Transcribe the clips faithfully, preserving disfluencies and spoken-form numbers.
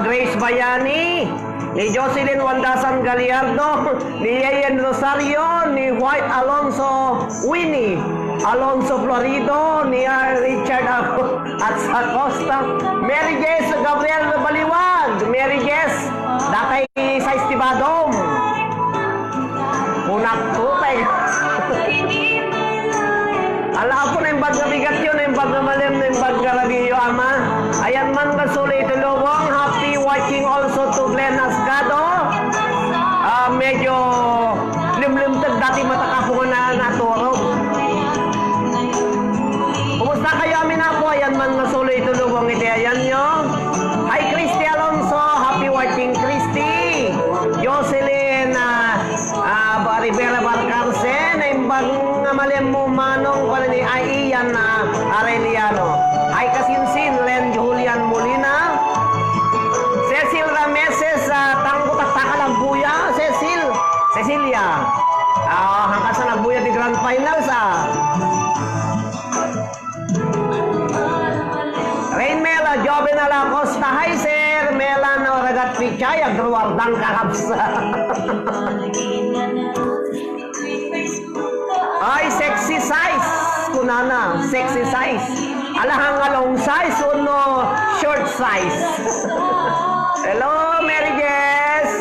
Grace Bayani, ni Jocelyn Wandasan Gallardo, ni Yeye Rosario, ni White Alonso, Winnie Alonso Florido, ni, ah, Richard Ago-, at sa Costa, Mary Jess Gabriel Baliwag, Mary Jess, datay sais ti badom. Kunakto, pay. Ala, Apo, naimbag nga bigatyo, naimbag nga malem, naimbag nga ragiyo, Ama. Ayan man nga suli iti lubong, happy watching also to Glenn Ascado. Ah, medyo limlimteg dati matak, Apo, nga na-, naturog. Kumusta kayo amin, Apo? Ayan man nga suli iti lubong iti ayanyo. Hi, Christy Alonso. Happy watching, Christy. Jocelyn, ah, Ah, ba, Rivera Barcarce, naimbag nga malem mo manong, wala ni, ay, Ian, ah, Arellano. Ay, kasinsin, Len Julian Molina. Cecil Rameses, ah, tanggo taktakal agbuya, Cecil. Cecilia. Ah, hangkan sa nagbuya di grand finals, ah. Rain Mela, Joven Alacosta, hi, Sir Melan, Oragat Pichay, agruardang kakabsat. Ay, sexy size, kunana, sexy size. Alahang nga long size, uno short size. Hello, Mary Jess.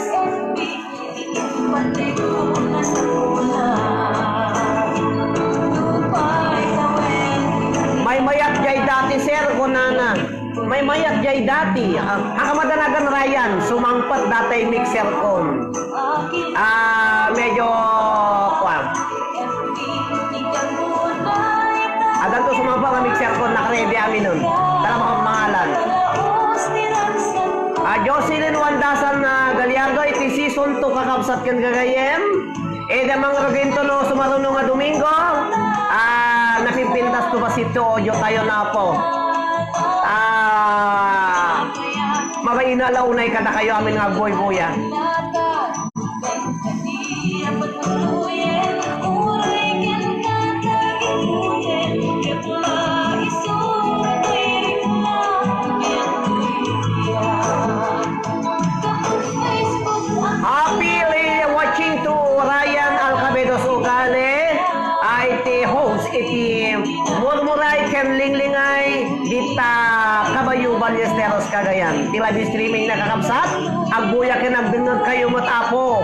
Maymayat jay dati, sir, kunana. Maymayat jay dati. Ah, hakamadanagan Ryan, sumangpet datay mixer kon. Ah, medyo, kuwan. Addanto sumangpet nga mixer kon, nakaredy amin nun. Tara, baka mangalan. Ah, Jocelyn Wandasan, ah, Gallardo, iti season two, kakabsat ken gagayyem. Ida mangrugin to no sumaruno nga Domingo, ah, napipintas to bassit ti audio tayo, Apo. Ah, mabain a la unay kadakayo amin nga agbuybuya. Happy li-, watching to Ryan Alcabedo Sugale, ay ti host iti Murmuray ken Linglingay dita Caballo Ballesteros, Cagayan. Ti live streaming, nakakabsat, agbuya ken agdengngeg kayo met, Apo.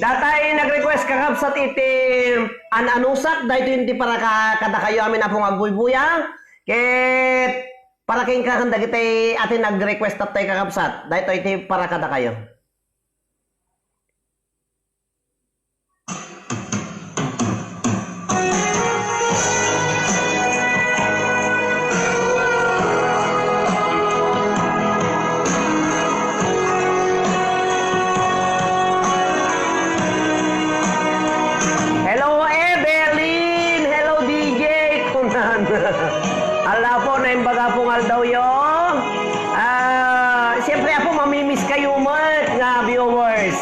Datay nag-request, kakabsat, iti an-anusak, daytoy iti para ka-, kadakayo amin, Apo, nga agbuybuya. Ket para kenka ken dagiti ati nag-request, tatay, kakabsat, daytoy iti para kadakayo. Hello, Evelyn! Hello, D J! Kunan. Ala po, naimbag a pong aldawyo. Ah, siyempre, Apo, mamimiss kayo met nga viewers.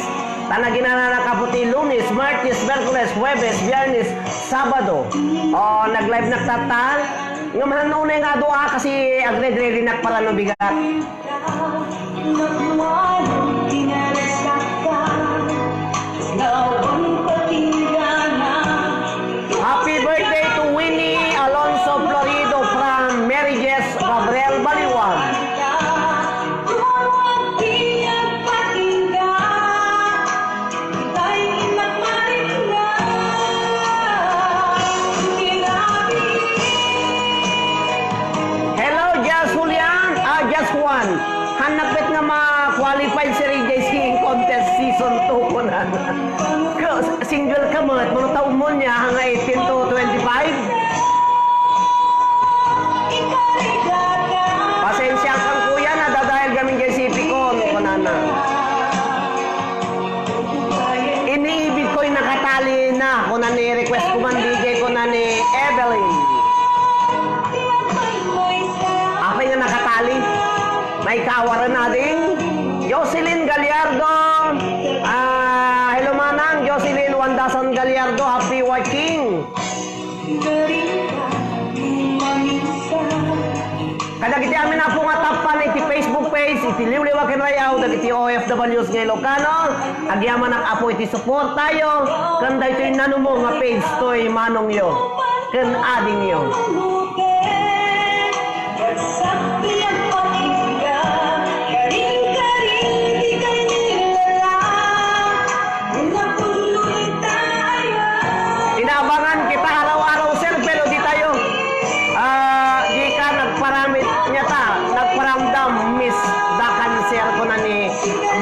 Ta naginananak, Apo, ti Lunes, Martes, Miyerkules, Huwebes, Biyernes, Sabado. O, nag-live nak tatta. Ngem han unay nga adu a kasi agredredinak para no bigat. Happy birthday to Winnie Alonso Florido from Mary Jess Gabriel Baliwag. Hello, Jazz Julian. Ah, Jazz Juan. Hannak bet nga ma-qualify si Ray J Singing Contest Season two ko na. Ka-, single ka mo, at mga taon mo niya, hanggang eighteen to twenty-five. Ay, kawaran ading Jocelyn Gallardo. Ah, hello, manang Jocelyn Wandasan Gallardo. Happy watching. Kadagiti amin, Apo, nga tappan iti Facebook page, iti Liwliwa ken Rayaw, dagiti O F Ws nga Ilocano, agyamanak, Apo, iti suportayo, ken daytoy nanumo nga page toy manongyo ken adingyo. Inaabangan kita araw-araw, sir, pero di tayo, ah, di ka nagparamit niya ta, nagparamdam, Miss Dakan, sir, kuna ni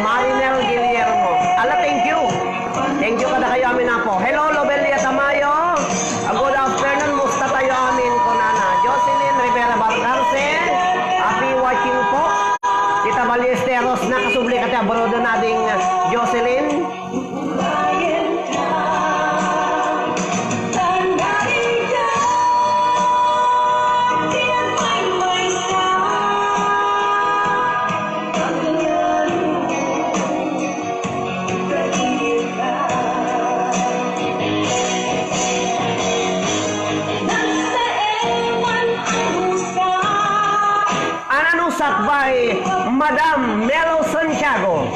Marinel Guillermo. Ala, thank you. Thank you kada kayo amin, Apo. Hello, Lobelia Tamayo. Ah, good afternoon, musta tayo amin, kunana. Jocelyn Rivera Barcarce, happy watching po. Tita Ballesteros, nakasubli ka ti abroad na ding Jocelyn. An anusat by Madam Melo Santiago.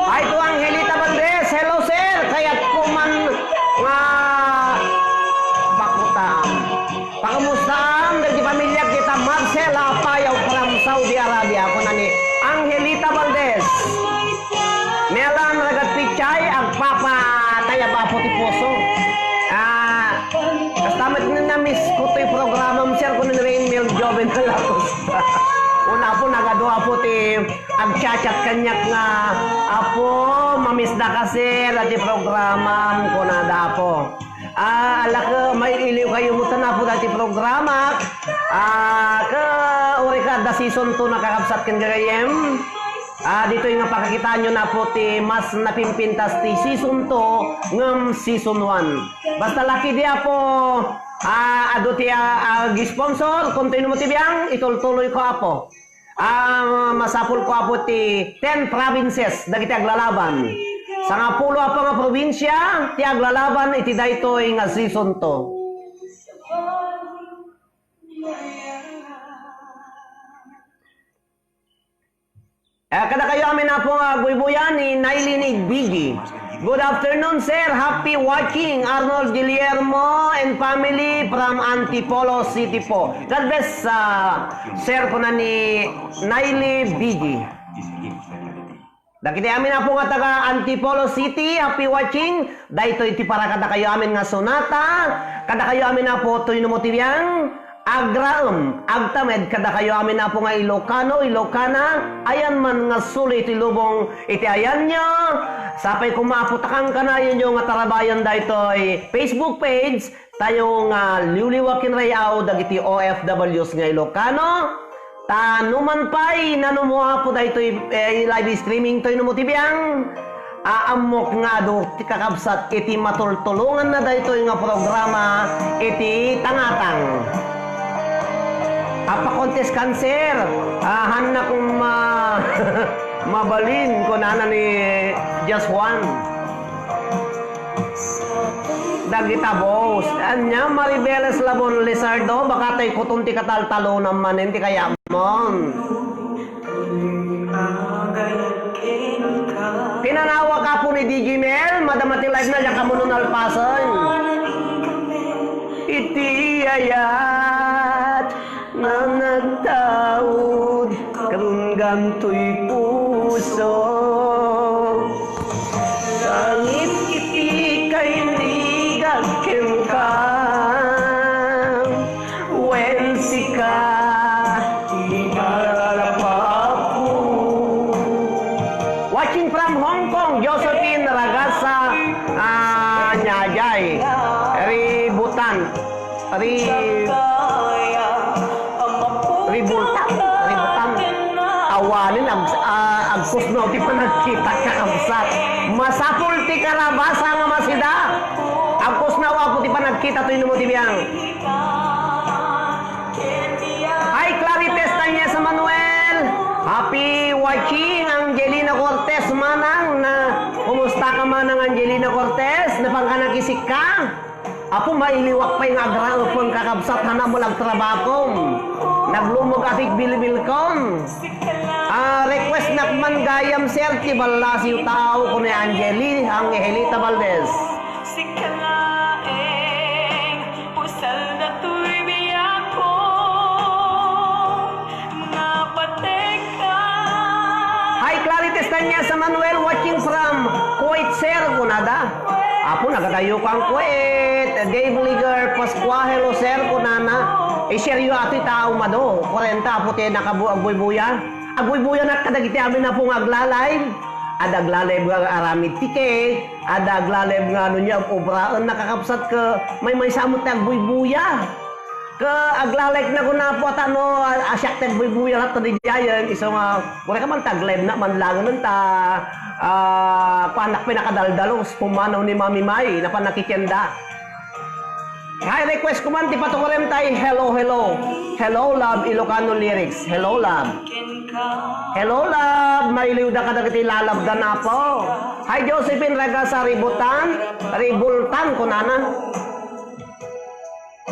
Ay, to Angelita Valdez. Hello, sir. Kayat ko man nga bakutam. Pakamustaam dagiti pamiliak dita Marcela Apayaw from Saudi Arabia. Kuna ni Angelita Valdez. Melan, Ragat Pichay, agpapatayab, Apo, ti puso. Ah, kasta met nga na-miss ko toy programam, sir, kun ni Rain Mel Joven Alapos. Una, Apo, nagadu, Apo, ti agchat-chat kaniak nga, "Apo, mamiss da ka, sir, ti programam," kunada, Apo. Ah, ala, ket mailiw kayo met, Apo, dati programak. Ah, ket uray ket adda season two, nakakabsat ken gagayyem. Ah, ditoy nga pakakitaenyo, Apo, ti mas napimpintas ti season two ngem season one. Basta lakidi, Apo, ah, adu ti, ah, ah, ag-sponsor, kun ti no mo ti biang, itultuloyko, Apo. Ah, masapulko, Apo, ti ten provinces dagiti aglalaban. Sangapulo, Apo, nga probinsia ti aglalaban iti daytoy nga season two. Eh, kadakayo amin, Apo, nga buybuyan ni Nailin Igbigi. Good afternoon, sir. Happy watching, Arnold Guillermo and family from Antipolo City po. God bless, ah, sir, kuna ni Naili Bigi. Dagiti amin, Apo, nga taga Antipolo City, happy watching. Daytoy ti para kadakayo amin nga sonata. Kadakayo amin, Apo, toy no mo ti biang. Agraem, agtamed kadakayo amin, Apo, nga Ilocano, Ilocana, ayan man nga suli iti lubong iti ayanyo. Sapay koma, Apo, ta kankanayon nga tarabayan daytoy Facebook page tayo nga liwliwa ken ray-aw dagiti O F Ws nga Ilocano. Ta numan pay, nanumo, Apo, daytoy, eh, live streaming toy no mo ti biang. Aammok nga adu ti kakabsat iti matultulonganna daytoy nga programa iti tangatang. Apa contest cancer? Ah, hannak ma-, mabalin, kunana ni Just Juan. Dagita boss. Ania, Maribeles Labon Lizardo, baka tay kuton ti kataltalonam manen ti kayamon. Pinanawak, Apo, ni D J Mel, madama ti live na, diak ammo no nalpasen. Iti ayat nga nagtaud, karungan toy puso. Langit iti kaindigak kenka, wen sika ti malapakko. Watching from Hong Kong, Josephine Ragasa, ah, Nyajay, Ributan. Ri-, ributan, ributan. Awanen, ag-, ah, agkusnaw ti panagkita, kakabsat. Masapul ti karabasa nga masida. Agkusnaw, Apo, ti panagkita, toy no mo ti biang. Watching, Angelina Cortez, manang na, kumusta ka, manang Angelina Cortez? Napanka nakisikka? Apo, mailiwak pay nga agraepen, kakabsat, hanam mo lang trabakom. Naglumog atik bilbilkom. Ah, request nak man gayam, sir, ti ballasiw tao, kuna Angeli, Angelita Valdez. Sika laeng, pusal datoy biakon, nga pateka. Hi, Clarity Estanias Manuel, watching from Kuwait, sir, kunada. Apo, nagadayo kang Kuwait. Dave Liger Pascua, hello, sir, kunana. I-share yo ato ita, umado. Kwarenta, apo, ti nakabu-, agbuybuya. Agbuybuya nak kadagiti amin, apo, nga agla-live. Adda agla-live nga aramid ti cake. Adda agla-live nga ano niya, obraen, nakakabsat, ket maymaysa met ti agbuybuya. Ket agla-like na kuna, apo, ta no, a-, a-shock ti agbuybuya latta didiayen, isu nga, uray ka man ti ag-live na man langen ta, ah, kuan, nak pinakadaldalus, pumanaw ni Mami Mai, napan nakitienda. Hi, request ko man ti patukarem tay Hello, Hello. Hello, Love, Ilocano lyrics. Hello, Love. Hello, Love. Mailiwda kadagiti lalabdan, apo. Hi, Josephine Ragasa, Ributan. Ribultan, kunana.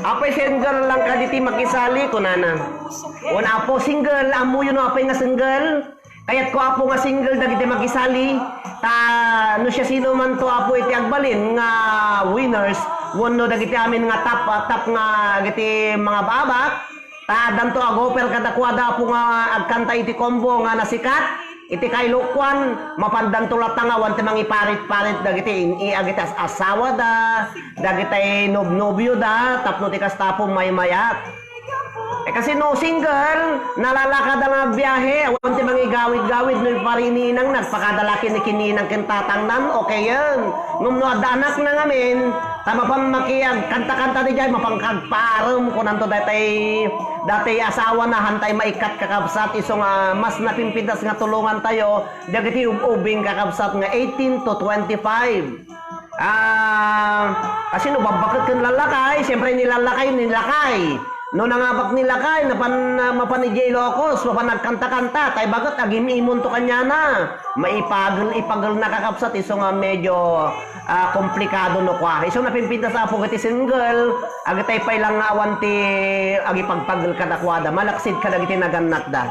Apay, single lang kaditi makisali, kunana. Wen, apo, single. Ammoyo no apay nga single? Kayatko, apo, nga single dagiti makisali, ta no siasinomanto, apo, iti agbalin nga winners, wenno dagiti amin nga top, ah, top nga dagiti mangababak, ta addanto ag-offer kadakuada, apo, nga agkanta iti combo nga nasikat iti kailukoan, mapandanto latta nga awan ti mangiparit-parit dagiti in-, i-, agiti as-, asawada, dagiti nobnobioda, tapno ti kasta, apo, maymayat. Eh, kasi no single, nalalakad nga agbiahe, awan ti mangigawid-gawid no iparininang, nagpakada la ken ni kininang ken tatangnan, okay yen. Ngem no adda anakna ngamin, ta mapan makiagkanta-kanta diay, mapan kagparem, kunanto daytay, daytay asawana, hantay maikkat, kakabsat, isu nga mas napimpintas nga tulongantayo, dagiti ub-ubing, kakabsat, nga eighteen to twenty-five. Ah, kasi no babbaket ken lalakay, siyempre ni lalakay, ni lakay. No nangabak ni lakay, napan, ah, mapan idiay Ilocos, mapan nagkanta-kanta, tay baket agim-imonto kaniana. Maipagel, ipagel na, kakabsat, isu nga medyo, ah, komplikado no kua. Isu napimpintas, apo, iti single, agitay pay lang nga awan ti agipagpagel kadakuada, malaksid kadagiti nagannatda.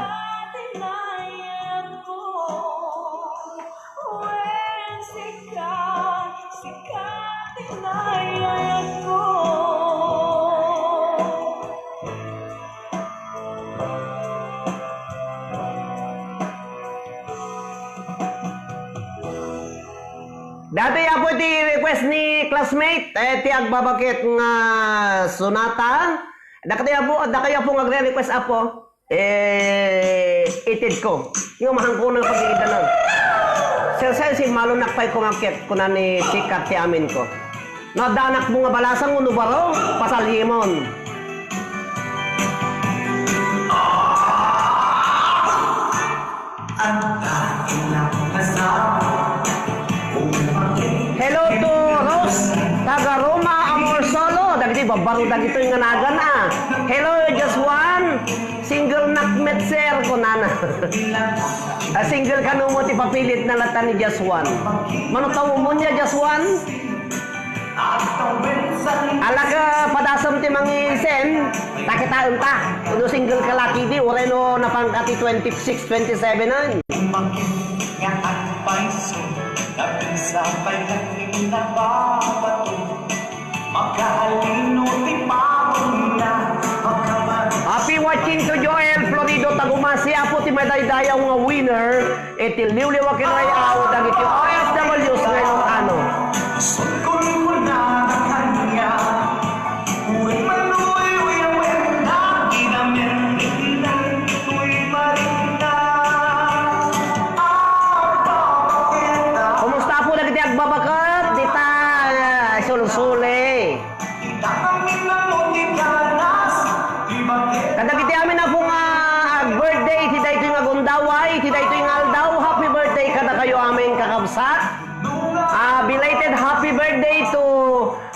Wen sika, sika ti nayatko. Daytoy, apo, ti request ni classmate, eh, ti agbabaket nga sonata. Dakayo, apo, dakayo, apo, nga agre-request, apo. Eh, itedko. Nga mahangko na pag-iidanan. Sir, sir, si Malo nakpay ko nga ket, kuna ni Sikat ti amin ko. No adda anakmo nga balasang wenno baro, pasalyemon. Hello to Rose, taga Roma, Amor Solo. Dagiti babbaro dagitoy nga nagan, ah. Hello, Josuan. Single nak met, sir, kunana. Ah, single kano mo ti papilit na lata ni Josuan. Mano tawo mo niya, Josuan? Alaka padasem ti mangi-send, ta kitaenta. No single ka la ketdi, uray no napanka ti twenty-six, twenty-seven an. Nga agpayso, napinsa pay nga nababato. Makalino ti pamuna, makaman- Happy watching to Joel Florido Tagumasi, apo ti madaydayaw nga winner. Iti liwliwa ken ay-aw dagiti O F Ws nga Ilocano. Kumusta po dagiti agbabaket dita, ah, Sulsule? Kadagiti amin a po nga ag-birthday iti daytoy nga gundaway, iti daytoy nga aldaw, happy birthday kadakayo amin, kakabsat. Ah, belated happy birthday to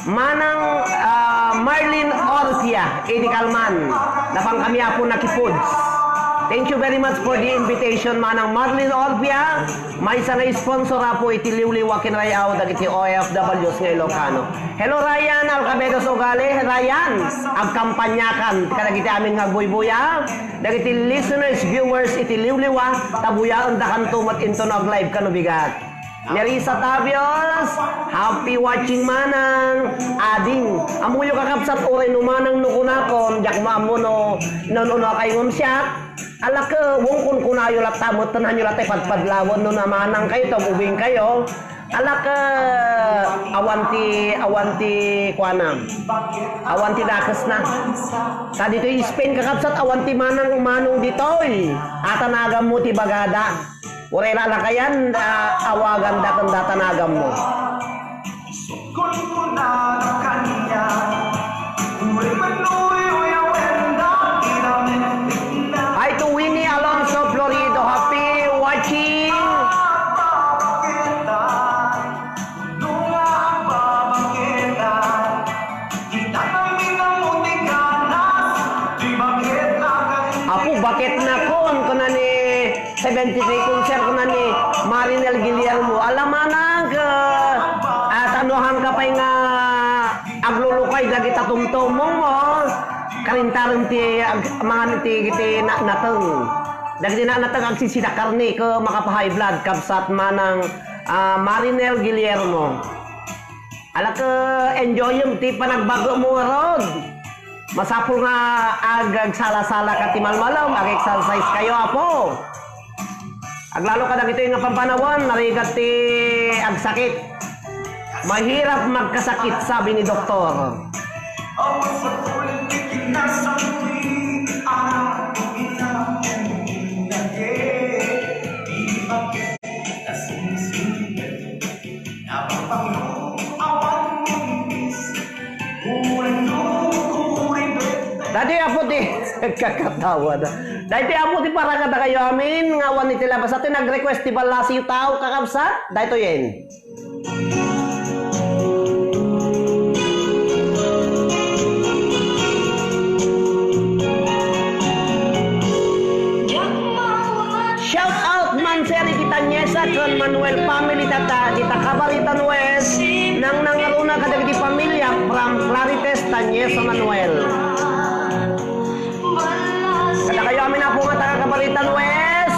Manang, ah, Marlene Orcia, idi kalman. Napan kami a po nakipuds. Thank you very much for the invitation, Manang Marlene Orpia. Maysa nga sponsor, Apo, iti liwliwa ken ray-aw dagiti O F Ws nga Ilocano. Hello, Ryan Alcabedos Ugale. Ryan, agkampanyakan kadagiti amin nga agbuybuya. Dagiti listeners, viewers iti liwliwa, ta buyaendakanto met inton ag-live kano bigat. Nerissa Tabios, happy watching manang. Ading, ammoyo kakabsat, uray no manang no kunakon, diak maammo no, no, no, no, kay ngem siak. Alak, eh, wong kunkunayo latta, met tenanyo latta ipadpadlawen no namanang kayo, ta ubing kayo. Alak, eh, awan ti, awan ti kuana. Awan ti dakesna. Ta ditoy Spain, kakabsat, awan ti manang manong ditoy. Atanagammo ti bagada. Uray lalakayan, ah, awaganda ken datanagammo. Hi to Winnie Alonso Florido, happy watching. Apo, baketnakon, kuna ni seventy-three concert, kuna ni Marinel Guillermo. Ala manang, ah, ta no haanka pay nga aglulukay dagita tumtumongmo, karintarem ti ag-, mangan ti, ti na-, nateng. Dagiti na-, nateng agsisida karne ket makapa-high blood, kabsat manang, ah, Marinel Guillermo. Alak, enjoyem ti panagbagmo ngarud. Masapul nga ag-, agsala-sala ka ti malmalem, ag-exercise kayo, Apo. Aglalo kadagitoy nga pampanawen, narigat ti agsakit. Mahirap magkasakit, sabi ni doktor. Daytoy, Apo, ti kakatawa da. Daytoy, Apo, ti para kadakayo amin nga awan iti labas. Daytoy nag-request ti ballasiw tao, kakabsat. Daytoyen. Shout out man, sir, iti Tanyesa ken Manuel family, dita, dita Cabarita Nuez, nangnangruna kadagiti pamilya from Clarites, Tanyesa, Manuel. Kadakayo amin, Apo, nga taga Cabarita Nuez,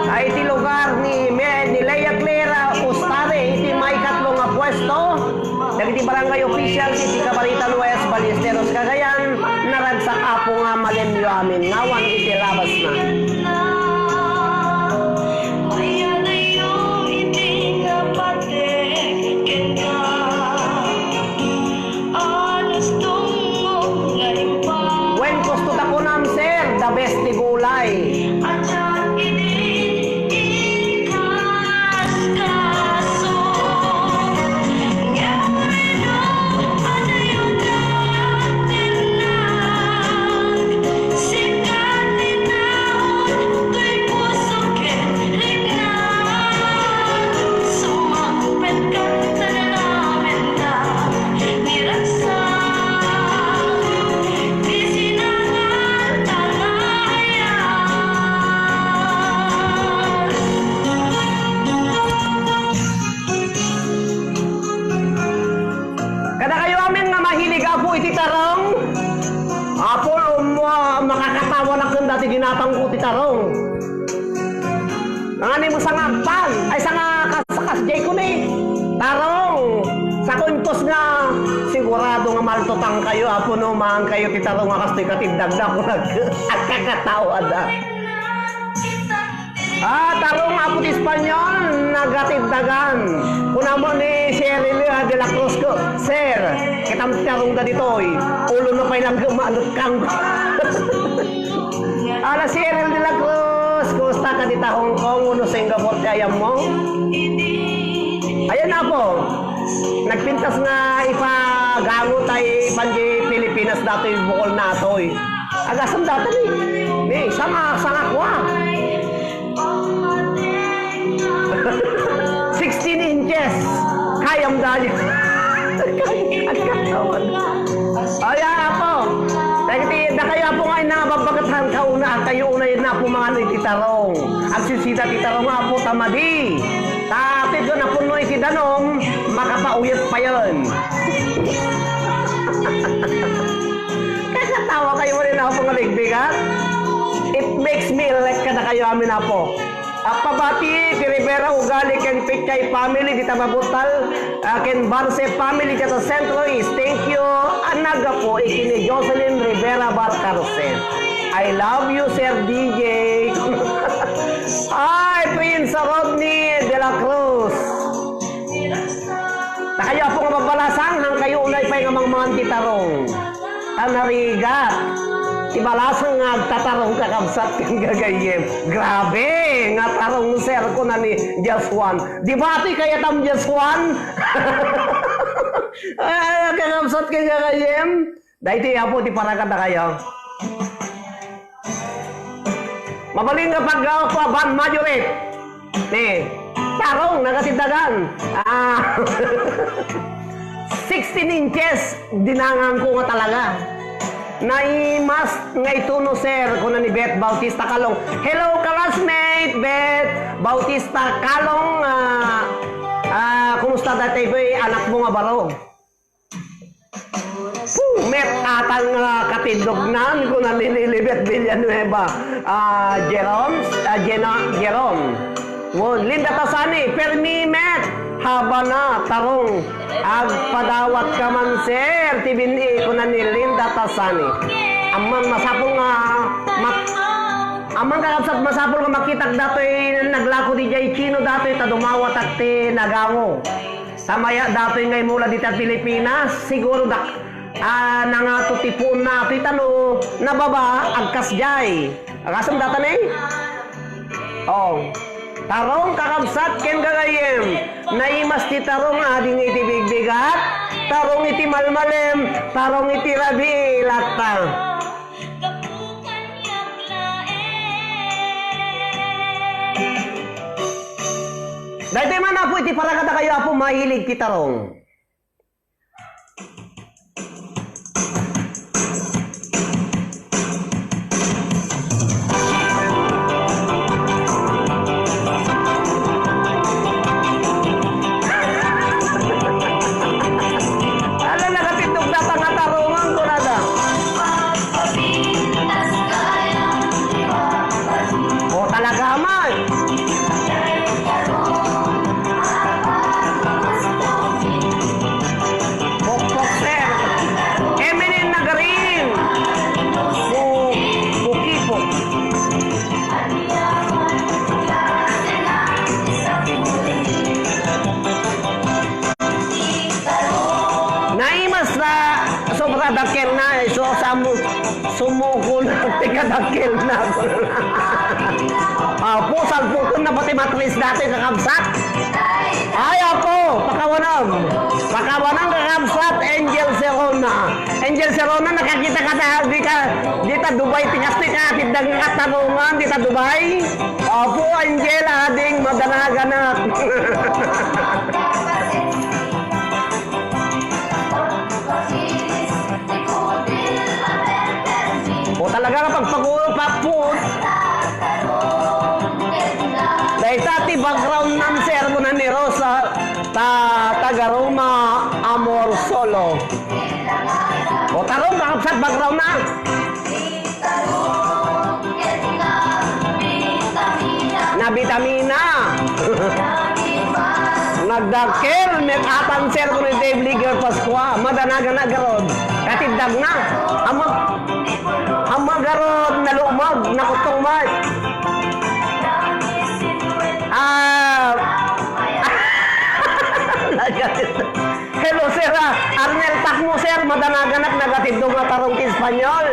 ay iti lugar ni Me-, ni Lea Clara Ustare, iti maikatlo nga puesto, dagiti barangay officials iti Cabarita Nuez, Ballesteros, Cagayan, naragsak, Apo, nga malemyo amin, nga awan iti labasna. Wen, gusto ta kunam, sir, the best ti gulay. Kadakayo amin nga mahilig, Apo, iti tarong. Apo, um, ah, makakatawa na ken dati ginatangko ti tarong. Ngani mo sangagpan, ay, sanga kas-, kasdiay ko ni tarong. Sakuntos nga, sigurado nga maltutang kayo, Apo, no, maan kayo ti tarong nga kastoy katindagda, kunag-, agkakatawa da. Ah, tarong, Apo, ti Espanyol, nagatindagan. Kunam ni Cheryl, ah, de la Cruz ko, "Sir, kitam ti tarong da ditoy. Ulo na pay lang maanot kang." Ala, Cheryl de la Cruz, kumusta ka dita Hong Kong wenno Singapore ti ayammo? Ayan, Apo. Nagpintas nga ipagango tay ipan di Pilipinas datoy bukol natoy. Agasem data ni. Ni, sanga, sanga kwa. Sixteen inches. Kayam dali. Agkatawan. Ayan, Apo. Dagiti, dakayo, Apo, nga Nababagatan ka una, kayo unay na pumangan iti tarong. Agsisida ti tarong, Apo, ta madi. Ta ti napunno iti danum, makapauyat payen. Kakatawa kayo rin, Apo, nga bigbigat. It makes me elect kadakayo amin, Apo. A pabati ti Rivera Ugali ken Pichay family dita Mabutal, a, ken Barce family dita Centro East. Thank you. A naggapu iti ni Jocelyn Rivera Balcarce. I love you, Sir D J. Hi, Prince Rodney de la Cruz. Nakayo, Apo, nga mabalasang, hangkayo unay pay nga mangmangan ti tarong. Ta narigat ti balasang nga agtatarong, kakabsat ken gagayyem. Grabe nga tarong, sir, kuna ni Jaswan. Debate kayatam, Jaswan? Ah, kakabsat ken gagayyem. Daytoy, Apo, ti paragadakayo. Mabalin nga paggaw ko a ban majorit. Ni, tarong, nagasiddagan. Ah, sixteen inches, dinangan ko nga talaga. Naimas nga ituno, sir, kuna ni Beth Bautista Kalong. Hello, classmate, Beth Bautista Kalong. Ah, ah, kumusta daytoy, boy, anak mo nga baro? Met-atan nga katindognan, kuna ni Lilibet Villanueva. Ah, Jerome, ah, Jena-, Jerome. Ngon, Linda Tasani, permi met, habana, tarong, agpadawat ka man, sir, ti bin-i, kuna ni Linda Tasani. Amman masapul nga mak-, amman kakabsat, masapul nga makitak datoy naglako diay Chino datoy ta dumawatak ti nagango. Sa maya datoy nga imula dita Pilipinas, siguro dak-, ah, nangato ti puonna atoy ta no nababa, agkasdiay. Agasem data ne? Oh. Tarong, kakabsat ken gagayyem. Naimas ti tarong ading iti bigbigat, tarong iti malmalem, tarong iti rabii latta. Daytoy man, Apo, iti paragadakayo, Apo, mahilig ti tarong. Ala, nakatindog data nga tarungan, kunada. O, talaga man. Pokpok, sir. Eminent Nagarin. Bu-, Bukipok. Naimas na, sobra dakkel na, isu samu-, sumuko na, ti kadakkel na. Apo, salpuken na pati matris dati, kakabsat. Ay, apo, pakawanam. Pakawanam, kakabsat, Angel Serona. Angel Serona, nakakita ka ta, di ka, di ta Dubai, ti kastoy ka, ti dagna tarungan, di ta Dubai. Apo, Angel, ading, madanaganak. O, talaga nga pagpagul-, papun-, dayta ti background nam, sir, kuna ni Rosa, ta-, taga Roma, Amor Solo. O, tarong, kakabsat, background na. Nabitamina. Nagdakkel, met-atan, sir, kuna ni Dave Liger Pascua. Madanagan na garod. Katindagna. Amma, amma garod, nalumag, nakutong mat. Ah. Hello, sir, ah. Arnel Takmo, sir. Madanaganak, nagatindog nga tarong ti Espanyol.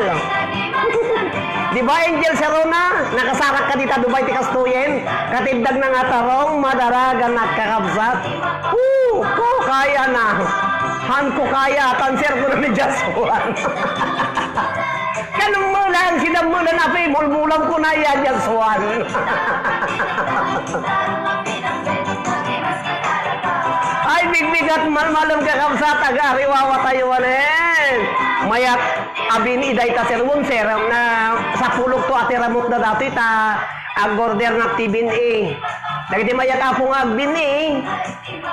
Di ba, Angel Serona? Nakasarak ka dita Dubai ti kastoyen. Katindagna nga tarong, madanaganak, kakabsat. Woo! Ko, kaya na. Han ko kaya, tan, sir, kuna ni Jaswan. Kanam mo lang, sinam mo lang, api, mulmulam ko na yan, Jaswan. Ay, bigbigat, malmalem, kakabsat, aga, ariwawa tayo, walen. Mayat, Abin-i dayta, sir, wen, sir, na sapulok to a ti ramutna datoy ta ag-order na ti bin-i. Dagiti mayat, Apo, nga agbin-i,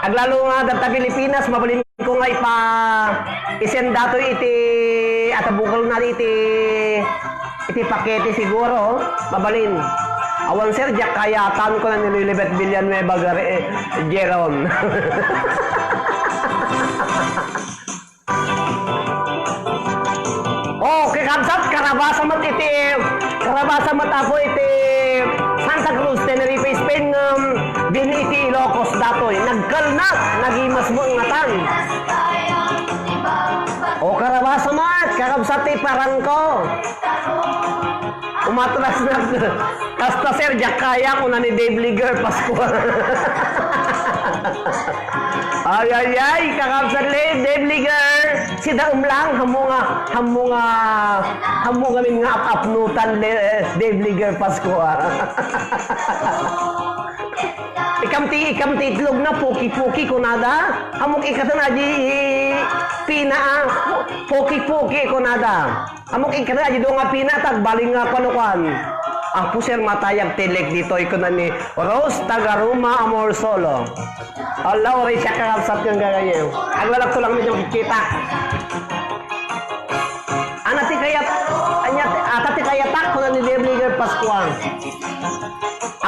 aglalo nga dagta Pilipinas, mabalinko nga ipa-, i-send datoy iti, ata bukel na iti, iti pakete siguro, mabalin. Awan, sir, diak kayatan, kuna ni Lilibet Villanueva Gar-, eh, Geron. Oh, kakabsat, karabasa met iti, karabasa met, Apo, iti Santa Cruz, Tenerife, Spain, ngem bin-i iti Ilocos datoy. Nagkelna, nagimas met ngatan. Oh, karabasa met, kakabsat, ti parangko. Umatras na. Kasta, sir, diak kaya, kuna ni Dave Liger Pascual. Ay, ay, ay, kakabsat, Dave Liger. Sidaem lang, hammo nga, hammo nga, hammo ngamin nga ap-apnutan, Le-, Dave Liger Pascual. Ikam ti, ikam ti itlog na, puki-puki, kunada. Hammo ikatan a di, pina, ah, puki-puki, kunada. Ammok inkari, adi do nga pina, ta agbalin nga kuan, kuan. Apo, sir, matayag ti like ditoy, kuna ni Rose Tagaruma Amorsolo. Ala, uray siak, kakabsat, nga gagayyem. Aglalagto lang medyo makikita. Ana ti kayat, anya, ata ti kayatak, kuna ni Dave Liger Pascual.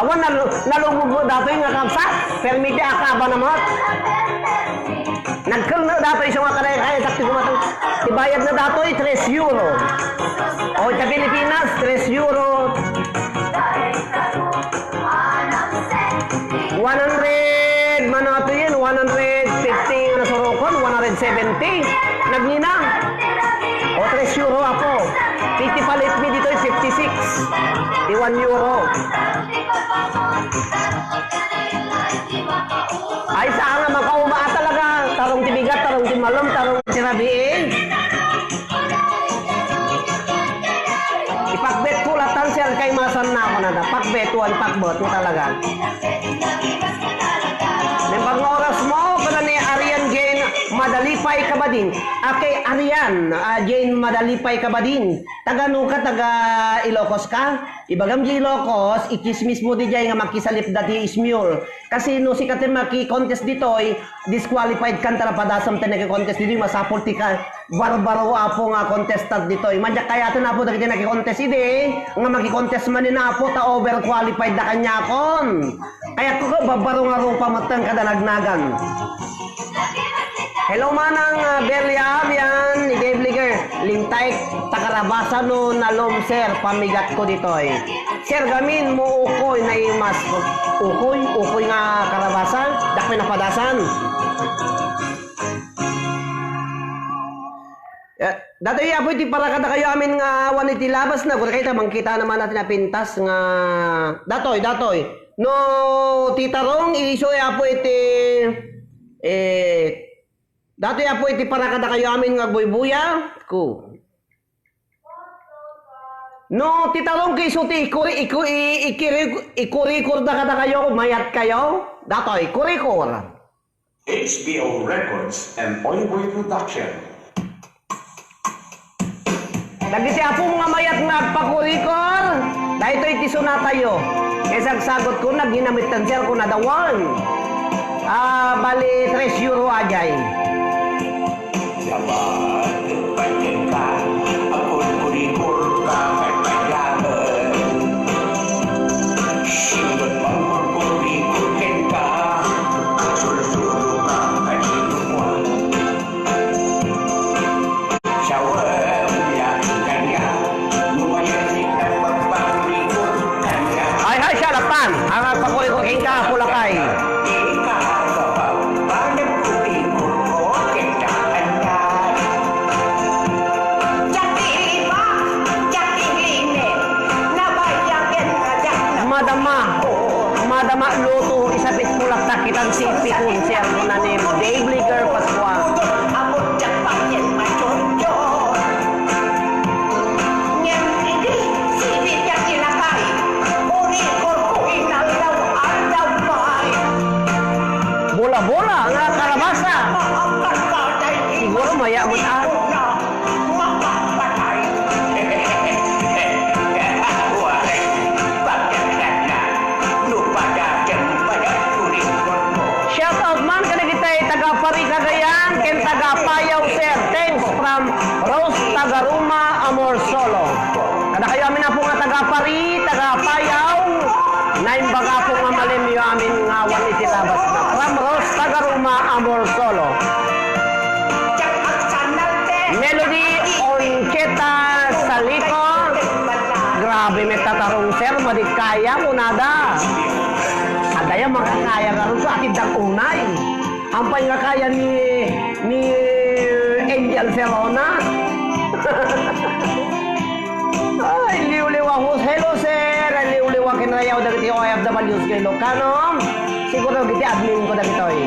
Awan, nalu-, nalugmok datoy nga kabsat. Permi ti akaba na met. Nagkelna datoy isu nga kadaykayatak ti gumatang. Ti bayadna datoy, tres euro. O, ita Pilipinas, tres euro. One hundred, mano ato yan? One hundred fifty nga nasurokon, one hundred seventy. Nagnina. O, tres euro, apo. Fifty palit mi ditoy, fifty-six. Di one euro. Ay, saan nga makauma talaga. Tarong ti bigat, tarong ti malem, tarong ti rabii. Ipakbet ko latan, sir, kay masanna ako na da. Pakbet, wan pakbet mo talaga. Nembag nga oras mo, kuna ni Arian Jane Madalipay Kabading. Ate Arian, ah, Jane Madalipay Kabading. Taga ano ka? Taga Ilocos ka? Ibagam di Ilocos, ichismis mo di jay nga makisalip dati Ismiol. Kasi no sika ti maki-contest ditoy, disqualified kan ta napadasam ti naki-contest ditoy, masapul ti ka barbaro, apo, nga contestant ditoy. Madiak kayaten, apo, dagiti naki-contest idi, nga maki-contest manen, apo, ta overqualified da kaniakon. Kayatko, barbaro nga rupa metten kada nagnagan. Hello, Manang, ah, Belia, yan, ni Dave Liger. Lintay, ta karabasa no nalom, sir, pamigat ko ditoy. Sir, gamin mo ukoy, naimas ko. Ukoy, ukoy nga karabasa, dakpay napadasan. Eh, datoy, apo, iti para kadakayo amin nga awan iti labas na, gura kayo ta mangkita naman natin a pintas nga, datoy, datoy. No, ti tarong, isu, apo, iti, eh, datoy, apo, iti para kadakayo amin nga agbuybuya, ku. No, ti tarong, isu ti ikuri-, iku-, i-, ikiri-, ikurikor da kadakayo, mayat kayo, datoy, kurikor. H B O Records and Oyboy Production. Dagiti apom nga mayat nga agpakurikor, daytoy ti sunatayo. Kay sagsagutko, nagginamit ti answer ko na da one. Ah, bali, tres euro ajay. Dapat panyek ka, agkurkurikor ka, may payagan. Sinugot mangkurkurikor kenka, agsursuro ka, kaninuan. Sawem ya kanya, lumayan kita magpakurikor kanya. Ay, hay, siya, lapan. Ang agpakurikor kenka, pulakay. Ika, agpapaw, panagkurikor ko, kenka, kanya. Diak iliba, diak ilini, nabayagen nga diak na- Madama, madama luto, isapit mo lang takitan si Pikon, sir, mo na ni Dave Liger Pascual. Abot diak payen mayoryor. Ngem idi, sidi diak ilakay, kurikor ko inaldaw-aldaw pay. Bola-bola nga kalabasa. Siguro maya mo ta. Amor Solo. Kadakayo amin, Apo, nga taga Pari, taga Payaw, naimbag, Apo, nga malimyo amin nga awan iti labasna. From Rose Tagaruma, Amor Solo. Melody Oncheta Salico. Grabe met tatarong, sir, madi kaya kunada. Adda makakaya ngarud, so, ati dagiti unay. Apay nga kaya ni, ni Angel Serona? Ay, liwliwa, Jose, hello, sir. Ay, liwliwa, kinrayaw dagiti O F Ws nga Ilocano. Siguro, dagiti admin ko dagitoy.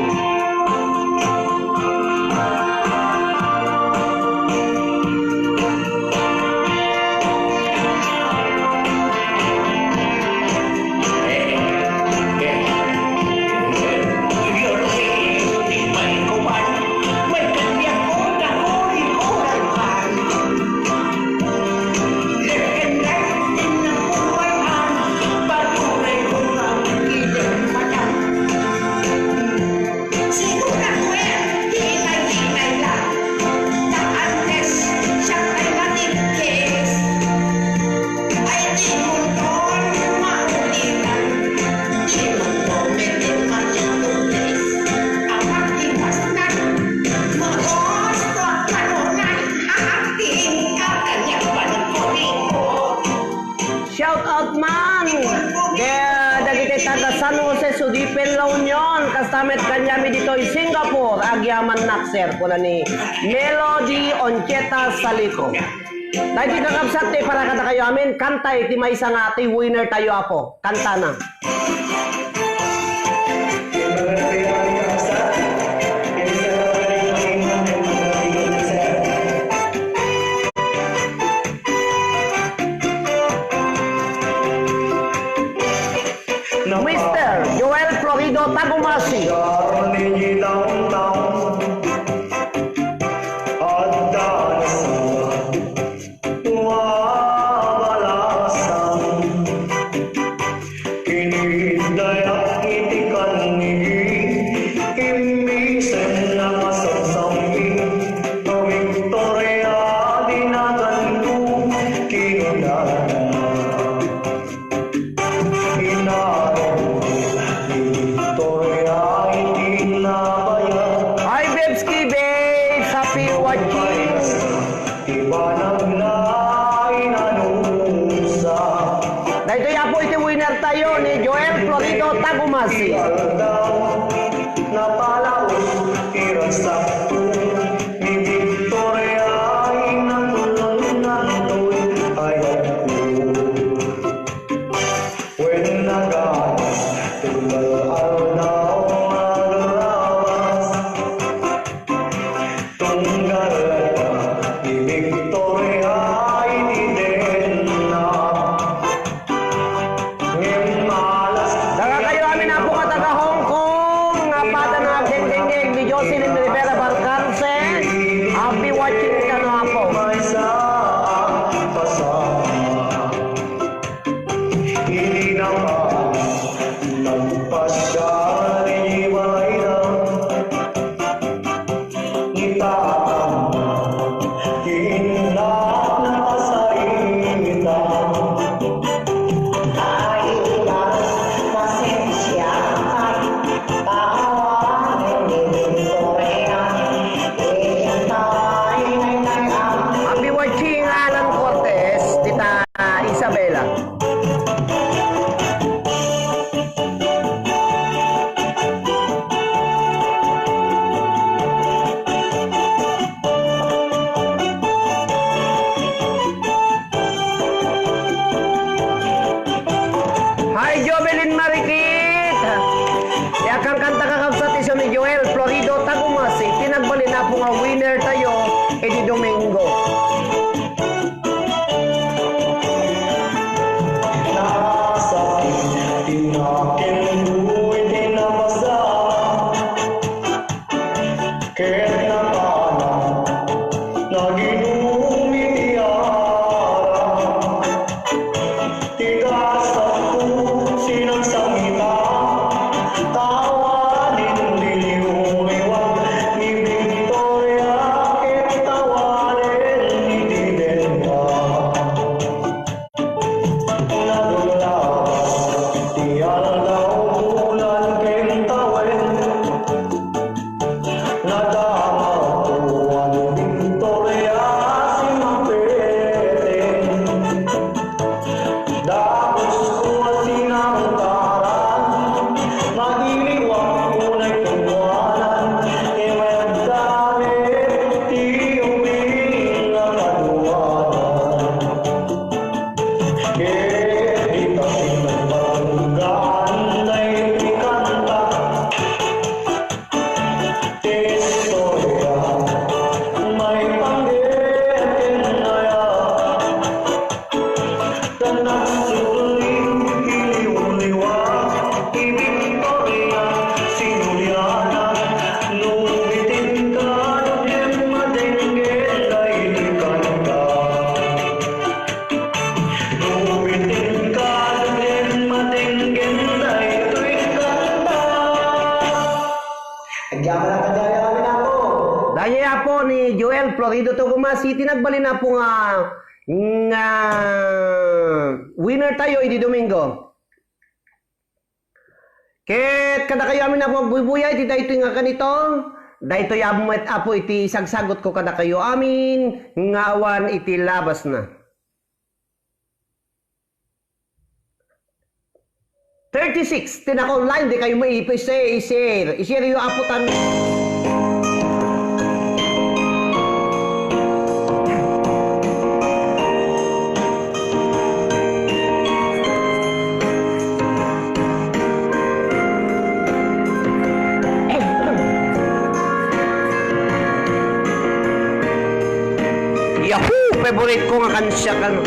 Shout out man! Da-, dagiti taga San Jose, Sudipen, La Union, kasta met kaniami ditoy Singapore, agyamannak, sir, kuna ni Melody Oncheta Salico. Daytoy, kakabsat, ti para kadakayo amin, kanta iti maysa nga ti winner tayo, Apo. Kantana. Mister Joel Florido Tagumasi. Adda sa Wa balasang kiniddayak iti kannigi, imbisen a masamsammi, no Victoria dinaganko, kinunana. Inaro ni Victoria iti nabaya. Hi, Bebski, babes! Happy watching! Ti banagna inanusa. Daytoy, Apo, iti winner tayo ni Joel Florido Tagumasi. Aldaw, napalaos ti ragsakko, ni Victoria ay natulongan toy ayatko. Wen naganas, tunggal aldaw agrawas. Tunggal ni Victoria iti denna. Ngem malas. Dagakayo amin, Apo, nga taga Hong Kong, nga padana agdengdengngeg ni Jocelyn Rivera Balcarce. Happy watching kano, Apo. Maysa a pasama. Idi napan, nagpasiar iti balayda. Ni tatang, ti innak nakasarita. Kailas, pasensia, Happy watching, Alan Cortez, Tita Isabela. Hi, Jovelyn Marikit! Ti kanta, kakabsat, isu ni Joel Florido Tagumasi, ti nagbalin, Apo, nga winner tayo idi Domingo. Nasakit ti nakenko iti nabasa. Ket napanak, naginum iti arak. Ti gasatko, Corrido to Gumas City, nagbalin, Apo, nga, nga winner tayo idi Domingo. Ket kadakayo amin, Apo, agbuybuya iti daytoy nga kanito, daytoy met, Apo, iti sagsagutko kadakayo amin nga awan iti labasna. Thirty-six, ti naka-online, dikayo maipo, i-share, i-share. I-share yo, Apo, tan- Yahoo! Favorite ko nga kansiya kan.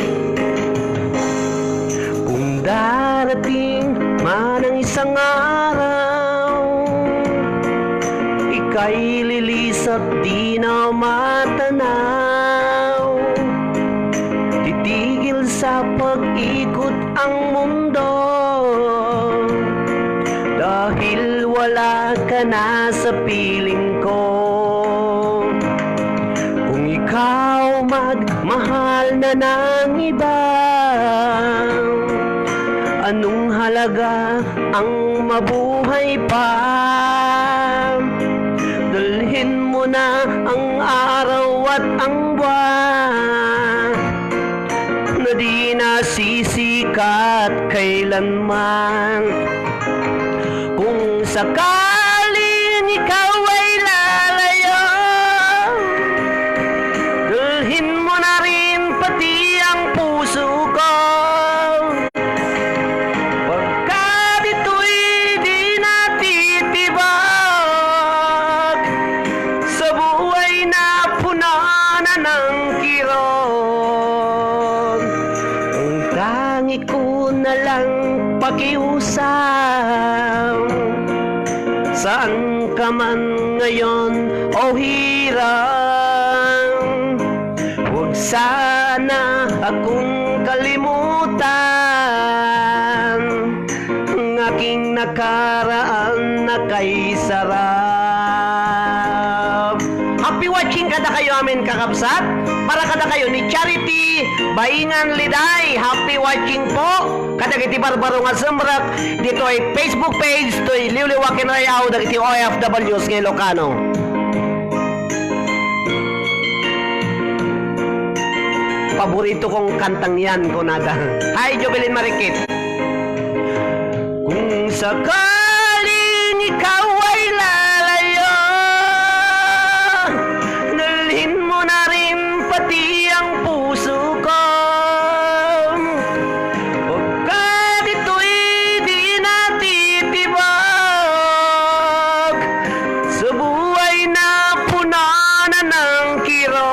Kung darating man ang isang araw, ika'y lilisat, di na matanaw. Titigil sa pag-ikot ang mundo dahil wala ka na sa piling ko. Kung ikaw magmahal na ng iba, anong halaga ang mabuhay pa? Dalhin mo na ang araw at ang buwan na di nasisikat kailanman. Kung sakaling ikaw ay lalayo, dalhin mo na rin pati ang puso ko. Pagkat ito'y di natitibag sa buhay na puno na ng kirot. Ang tangi ko na lang pakiusap, saan ka man ngayon o hirang, huwag sana akong kalimutan. Ang aking nakaraan na kaisarap. Happy watching kadakayo amin, kakabsat. Para kadakayo ni Charity Baingan Liday. Happy watching po kadagiti barbaro nga sumrek ditoy Facebook page toy Liwliwa ken Riaw dagiti O F Ws nga Ilocano. Paborito kong kantang yan, kunada. Hi, Jovelyn Marikit. Kung sakaling ikaw ay lalayo, dalhin mo na rin pati ang puso ko. Pagkat ito'y di natitibag sa buhay na puno na ng kirot,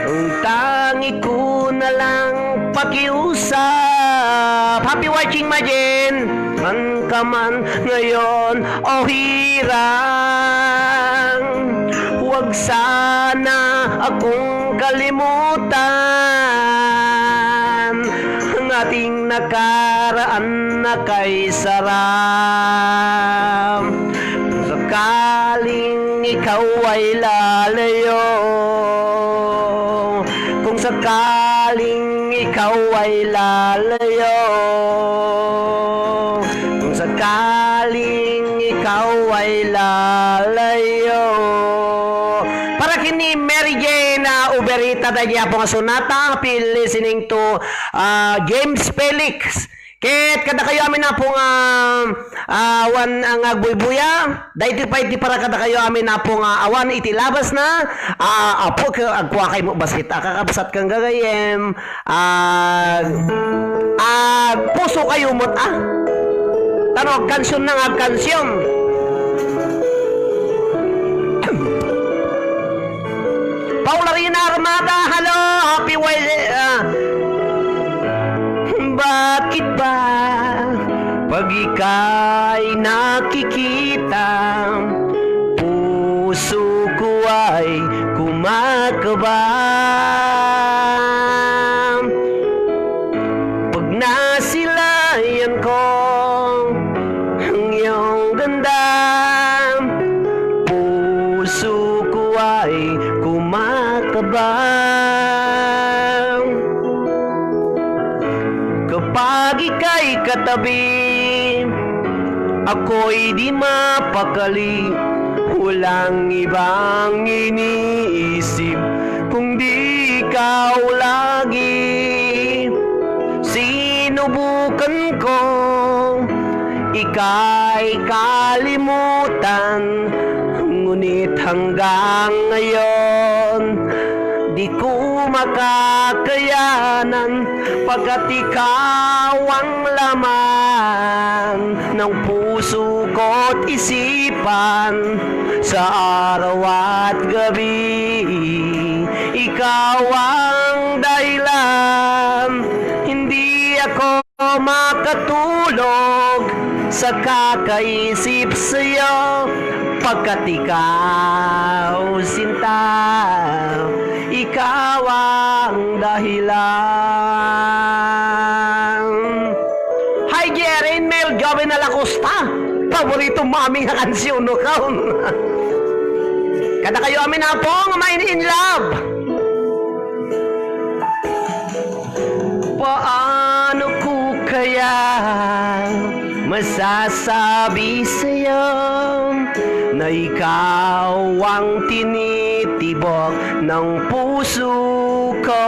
ang tangi ko na lang pakiusap. Happy watching, Majin! Man ka man ngayon o hirang, huwag sana akong kalimutan. Ang ating nakaraan na kaisarap. Kung sakaling ikaw ay lalayo, kung sakaling ikaw ay lalayo, kung sakaling ikaw ay lalayo. Para kini Mary Jane, ah, Uberita, daydi Apo nga sonata, happy listening to, ah, James Felix. Ket kadakayo amin, Apo, nga, ah, awan nga agbuybuya. Daytoy pay ti para kadakayo amin, Apo, nga awan iti labasna. Ah, Apo, ke-, agkuakay mo bassit a kakabsat ken gagayyem. Ah, agpuso kayo met, ah. Tano, agkansion na nga agkansion. Paula Rina Armada, hello, happy Wednesday, ah. Bakit ba pag ika'y nakikita, puso ko ay kumakaba? Pag nasilayan ko ang iyong ganda, puso ko ay ikay katabi. Ako'y di mapakali, walang ibang iniisip kung di ikaw lagi. Sinubukan ko ika'y kalimutan, ngunit hanggang ngayon di ko makakayanan, pagkat ikaw ang laman ng puso ko't isipan sa araw at gabi. Ikaw ang dahilan, hindi ako makatulog sa kakaisip sa'yo, pagkat ikaw, sinta, ikaw ang dahilan. Hi, Jerry and Mel, Joven Alacosta. Paborito mami nga kansiyon, no, kaun? Kadakayo amin, Apo, nga main in love. Paano ko kaya masasabi sa'yo na ikaw ang tinitibok ng puso ko?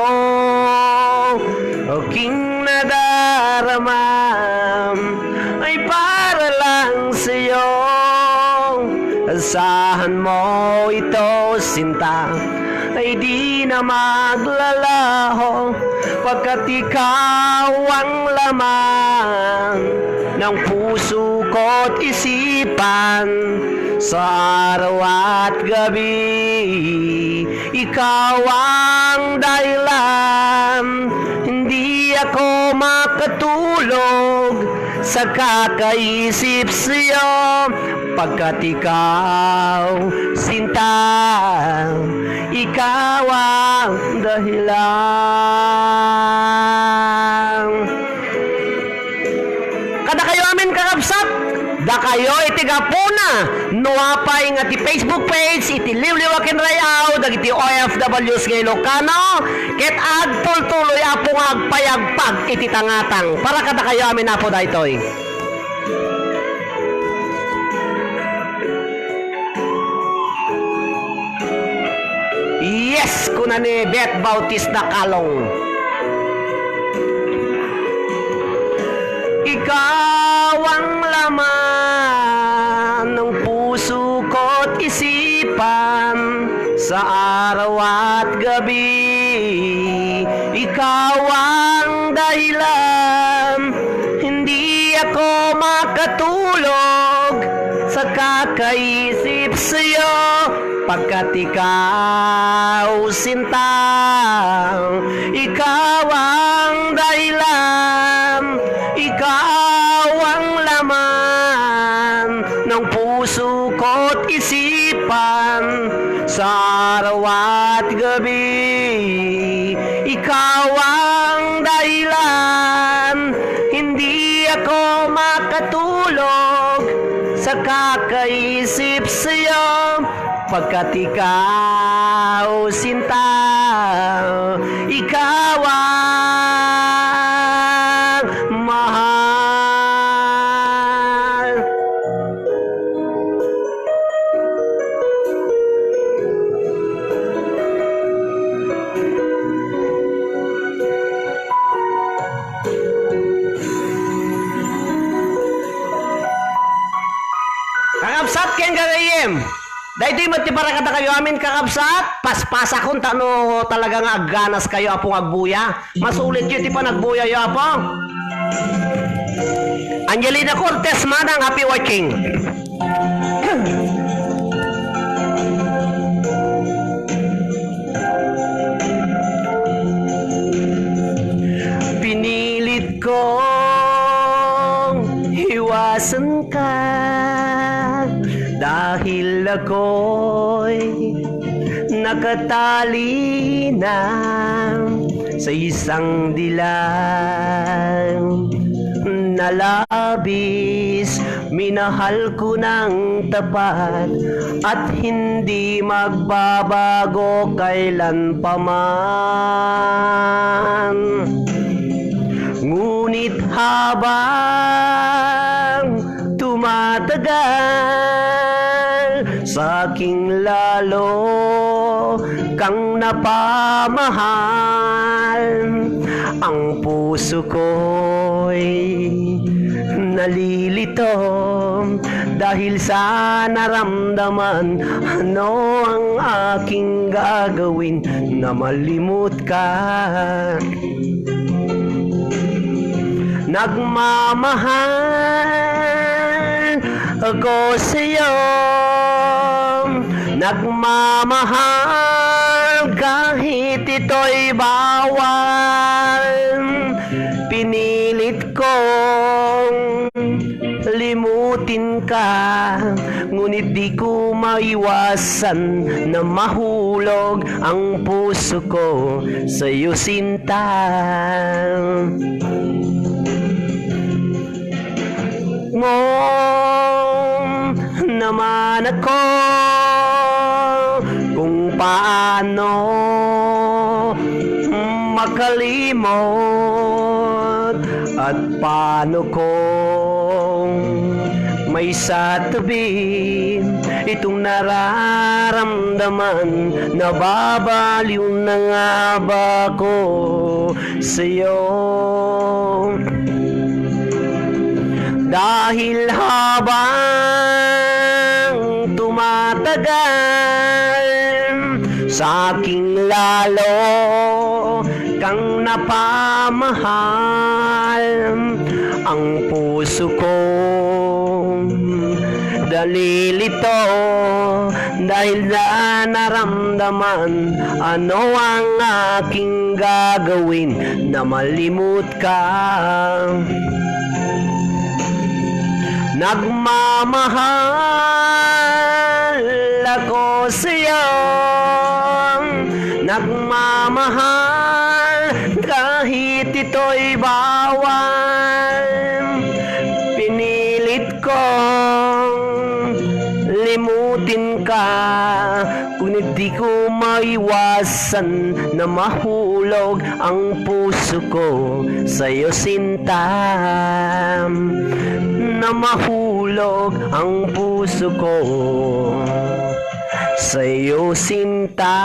Aking nadarama ay para lang sa'yo. Asahan mo ito, sinta, ay di na maglalaho, pagkat ikaw ang laman ng puso ko't isipan sa araw at gabi. Ikaw ang dahilan, hindi ako makatulog sa kakaisip sa'yo, pagkat ikaw, sinta, ikaw ang dahilan. Kadakayo amin, kakabsat, dakayo iti gapuna no apay nga ti Facebook page iti Liwliwa ken Ray-aw dagiti O F Ws nga Ilocano, ket agtultuloy, Apo, nga agpayagpag iti tangatang. Para kadakayo amin, Apo, daytoy. Yes, kuna ni Beth Bautista Calong. Ikaw ang laman ng puso ko't isipan sa araw at gabi. Ikaw ang dahilan, hindi ako makatulog sa kakaisip sa'yo, pagkat ikaw, sinta, ikaw ang dahilan, ikaw ang laman ng puso ko't isipan sa araw at gabi. Ikaw ang dahilan, hindi ako makatulog sa kakaisip sa'yo, pagkat ikaw, sinta, ikaw ang mahal. Kakabsat ken gagayyem, daytoy met ti para kadakayo amin, kakabsat. Paspasakon ta no talaga nga agganas kayo, Apo, nga agbuya. Masulit yo ti panagbuyayo, Apo. Angelina Cortez, manang, happy watching. Pinilit kong iwasan ka dahil ako'y nakatali na sa isang dilang na labis. Minahal ko ng tapat at hindi magbabago kailan pa man. Ngunit Habang tumatagal, saking lalo kang napamahal. Ang puso ko'y nalilito dahil sa naramdaman. Ano ang aking gagawin na malimot ka? Nagmamahal ako sa'yo. Nagmamahal kahit ito'y bawal. Pinilit kong limutin ka, ngunit di ko maiwasan na mahulog ang puso ko sa'yo, sinta. Ngem naman ako kung paano makalimot at paano kong maisatabi itong nararamdaman. Nababaliw na nga ba ako sa'yo? Dahil habang tumatagal, saking lalo kang napamahal. Ang puso ko nalilito dahil na naramdaman. Ano ang aking gagawin na malimot ka? Nagmamahal ako sa'yo. Nagmamahal kahit ito'y bawal. Pinilit kong limutin ka, ngunit di ko maiwasan na mahulog ang puso ko sa'yo, sinta. Na mahulog ang puso ko sa'yo, sinta.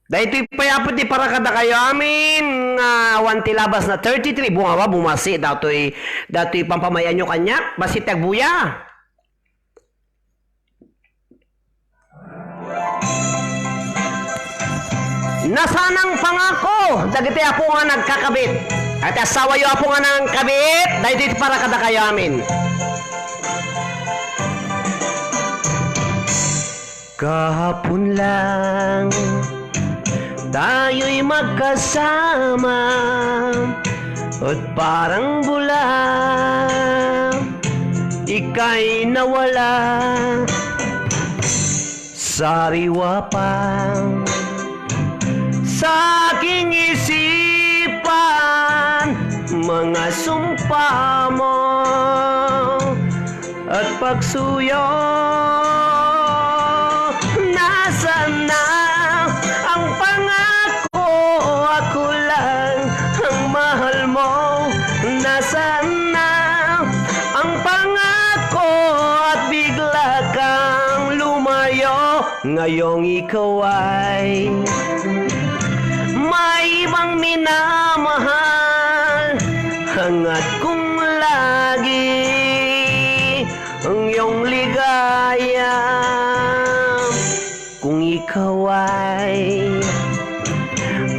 Daytoy pay, Apo, ti para kadakayo amin nga awan ti labas na thirty-three. Bunga ba, bumasi, datoy, datoy pampamayanyo kaniak, basi ti agbuya. Nasanang pangako dagiti apo nga nagkakabit. Iti asawayo, apo nga nangkabit, daytoy ti para kadakayo amin. Kahapon lang tayo'y magkasama, at parang bula, ika'y nawala. Sariwa pa sa aking isipan, mga sumpa mo at pagsuyo. Nasaan na ang pangako? Ako lang ang mahal mo. Nasaan na ang pangako at bigla kang lumayo? Ngayong ikaw ay may ibang minamahal, hangat kong lagi ang iyong ligaya. Kung ikaw ay,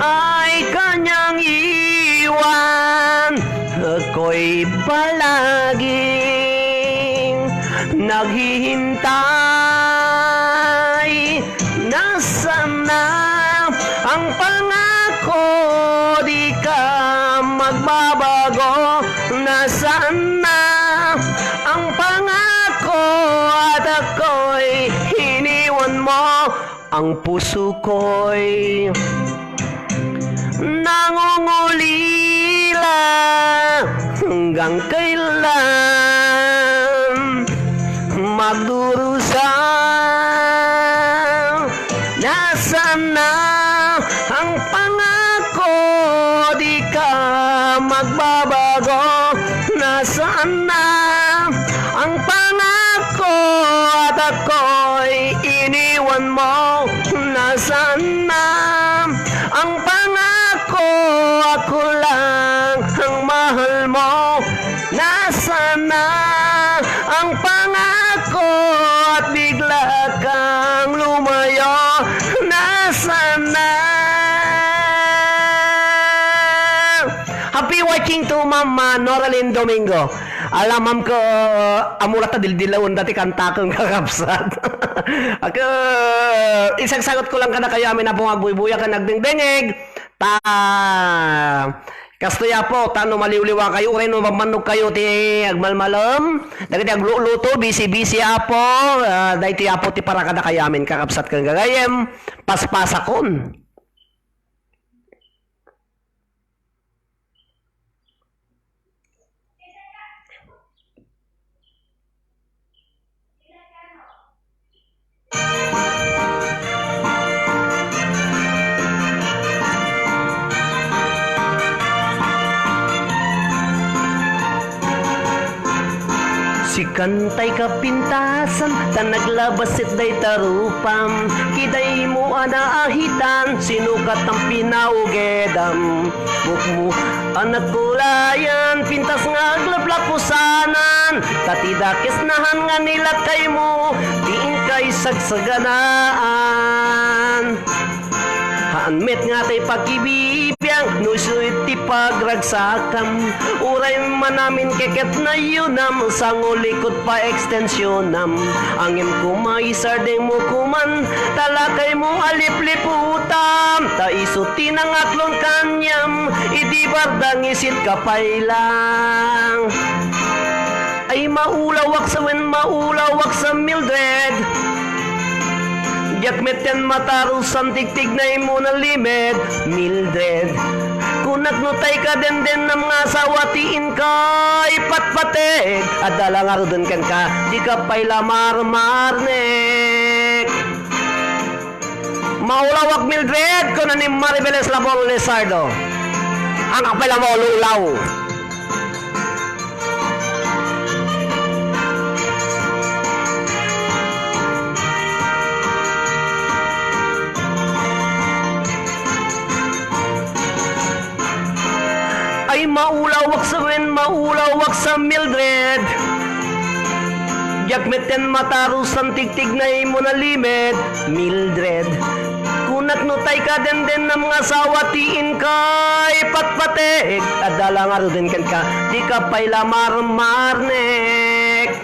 ay kanyang iwan, ako'y palaging naghihintay. Nasaan na ang pangako? Di ka magbabago. Nasaan na ang pangako? At ako'y iniwan mo. Ang puso ko'y nangungulila. Hanggang kailan magdurusa? Na na ang pangako, di ka magbabago. Nasaan na ang pangako at ako'y iniwan mo? Nasaan na ang pangako, ako lang ang mahal mo? Nasaan na ang pangako at bigla kang lumayo? Nasaan na? Happy watching to Mama Noralyn Domingo. Alamam ko, amura ta dildilawen dati kantakon kakabsat. Ako, isagsagot ko lang kadakayo amin a pungagbuybuyag ken agdengdengeg. Ta, kastoy, Apo, ta no maliwliwa kayo, uray no mammannog kayo ti agmalmalem, dagiti agluluto, busy-busy, Apo, ah, daytoy, Apo, ti para kadakayo amin, kakabsat ken gagayem, paspasakon. Sikan tay kapintasan, ta naglabas itday ta rupam. Kidaymo a naahitan, sinukat ang pinaugedam. Bukmo a nagkulayan, pintas nga aglaplapusanan, ta ti dakes nahan nga nilakaymo, ti inkay sagsaganaan. Haan met nga tay pakibibiang, no isu ti pagragsakam. Uray man amin keket nayunam, sango likod pa ekstensionam. Angem koma isardengmo koman, ta lakaymo a lipliputam, ta isu ti nangaklon kaniam, idi bardang isit ka pay lang. Ay, maulawak sa wen maulawak sa Mildred. Diak metten matarusan tigtignay mo na limed, Mildred. Kunak no tay kadendennam nga asawa ti inkay patpateg, adda la ngaruden kenka, dika pay la marmarnek. Maulawak, Mildred, kuna ni Maribel Eslabon Lizardo. Ang apay la maulaw. Ay, maulawak sa wen, maulawak sa Mildred. Diak metten matarusan tigtignay mo na limed, Mildred. Kunak no tay kadendennam nga asawa ti inkay patpateg, adda la ngaruden kenka, dika pay la marmarnek.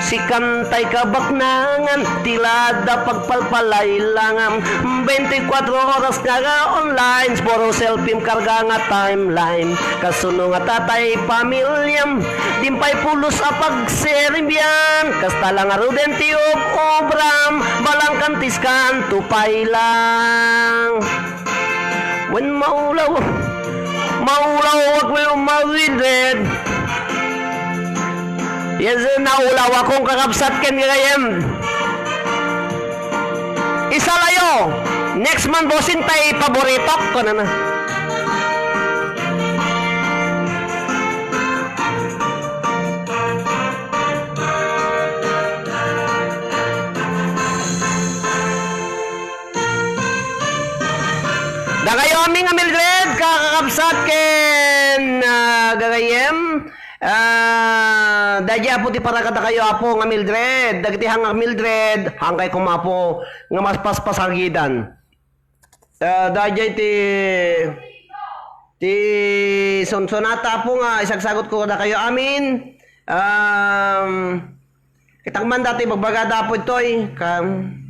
Sikan tay kabaknangan, ti la adda pagpalpalaylangam. Bente kuatro oras nga online, puro selfie karga nga timeline. Kasuno nga tatay pamilyam, dimpay pulos a pagserbian. Kasta la ngaruden ti ob-obram, balangkan tiskan, tupay lang. Wen maulaw, maulawak wen mawidred. Yes, naulawakon kakabsat ken gagayem. Isalayo, next man bossing tay paboritok, kunana. Dakayo amin nga Mildred, kakakabsat ken, ah, gagayem. Ah, daydi, Apo, ti para kadakayo, Apo, nga Mildred. Dagiti hangak Mildred, hangkay koma, Apo, nga maspaspasagidan. Ah, daydi ti, ti sunsonata, Apo, nga isagsagot ko kadakayo amin. Um, kitang man dati bagbagada, Apo, itoy. Kam-,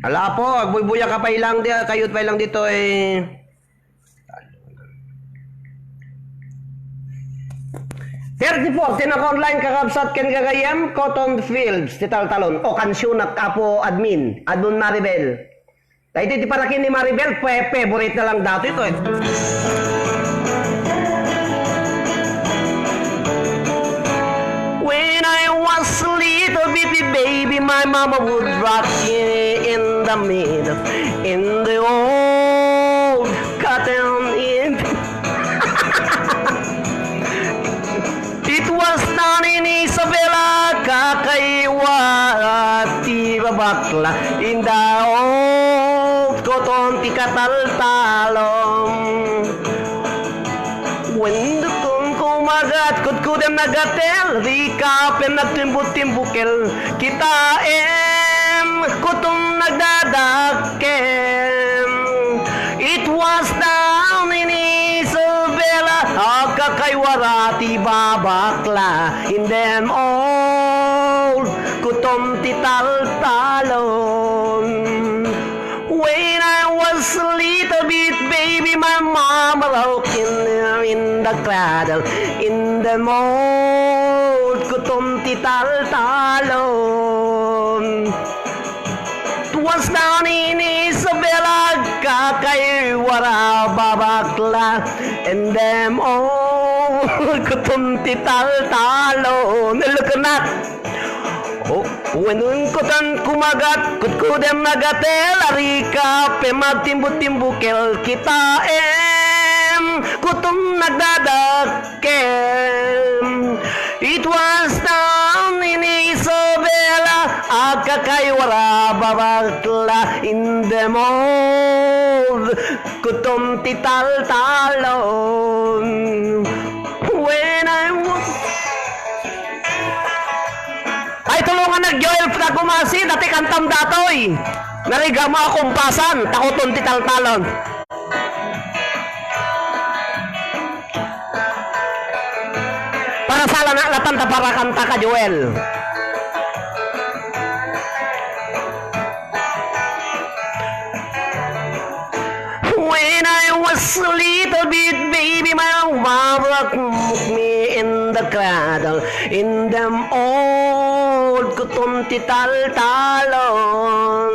ala, Apo, agbuybuya ka pay lang di, kayod pay lang ditoy. Thirty-four, ti naka-online, kakabsat ken gagayem, Cotton Fields, ti taltalon. O, kansionak, Apo Admin, Admon Maribel. Daytoy ti para ken ni Maribel, pe-, favorite na lang datoy to, eh. When I was a little baby, baby, My mama would rock me in the middle, in the old cotton in. It was down in Isabela, kakaiwa ti babakla, in the old cotton ti kataltalom. When the kun kumagat, kudkudem nagatel, rika pen nagtimbut-timbukel, kitaem, kutom nagdadakkel. It was down in Isabela, agkakaiwara ti babakla, in them old, kutom ti taltalon. When I was a little bit baby, my mama rocking me in the cradle, in the mold, kutom ti taltalon. It was down in Isabela, kakaiwara babakla, and them all, kutom ti taltalon. Look at that. Oh, when kutan kumagat, kudkudem nagatel, arika, pe magtimbut-timbukel, kitaem, kutom nagdadakkel. It was down in Isabela, agkakaiwara babakla, in the mold, kutom ti taltalon. When I was Ay, tulungan nag Joel Tagumasi, dati kantam datoy. Nariga mo a kumpasan, ta kutom ti taltalon. Para sala na latan ta para kanta ka, Joel. When I was a little bit baby, my mama rocked me in the cradle, in them old kutom ti taltalon.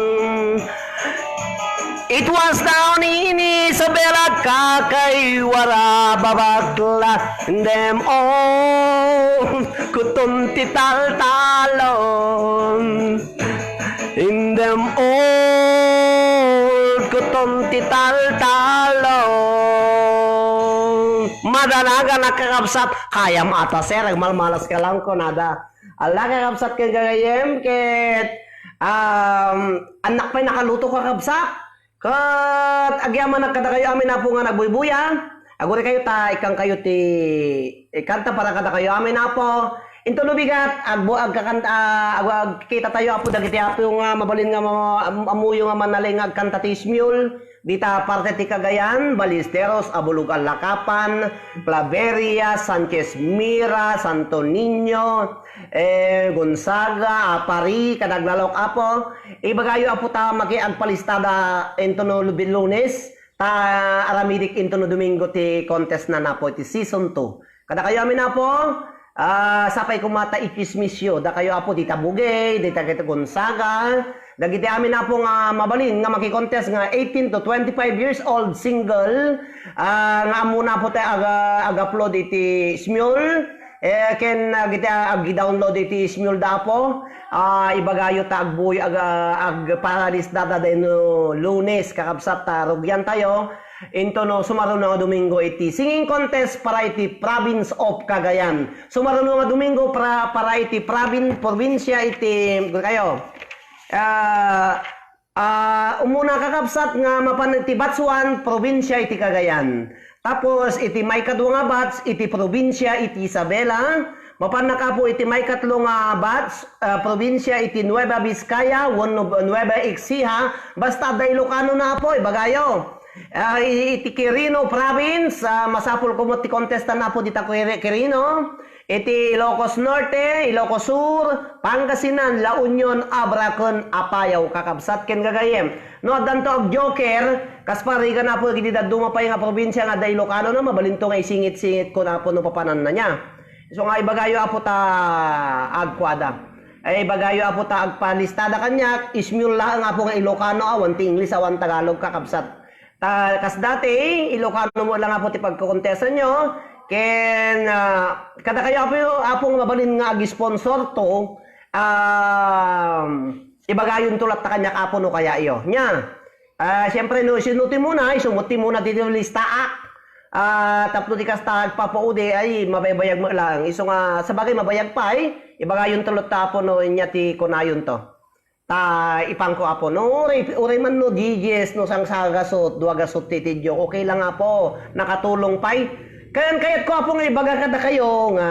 It was down in Isabela, kakaiwara babakla, in them old kutom ti taltalon. In them old kutom ti taltalon. Madanagan a kakabsat, kayam ata, sir, agmalmalas ka lang kunada. Ala, kakabsat, ken gagayem, ket, um, annak pay nakaluto, kakabsat. Ket agyamanak kadakayo amin, Apo, nga nagbuybuya. Agurikayo ta ikkankayo ti ikanta para kadakayo amin, Apo. Intono bigat, agbu-, agkakanta, ah, ag-, agkitatayo, Apo, dagiti Apo nga mabalin nga ma-, am-, ammoyo nga manaling nga agkanta ti Ismiol. Dita parte ti Cagayan, Ballesteros, Abulog, Alacapan, Claveria, Sanchez Mira, Santo Niño, eh, Gonzaga, Aparri, kada aglalok, Apo. Ibagayo, Apo, ta maki-, agpalistada intono lubi-, Lunes, ta aramidik intono Domingo ti contest na, Apo, iti season two. Kadakayo amin, Apo, ah, sapay koma ta ichismisyo. Dakayo, Apo, dita Bugey, dita Gonzaga, dagiti amin, Apo, nga mabalin nga maki-contest nga eighteen to twenty-five years old, single, ah, nga ammona, Apo, ta aga-, ag-upload iti Ismiol, Eh, ken, ah, dagiti, ah, ag-download iti Ismiol da, Apo. Ah, ibagayo ta agbuy-, ag-, ah, agpalistada dayno Lunes, kakabsat, ta rugiantayo. Intono sumaruno nga Domingo iti singing contest para iti Province of Cagayan. Sumaruno nga Domingo para, para iti provin-, probinsia iti, kayo. Ah, Ah, umuna, kakabsat, nga mapan iti batch one, probinsia iti Cagayan. Tapos, iti maikadua nga batch, iti probinsia iti Isabela. Mapannak, Apo, iti maikatlo nga batch, ah, probinsia iti Nueva Vizcaya, wenno Nueva Ecija. Basta adda Ilocano na, Apo, ibagayo. Ah, i-, iti Quirino Province, ah, masapul koma ti contestant, Apo, dita Quiri-, Quirino. Iti Ilocos Norte, Ilocos Sur, Pangasinan, La Union, Abra, ken Apayao, kakabsat ken gagayem. No addanto ag-joker, kas parigan, Apo, dagiti dadduma pay nga probinsia nga adda Ilocano na, mabalinto nga isingit-singit ko na, Apo, no papananna niya. Isu nga ibagayo, Apo, ta agkuada. Ay, ibagayo, Apo, ta agpalistada kaniak, Ismiol laeng, Apo, nga Ilocano, awan ti Ingles, awan Tagalog, kakabsat. Ta, kas dati, Ilocano mo lang, Apo, ti pagkukontesanyo. Ken, ah, kadakayo, Apo, Apo, nga mabalin nga ag-sponsor to, um, ibagayonto latta kaniak, Apo, no kayayo. Nia, ah, siyempre, no, sino ti muna, isu met ti muna ti listaak. Ah, tapno ti kasta agpapaudi, ay, mabaybayag met lang. Isu nga, sabagay, mabayag pay, ibagayonto latta, Apo, no, nia ti kunayonto. Ta ipanko, Apo, no, uray, uray man no diyes, no sangsagasut, dua gasut ti itidyo, okay lang, Apo, nakatulong pay. Kayat, kayatko, Apo, nga ibaga kadakayo nga,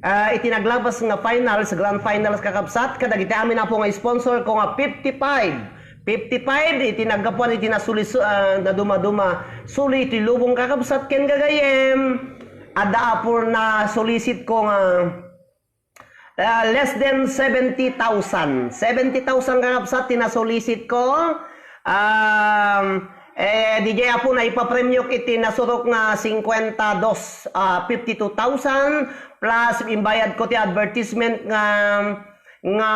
ah, iti naglabas nga finals, grand finals, kakabsat, kadagiti amin, Apo, nga sponsor ko nga fifty-five. Fifty-five iti naggapuan iti nasulis-, ah, nadumaduma, suli iti lubong, kakabsat, ken gagayem. Adda, Apo, nasulisit ko nga, ah, less than seventy thousand. Seventy thousand, kakabsat, ti nasulisit ko. Um, eh, D J, Apo, naipapremyok iti nasurok nga cincuenta dos, ah, fifty-two thousand, plus imbayad ko ti advertisement nga, nga,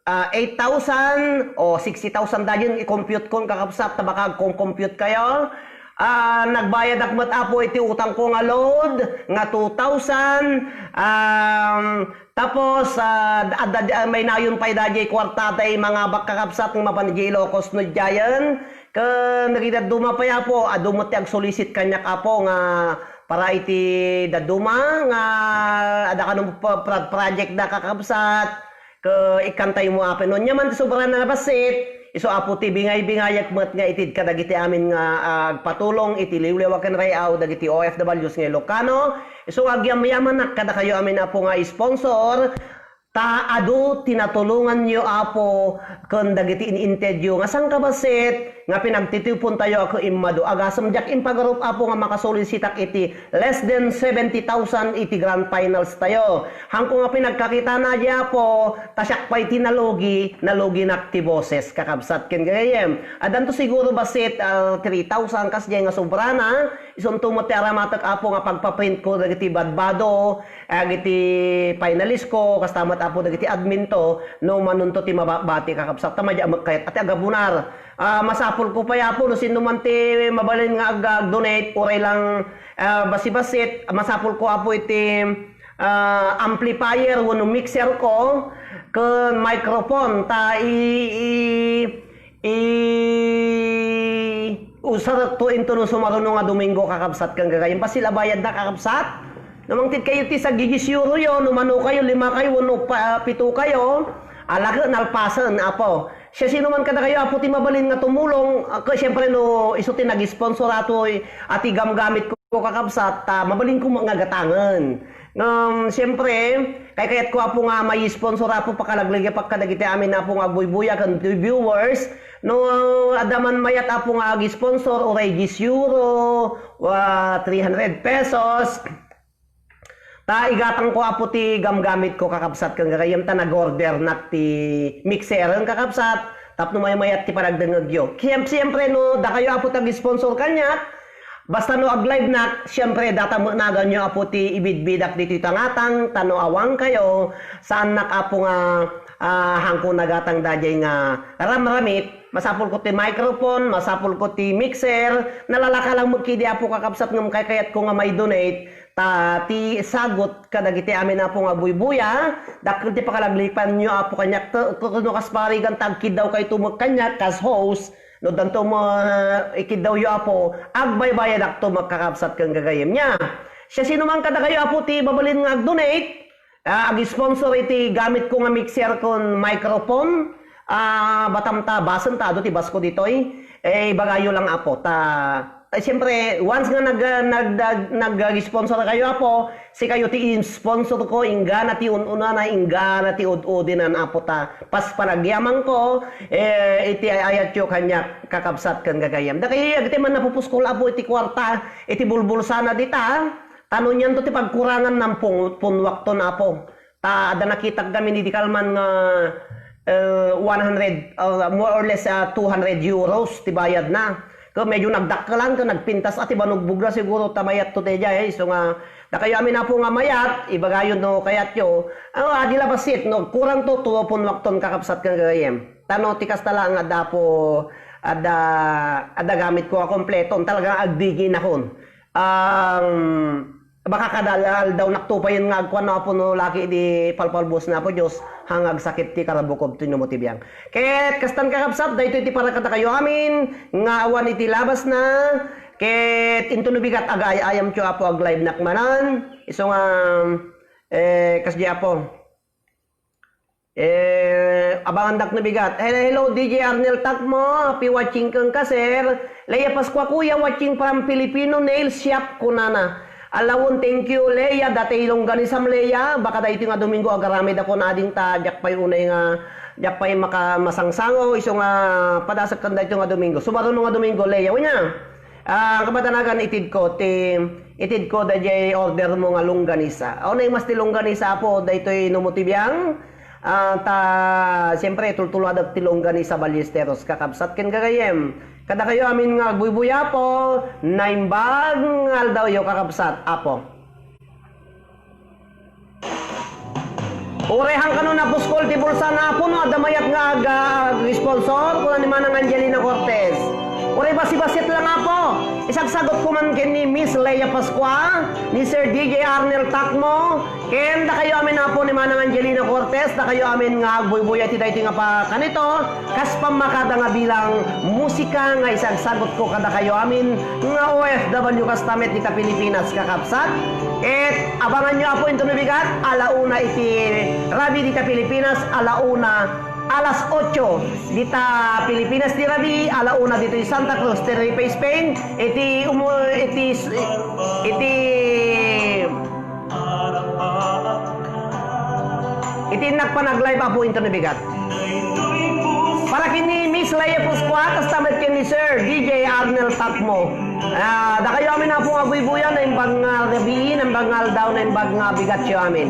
ah, eight thousand o sixty thousand dayon, i-compute kon, kakabsat, ta baka agkom-compute kayo. Ah, nagbayadak met, Apo, iti utang ko nga load nga two thousand. Um, tapos, ah, adda, ah, may nayon pay daydiay kuarta tay mangabak, kakabsat, nga mapan idiay Ilocos no idiayen. Ken dagiti dadduma pay, Apo, adu met ti agsulisit kaniak, Apo, nga para iti dadduma nga adda kano pro-, pro-, project da, kakabsat. Ket ikkantayo mo, Apo. No ania man ti sobrana nga bassit, isu, Apo, ti bingay-bingayek met nga itid kadagiti amin nga, ah, agpatulong iti liwliwa ken ray-aw dagiti O F Ws nga Ilocano. Isu nga agyamyamanak kadakayo amin, Apo, nga sponsor, ta adu ti natulonganyo, Apo, ken dagiti in-intedyo nga sangkabassit nga pinagtitipontayo a ket immadu. Agasem diak impagarup, Apo, nga makasulisit ak iti less than seventy thousand iti grand finals tayo. Hanko nga pinagkakitana diay, Apo, ta siak pay ti nalugi, naluginak ti boses, kakabsat ken gagayyem. Addanto siguro bassit, ah, three thousand, kasdiay nga sobrana, isunto met ti aramatek, Apo, nga pagpaprint ko dagiti badbado, dagiti finalist ko, kasta met, Apo, dagiti admin to, no manunto ti mabati, kakabsat, ta madi a mek kayat, ati agabunar. Ah, masapul ko pay, Apo, no sino man ti mabalin nga ag-, ag-donate, uray lang, ah, basi-basit, masapul ko, Apo, iti, ah, amplifier wenno mixer ko, ken microphone, ta i-, i-, i-, usarek to intono sumaruno nga Domingo, kakabsat, ken gagayyem. Bassit a bayadna, kakabsat. No mangted kayo ti saggigisyuro yo, no mano kayo, lima kayo, wenno pa-, pito kayo, alake, nalpasen, Apo. Siasino man kadakayo, Apo, ti mabalin nga tumulong, ah, ket siyempre no isu ti nag-sponsor atoy, ati gamgamit ko, kakabsat, ta mabalin ko nga gatangen. Ngem, siyempre, kaykayat ko, Apo, nga may sponsor, Apo, pakalaglagipak kadagiti amin, Apo, nga agbuybuya ken viewers. No adda man mayat, Apo, nga ag-sponsor, uray diyes euro, wa, three hundred pesos. Ta igatang ko, Apo, ti gamgamit ko, kakabsat, ken gagayyem, ta nag-order nak ti mixer, kakabsat, tapno maymayat ti panagdengngegyo. Siyem-, siyempre, no dakayo, Apo, ti ag-sponsor kaniak, basta no ag-live nak, siyempre, data met naganyo, Apo, ti ibidbidak ditoy tangatang, ta no awan kayo, saannak, Apo, nga, ah, hanko nagatang daydiay nga ramramit, masapul ko ti microphone, masapul ko ti mixer, nalalaka lang met kidi, Apo, kakabsat, ngem kaykayat ko nga may donate, ta ti sagut kadagiti amin, Apo, nga agbuybuya, dakkel ti pakalaglagipanyo, Apo, kaniak, ta, ta, no kas parigan ta agkiddaw kayto met kaniak kas host, no addanto mo, ah, ikiddawyo, Apo, agbaybayadakto met, kakabsat ken gagayyem. Nia, siasino man kadakayo, Apo, ti mabalin nga ag-donate, ah, ag-sponsor iti gamit ko nga mixer ken microphone, ah, batam ta, basen ta, adu ti basko ditoy. Eh, ibagayo lang, Apo, ta, eh, siyempre, once nga nag-, nag-, nag-, nag-sponsor kayo, Apo, sikayo ti sponsor ko, inggana ti un-unana, inggana ti ud-udinan, Apo, ta, pas panagyaman ko, eh, iti ay-ayatyo kaniak, kakabsat ken gagayyem. Dakayo, agti man napupuskol, Apo, iti kuarta, iti bulbulsana dita, ta no nianto ti pagkurangan, nampun-, punwakton, Apo. Ta adda nakitak ngamin idi kalman nga, eh, one hundred, uh, more or less, uh, two hundred euros ti bayadna. Ket medyo nagdakkelan ket nagpintas a ti banugbogna siguro ta mayatto daydiay, eh. Isu nga, dakayo amin, Apo, nga mayat, ibagayo no kayatyo. Ah, adi la bassit, no, kurangto, punwakton, kakabsat ken gagayyem. Ta no ti kasta laeng adda, Apo, adda, adda gamitko a kompleton, talagang agdiginakon. Um, Baka kada al-, aldaw naktupayen nga agkuan no Apo no laki di palpalbos na Apo Dios, nga agsakit ti karabukod ti numo ti biang. Ket kastan kakabsat, daytoy ti para kadakayo amin, nga awan iti labas na, ket intono bigat agaay-ayam ti Apo ag-live nak manen, isu nga, eh, kas di Apo. Eh, abangandak no bigat. Hello, hello, D J Arnel Takmo. Happy watching kenka, sir. Lea Pascua, kuya, watching from Filipino Nail Shop, kunana. Alawon, thank you, Lea. Dati longganisam, Lea. Baka daytoy nga Domingo, agaramid ako na ading ta, diak pay unay nga, diak pay maka-, masangsango. Isu nga, padasek ken daytoy nga Domingo. Sumaruno nga Domingo, Lea. Unya. Ah, kapadanagan itid ko ti, itid ko dayjay order mo nga longganisa. Aw, naingmas ti longganisa, Apo, daytoy numo ti biang. Ah, ta, siyempre, tultuloadek ti longganisa Ballesteros, kakabsat ken gagayem. Kadakayo amin nga agbuybuya, Apo, naimbag nga aldawyo, kakabsat, Apo. Uray han kano napuskol ti bulsa na Apo no adda mayat nga ag-, ag-sponsor, kuna ni Manang Angelina Cortez. Uray basibasit lang Apo. Isagsagutko man ken ni Miss Lea Pascua, ni Sir D J Arnel Takmo, ken dakayo amin Apo ni Manang Angelina Cortez, dakayo amin nga agbuybuya iti daytoy nga pa-, kanito, kas pammakada nga bilang musika nga isagsagutko kadakayo amin nga O F W kasta met dita Pilipinas, kakabsat. Ket abanganyo Apo intono bigat, ala una iti rabii dita Pilipinas, ala una, alas ocho dita Pilipinas ti rabii, ala una ditoy Santa Cruz, Tenerife, Spain, iti umu-, iti s-, iti Iti innak panag-live, Apo, intono bigat. Para ken ni Miss Lea Pascua, kasta met ken ni Sir D J Arnel Takmo. Ah, dakayo amin, Apo, nga agbuybuya, naimbag nga rabii, naimbag nga aldaw, naimbag nga bigatyo amin.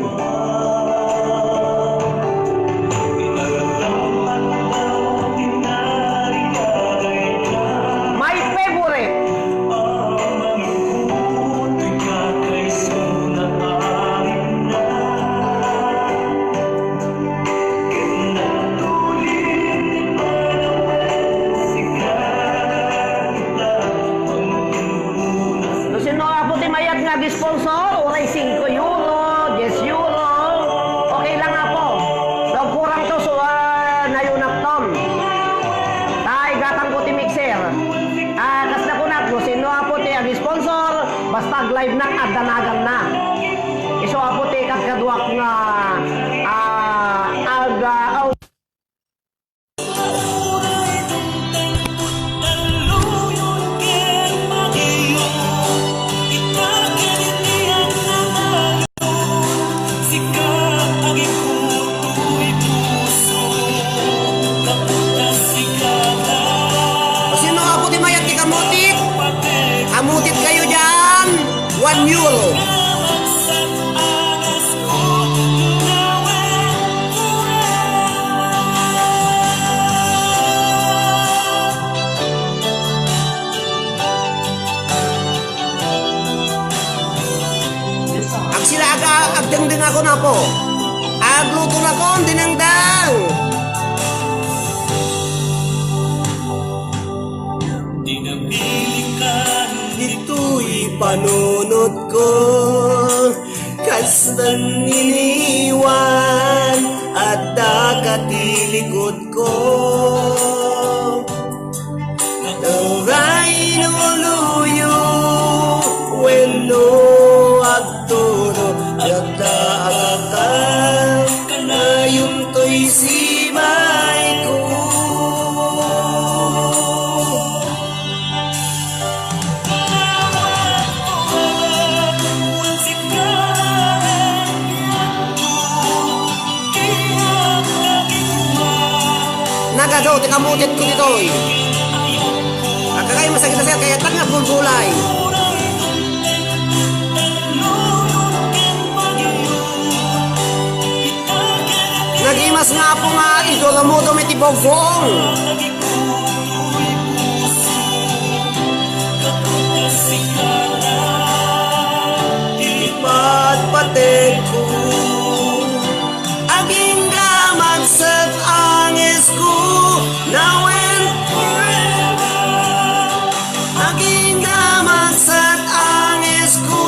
My favorite. No sino, Apo, ti mayat nga ag-sponsor, uray singko euro, dies euro, okay lang, Apo. Daw kurang to, so, ah, nayunak ton. Ta igatangko ti mixer. Ah, kasla kunak, no sino, Apo, ti ag-sponsor, basta ag-live nak, adda naganna. Isu, Apo, ti kadkaduak nga, ah, ag-, ah, aw- Sino, Apo, ti mayat ti kamutit? Kamutit kayo dyan. One euro. Agsila aga, agdengdeng ako na po. Agluto na ko, dinengdeng. Dinamilikan ditoy panunot ko. Kastan iniwan, adda ka ti likod ko. Uray no luyo, wenno agturo, adda agakal, kanayon toy simayko. Nagado ti kamutit ko ditoy. Agkakay masakit na siya, kaya tanga bulbulay. Nagimas nga apo nga idolamudo iti buggoong. Ipatpatekko, agingga magsat angesko, now and forever. Agingga magsat angesko,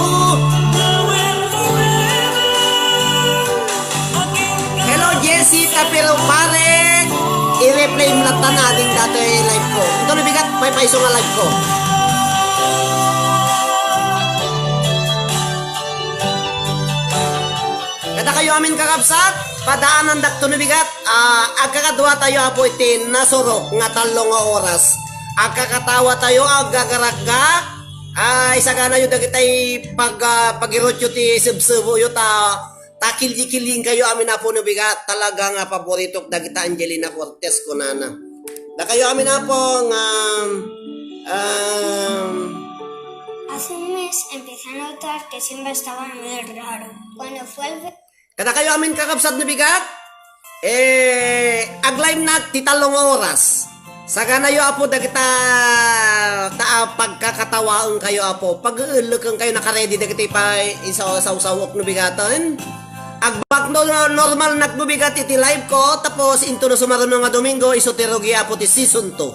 Tan ading datoy live ko. Ito no bigat, paypayso nga live ko. Kadakayo amin kakabsat, padaanandakto no bigat, ah, agkakadua tayo, Apo, iti nasurok nga tallo nga oras. Agkakatawa tayo, aggagaragga, ah, isaganayo dagitay pag-, ah, pagirutyo ti sebseboyo ta, ta killi-killiingkayo amin, Apo, no bigat. Talaga nga paboritok dagita Angelina Cortez, kunana. Dakayo amin, Apo, nga, um, Hace un mes empezaron a notar que siempre estaba muy raro. Cuando fue el ve- Kadakayo amin kakabsat no bigat, eh, aglivenak ti tallo nga oras. Saganayo, Apo, dagita ta, ah, pagkakatawaenkayo, Apo. Pag-eelleken kayo, naka-ready dagiti pa-, isa-, sawsawok no bigaten. Agbakno no, normalnak no bigat iti live ko, tapos into no sumaruno nga Domingo, isu ti rugi, Apo, ti season two.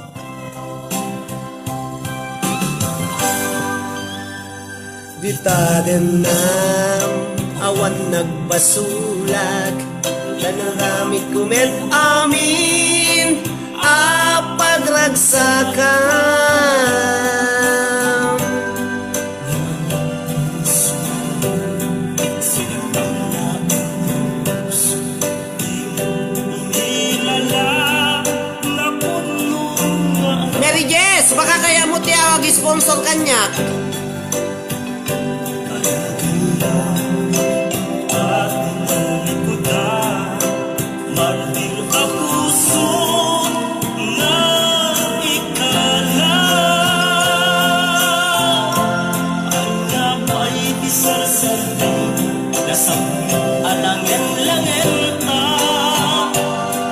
Dita dennam, awan nagbasolak, nanaramidko met amin a pagragsakam. Mary Jess, baka kayam ti ag-sponsor kaniak.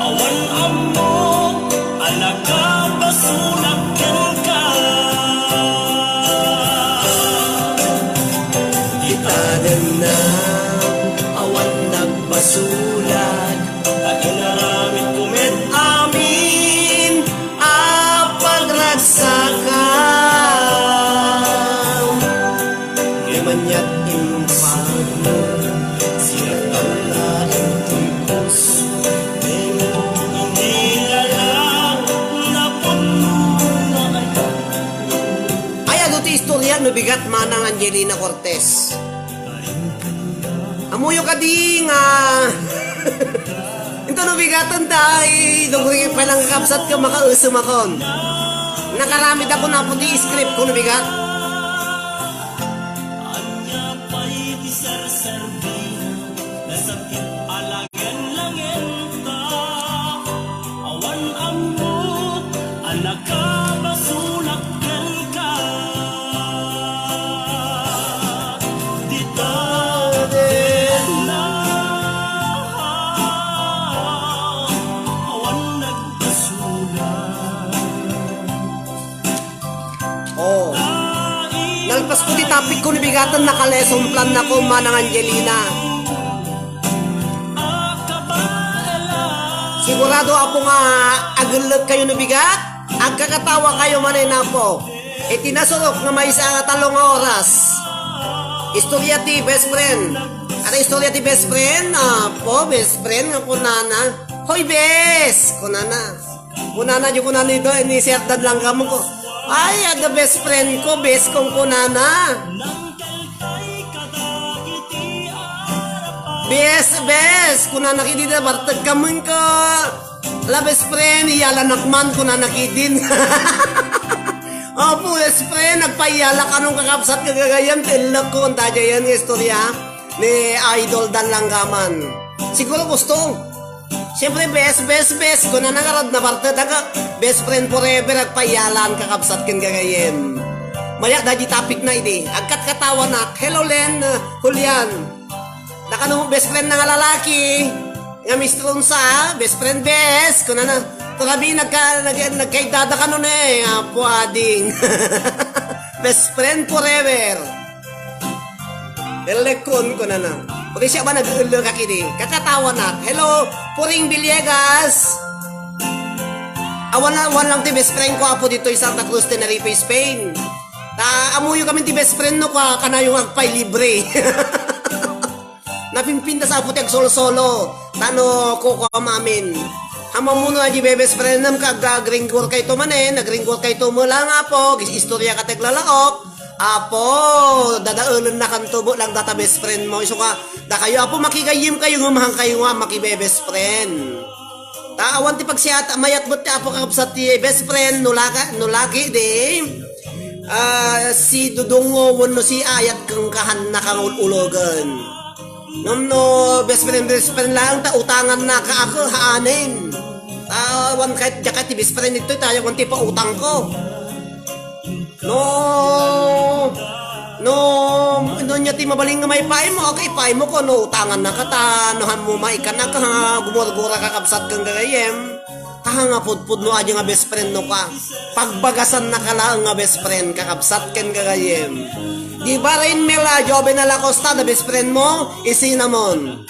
Awan ammo a nagbasolak kenka. Itadenna, awan nagbasolak, ta inaramidko met amin a pagragsakam. Ngem aniat impagumo, siak laeng ti puso, ngem inilalak napunno nga ayat. Ay, adu ti istorya no bigat, Manang Angelina Cortez. Ammoyo kadi nga Into no bigaten ta, idugri pay lang kakabsat ko, makaesemakon. Nakaramidakon, Apo, ti script ko no bigat. Ania pay ti serserbi, nasakit a langen-langen ta, awan ammo a nakabasolak kenka. Dita denna, awan nagbasolak. Oh. Nalpas ko ti topic ko no bigaten, naka-lesson plan nako, Manang Angelina. Sigurado, Apo, nga agellek kayo no bigat, agkakatawa kayo manen, Apo. Iti nasurok nga maysa nga tallo nga oras. Istorya ti best friend. Ata istorya ti best friend? Apo, best friend nga kunana. Hoy, bes! Kunana. Kunana, di kunana ito, ni Sir Dan Langgam ko. Ay, ada best friend ko, bes kong kunana. Bes, bes, kunana kidi da, bartek kamun ko. La best friend, iyalanak man, kunana kidin. Apo, best friend, nagpaiyalak, anong kakabsat ka gagayan, tellak ko, ang tadya yan, nga istorya ni Idol Dan Langgaman. Siguro gusto. Siyempre, best, best, best. Kunana ngarud, nabarted, aga, best friend forever, agpaiyalan, kakabsat ken gagayem. Maya, da di topic na idi. Agkatkatawanak. Hello, Len, uh, Julian. Nakano, best friend na nga lalaki. Nga mister Unsa, best friend, best. Kunana, turabi, nagka-, nag-, nagkaidada kano ne. Apo, ading. Best friend forever. Elekon, kunana. Pati siya ba nag-ulo ka kini? Kakatawa na. Hello, Puring Villegas. Awan na, awan lang ti best friend ko, Apo, dito sa Santa Cruz, Tenerife, Spain. Ta, amuyo kami ti best friend no, kwa, kanayo nga agpay libre. Napimpintas, Apo, ti agsolsolo. Tano, kuko, mamin. Ammom no adi best friendem ka ag-, agringgor kayto manen, agringgor kayto met lang, Apo, gis-, istorya ka ti aglalaok. Apo, dadaelennakanto met lang data best friend mo. Isu ka, dakayo, Apo, makigayyem kayo, ngem haankayo nga maki-best friend. Ta awan ti pagsiat-, mayat met ti Apo kakabsat ti best friend, no laka-, no laki di, ah, si Dudong wenno si Ayat ken kahanna kangul-ulogen. Ngem no best friend, best friend laeng ta utanganna ka ako, haanen. Ta awan ket diak ti best friend ito, ta awan ti pautangko. No, no, no nia ti mabalin nga maipaaymo, okay, ipaaymo ko, no utanganna ka ta, no haanmo maikkan ka, ha, gumurgura kakabsat ken gagayyem. Ta nga pudpudno adi nga best friend no ka. Pagbagasannaka laeng nga best friend, kakabsat ken gagayyem. Di ba Rain Mel, ah, Joven Alacosta, da best friend mo? Isinamon.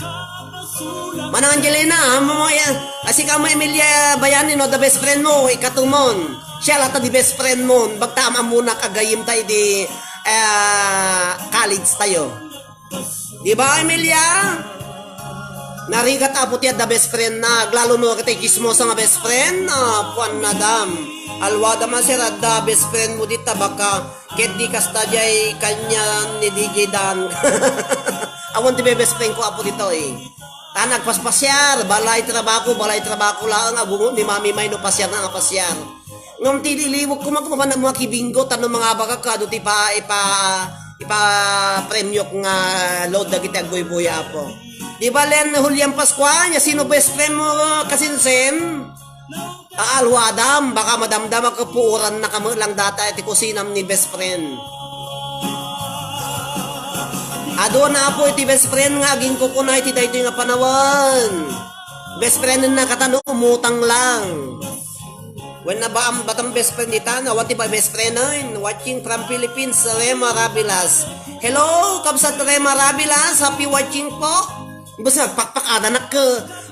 Manang Angelina, amo mo yan. Asika mo Emilia Bayani, no, da best friend mo, ikatumon. Siya lata di best friend mo. Bagta am-amunak a gayyem ta idi, ah, college tayo. Di ba, Emilia? Narigat, Apo, ti adda best friend na. Aglalo no, katay chismosa nga best friend. Ah, puan na dam. Alwada man, sir, adda best friend mo dita, baka ket di kasta jay kanya ni D J Dan. Awan ti be-, best friend ko, Apo, ditoy. Ta nagpaspasiar, balay trabako, balay trabako laeng, agungo ni Mami May no pasiar na nga pasiar. Ngem ti iliwek ko man, kung mapan-, mga kibinggo, tano mga bagak, kado ti pa-, ipa-, ipapremyok nga load dagiti agbuybuya, Apo. Di ba, Len Julian Pascual, ya sino best friend mo, kasinsin? Aalwadam, baka madamdama ka puuran na kamo lang data iti kusinam ni best friend. Adu na, Apo, iti best friend nga agingkukuna iti daytoy nga panawen. Best friend na katano umutang lang. Wen na ba ang batang best friend ditan? Awan ti ba best friend, ay? Watching from Philippines, Rema Rabilas. Hello, kabsat Rema Rabilas. Happy watching po. Basta nagpakpakadanak,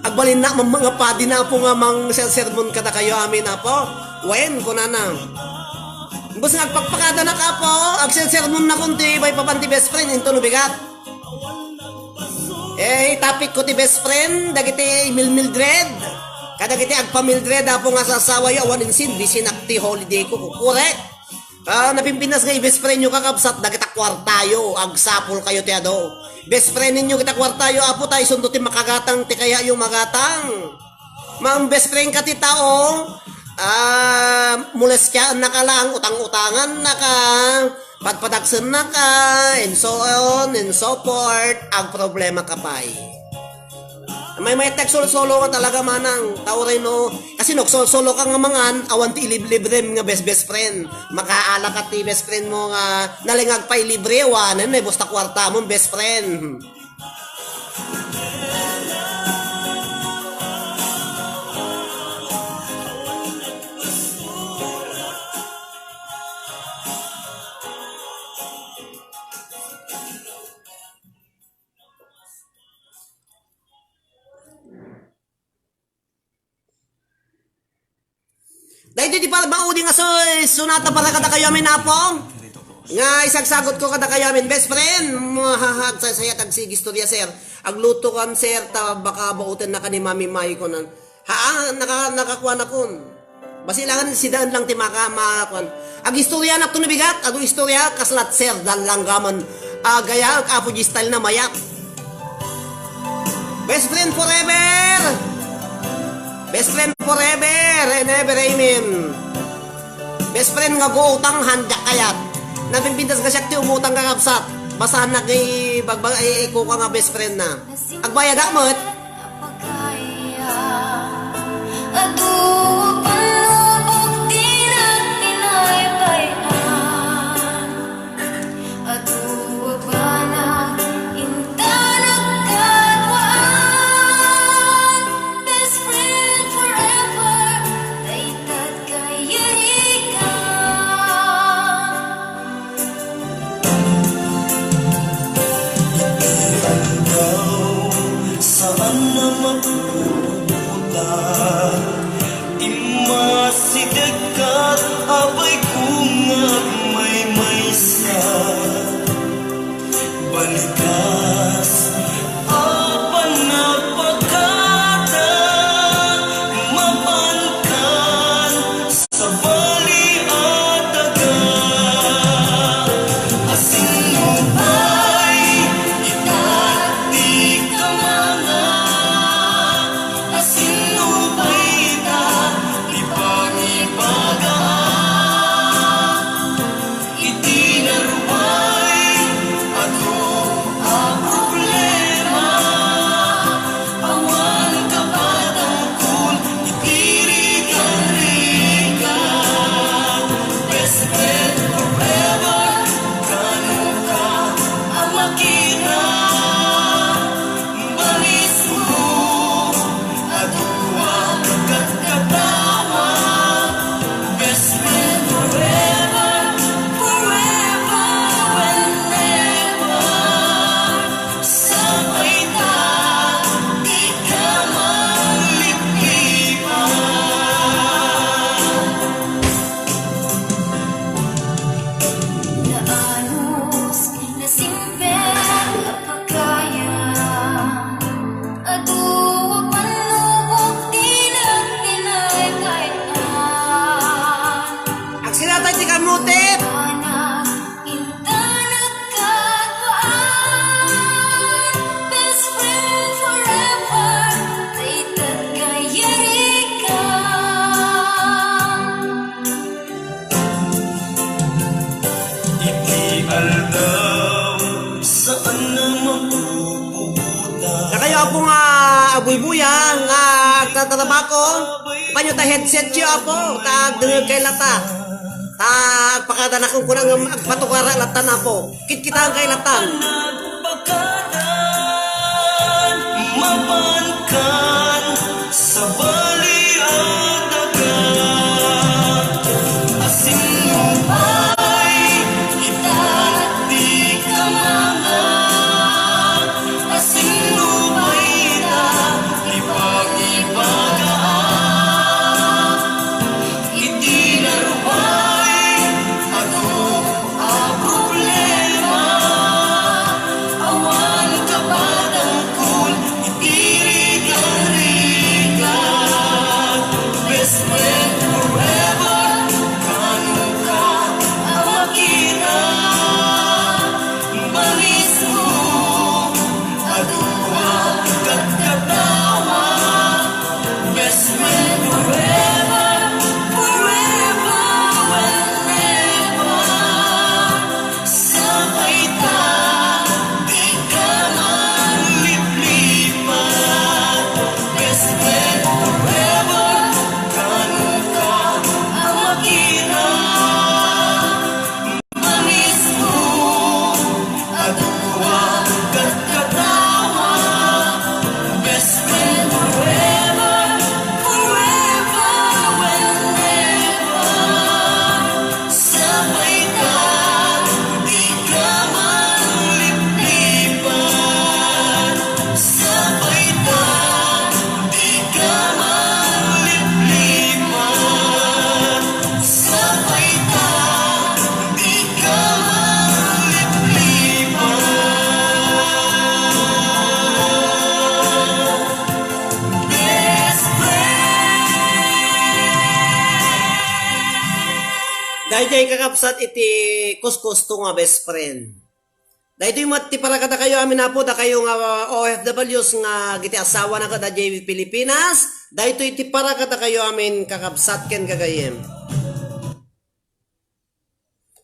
agbalinnak, mam-, nga padi na, Apo, nga mang ser-, sermon kadakayo amin, Apo. Wen, kunana. Basta nagpakpakadanak, Apo, agsersermon na kunti, bay papan ti best friend, into no bigat. Eh, topic ko ti best friend, dagiti Mil-, Mildred. Kadagiti agpa-Mildred, Apo, nga sasawayo, awan insin, busy nak ti holiday ko, kukurek. Ah, napimpinas nga i-best friend yo, kakabsat, dagita kuartayo, agsapul kayo ti adu. Best friend ninyo kita kuartayo, Apo, ta isundo ti makagatang, ti kayayo magatang. Mang best friend ka ti tao, ah, molestiaan na ka lang, utang-utangan na ka, padpadaksen na ka, and so on and so forth, agproblema ka pay. May, may tek solo-solo nga talaga manang, tao rin, no? Kasi no, solo-solo ka nga mangan, awan ti ilib-, librem nga best, best friend. Makaala ka ti best friend mo nga nalingag pay libre, awanen, may busta kwarta mo, best friend. Daytoy ti pal-, maudi nga so-, sonata para kadakayo amin, Apo. Nga isagsagot ko kadakayo amin, best friend. Mahahag sa sayat agsigistorya, sir. Agluto kan, sir, ta baka bauten na ka ni Mami Mai ko nan. Ha, ah, naka-, nakakuan akon. Basi langan sidaen lang ti maka-, makuan. Agistorya nak to no bigat, adu istorya, kaslat, sir, dan langgaman. Agaya, Apo G style na mayat. Best friend forever! Best friend forever and ever, amen. Best friend nga guutang, hanjak kayat. Napimpintas nga siak ti umutang kakabsat. Basahan na kay bagbag-, ay, ay, kuka nga best friend na. Agbayag met. Adu a panubok ti nagtinaypayan. Adu a banag inta nagkaduaan. Best friend forever, dayta kayaykan. Ikaw, saan Kayo, Apo, nga abuybuya, nga agtatrabaho, panyo ta headset yo, Apo, ta agdengngeg kay latta. Ta agpakadanak kuna nga agpatukara latta, Apo. Kitkitaen kay latta. Mapankan, sabali a daga, asin nupay ita ti kamanga. Asinno pay ita ti pangibagaak iti narubay a dua a problema? Awan kabatangkon iti rigarrigat, best friend forever, kano ka a makita? Mamismo a dua ket katawa. Best friend forever, forever and ever. Sabay ta, di ka man liplipat. Best friend forever, kano ka a makita? Mamismo a dua ket katawa. Best friend forever, forever and ever. Sabay ta, di ka man liplipat. Sabay ta, di ka man liplipat. Sabay ta, di ka man liplipat. Best friend. Daydiay, kakabsat, iti kuskusto nga best friend. Daytoy met ti para kadakayo amin, Apo, dakayo nga, uh, O F Ws nga agiti asawana ket adiay Pilipinas. Daytoy ti para kadakayo amin, kakabsat ken gagayyem.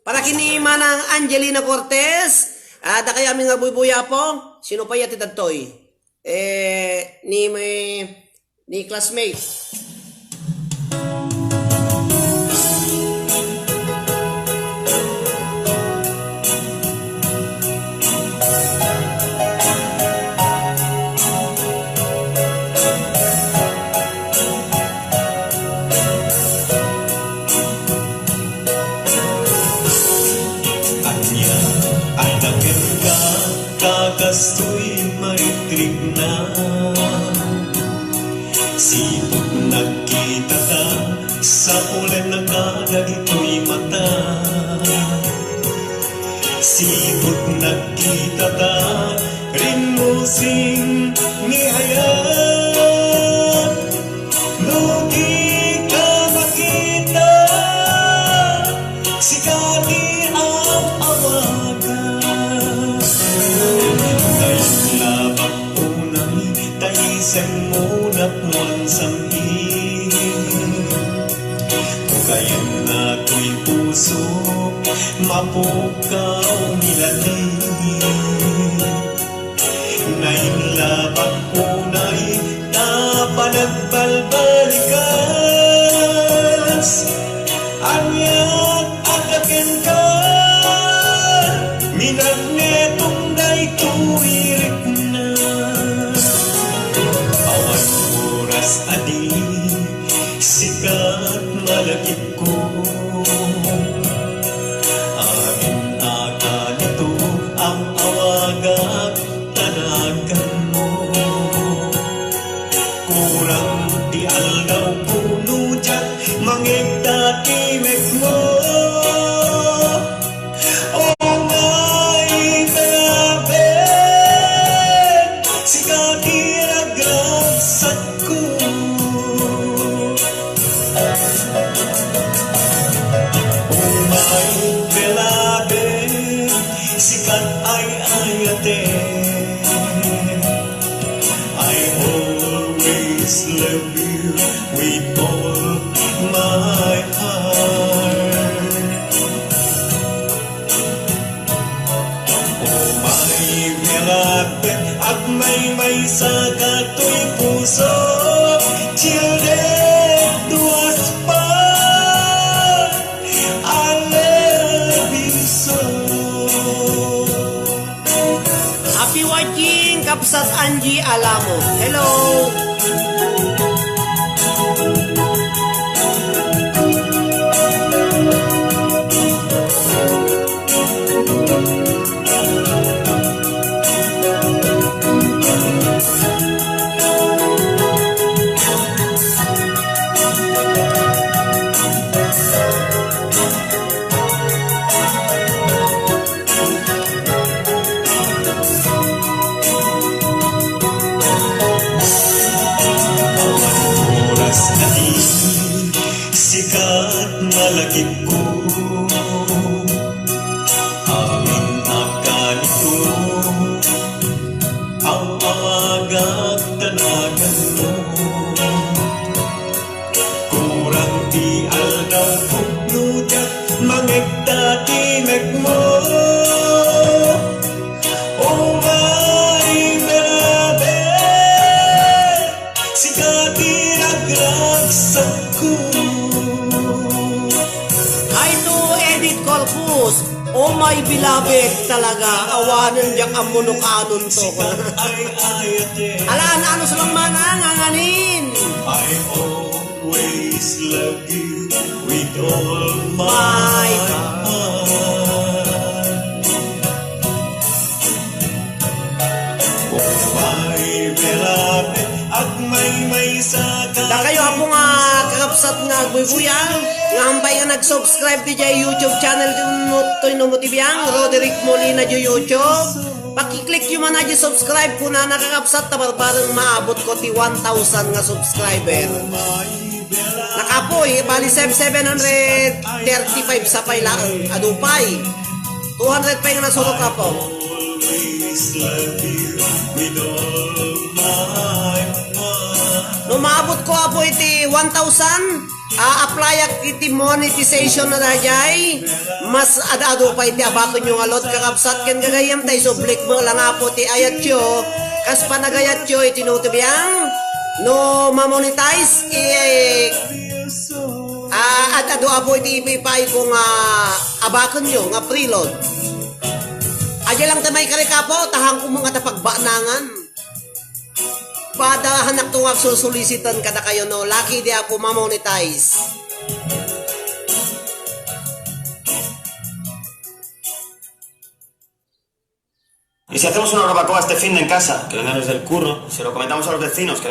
Para ken ni Manang Angelina Cortez, ah, dakayo amin nga buybuya, Apo. Sino pay ti dadtoy? Eh, ni may Ni classmate. Ania, adda kenka, ta kastoy maitrikna. Sipud nagkitata, sapulenna kadagitoy mata. Sipud nagkitata, rinmusing ni ayat. No di ka makita, sika ti am-awagan. Dayta labak unay, ta isemmo napnuan sam-i. Tugayenna toy puso, mapukkaw ni lati. Nainlabak unay ta panagbalbalikas. Ania, adda kenka, minagnetom daytoy rikna. Awan oras a di sika malagipko. Amin a kanito am-awagak tanaganmo. Kurang ti aldawko no diak mangegda ti mekmo. Oh my beloved, sika ti ragragsak ko. Oh my beloved, sika ti ay-ayatek. I always love you with all my heart. Oh my beloved, agmay Maysa katoy puso, children, duas pa. I love you so. Happy watching, Kapsat Angie Alamo. Hello. Oras na di sikat malakip ko. Amin a kanito, ang awagak tanagan mo. Kurang ti aldaw pudno diak mangegta ti mekmo. Oh my beloved, sika ti ragragsakko. Hi to Edith Corpus. Oh my beloved, talaga, awanen diak ammo no kaanonto. Ay, ay, ate. Alaan, anus lang man ang anganin. I always love you with all my heart. Oh my beloved, agmaymaysa ka. Dakayo, Apo nga kakabsat nga agbuybuyang, nga hampay nga nag-subscribe ti jay YouTube channel, no, toy no mo ti biang, Roderick Molina jay YouTube. Pakiclick yo man jay subscribe, kunana kakabsat, ta barbareng maabot ko ti one thousand nga subscriber. Nakapoy, bali sev-, seven hundred thirty-five sa pay laeng, adu pay. Two hundred pay nga nasurok, Apo. No maabot ko, Apo, iti one thousand, a-applyak iti monetization na dayjay. Mas ad-adu pay ti abakenyo nga load, kakabsat ken gagayyem, ta isublik mo lang, Apo, ti ayatyo. Kas panagayatyo iti no ti biang, no mamonetize, i-, Ah, ad-adu, Apo, iti ipaipay ko nga abakenyo nga preload. Adi lang ta maikarik, Apo, ta haanko met nga ta pagbanangan. Pada haanakto nga agsusulisiten kadakayo no, lucky di, Apo, mamonetize. Y si hacemos una barbacoa este fin de en casa, que vengan los del curro, se lo comentamos a los vecinos, que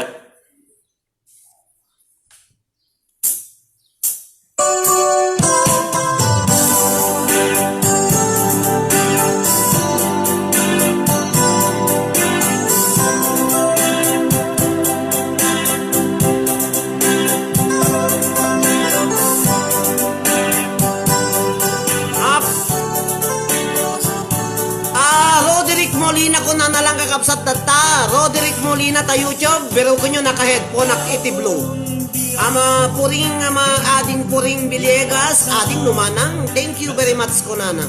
Ap-, ah, Roderick Molina, kunana lang, kakabsat, tatta. Roderick Molina ta YouTube, pero kunyo naka-headphone ak iti blue. Ama Puring, Ama Ading Puring Villegas, Ading Numanang, thank you very much, kunana.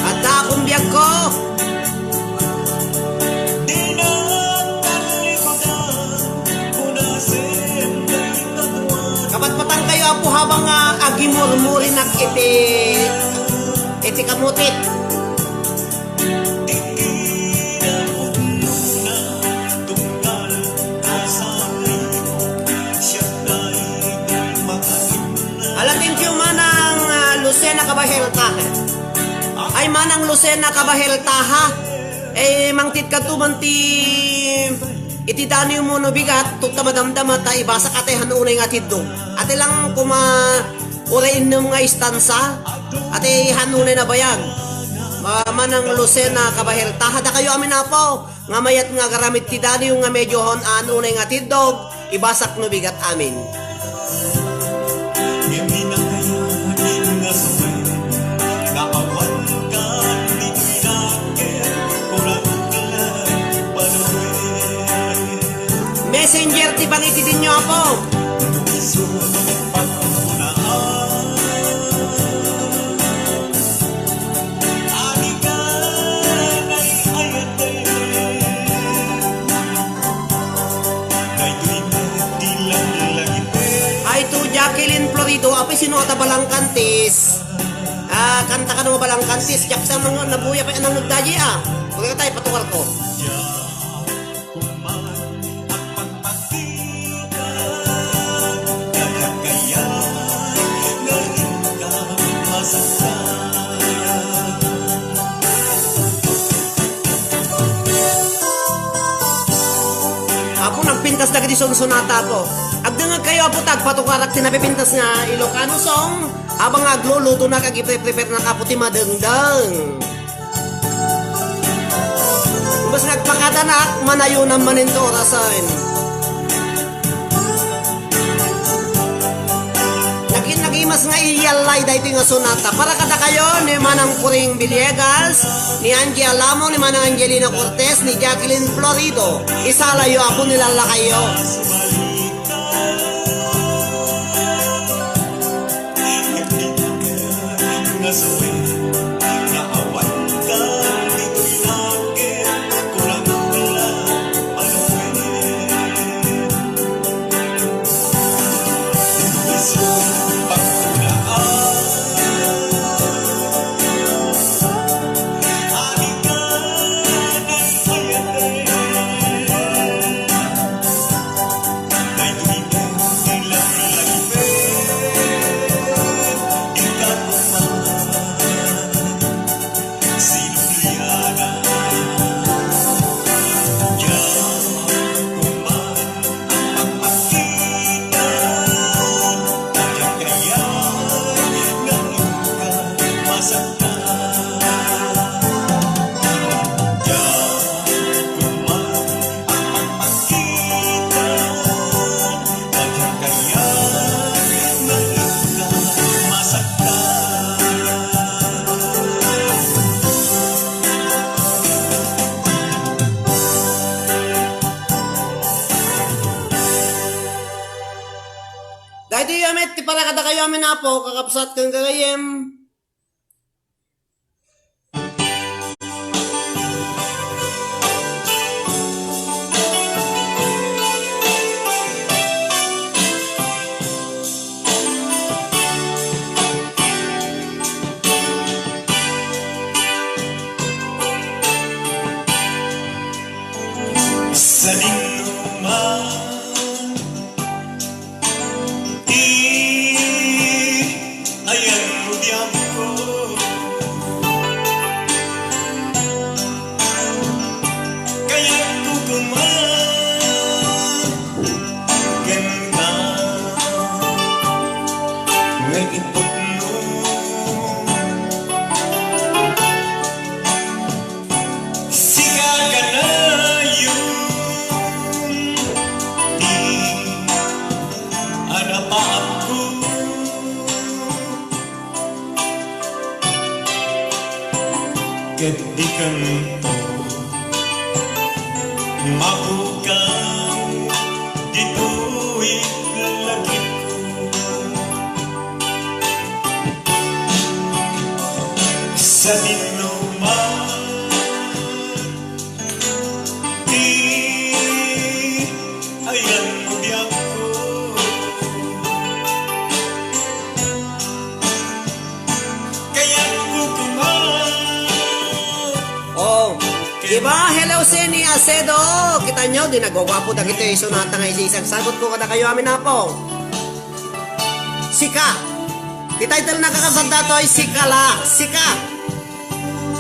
Adda akong biagko. Kapatpatan kayo, Apo, habang, ah, agimurmurinak iti, iti kamutit. Ala, thank you, Manang, ah, Lucena Cabahel Taha. Ay, Manang Lucena Cabahel Taha. Eh, mangtidkato man ti iti daniw mo no bigat, tutta madamdama ta ibasak ate han unay nga tiddog. Ate lang kuma uray innem nga istansa, ate han unay nabayag. Ma-, Manang Lucena Cabahel Taha, dakayo amin, Apo. Nga mayat nga agaramid ti daniw nga medyo han unay nga tiddog, ibasak no bigat amin. Messenger ti pangitidinyo, Apo. Florido, apay sino ata Balangkantis? Ah, kanta kano nga Balangkantis, diak sa nang-, nabuya pay a nangngeg dayi, ah. Kung tayo, patukarko. Apo, nagpintas dagiti sunsonata, Apo. Agdengngegkayo, Apo, ta agpatukarak ti napipintas nga Ilocano song. Apay nga aglulutonak, agipre-preparenak, Apo, ti madengdeng. Basta nga agpakadanak, manayonam manen ti orasen. Nagin-, nagimas nga iyallay daytoy nga sonata. Para kadakayo ni Manang Puring Villegas, ni Angie Alamo, ni Manang Angelina Cortez, ni Jacqueline Florido. Isalayo, Apo, ni lallakayo. Daytoy met ti para kadakayo amin, Apo, kakabsat ken gagayyem. Sadinoman ti ayanmo ti Amko. Kayatko koma kenka nga iputno. Sika kanayon ti anapaapko. Ket dikanto mapukaw ditoy lagipko. Sadinoman ti ayanmo ti Amko. Kayatko koma. Oh, diba? Hello, Seni Acedo. Kita nyo, di nagwagwapo dagiti sonata nga isisagsagot ko kadakayo amin, Apo. Sika. Ti title na kakasanta to ay Sika la, Sika.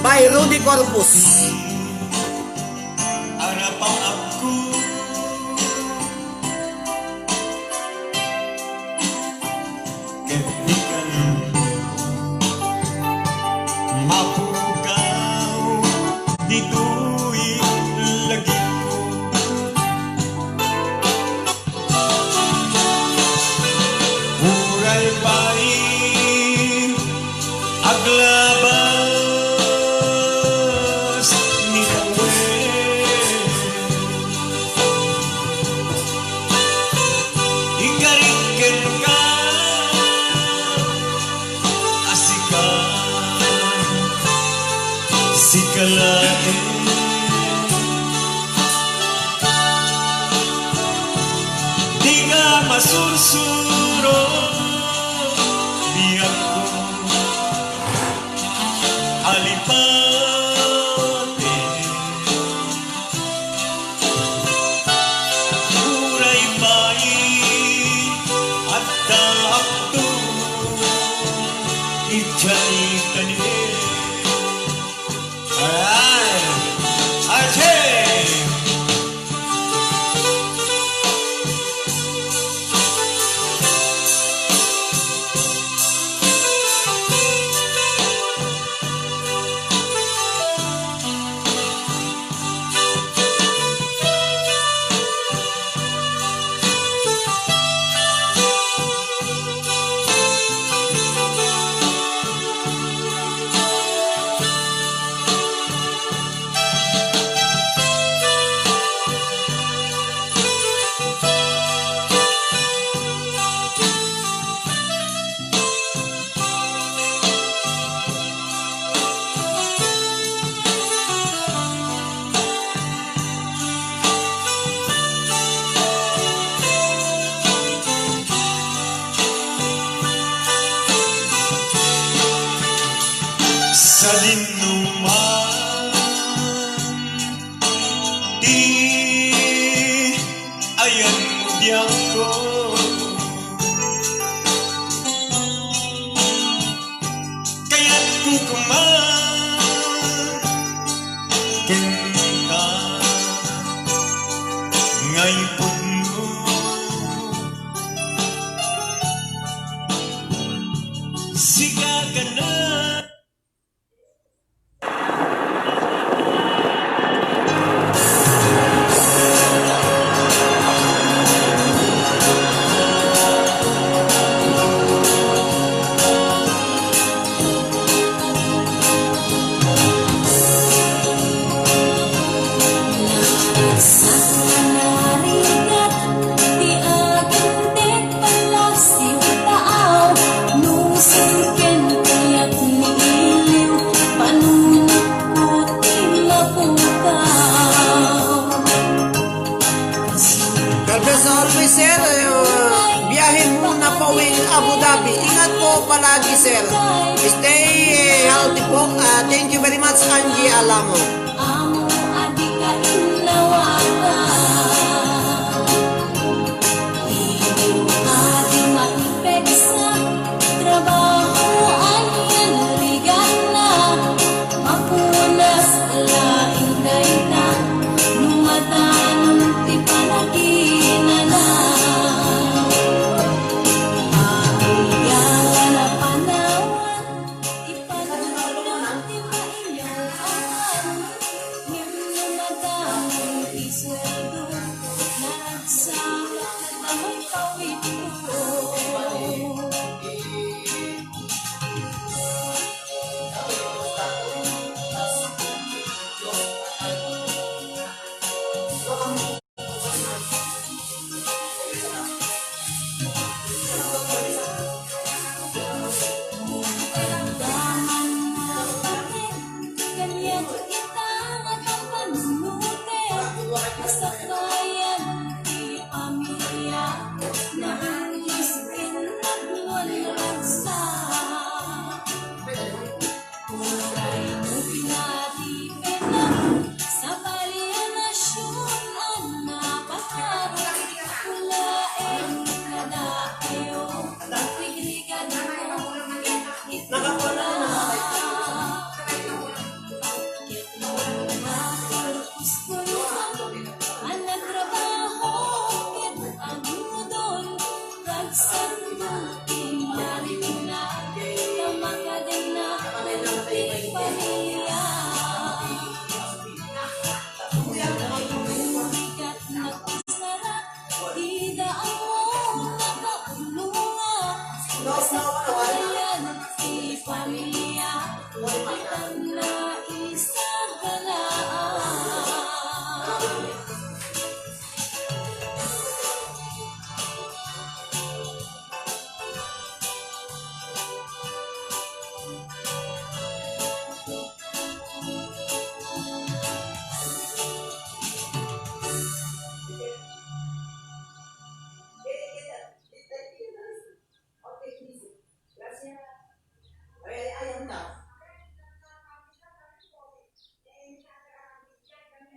By Rudy Corpus. Anapaapko. Ket dikan mapukaw ditoy lagipko. Uray pay aglabas ni tawen, ikarik kenka a sika, sika laeng. Dika masursuro. Kayatko koma kenka, nga ipudno. Sika kana. Saan a narigat ti agindek, pallasing taaw, nuseng ken kayat ni iliw, panunotko ti mapukaw. God bless always, sir. Uh, biyahe muna pauwing Abu Dhabi. Ingat po palagi, sir. Stay, eh, healthy po. Uh, thank you very much, Angie Alamo. Amo a dika innawagan. Imo a di maipeksa, trabaho ayan rigatna. Mapunas laeng dayta, no matanem ti panaginana. Aguyalan a panawan, ipadulna ti mailawaan. Ngem no madamo ti sueldo, naragsak a damay pawidko. Kaniak ita nga panunutek, masakbayan ti pamilya, naangis ken nagluanragsak. Uray no pinadipenak, sabali a nasion a napakarong, laeng kadakayo, rigrigatko, ket ita. Ket no makurkusko a nagtrabaho ket agudon, ragsak ti marikna, ta makadenna ti pamilya. Bigat na sara, dida ammo nakaulonga, kasakbayan ti pamilya, itan na isagalaan.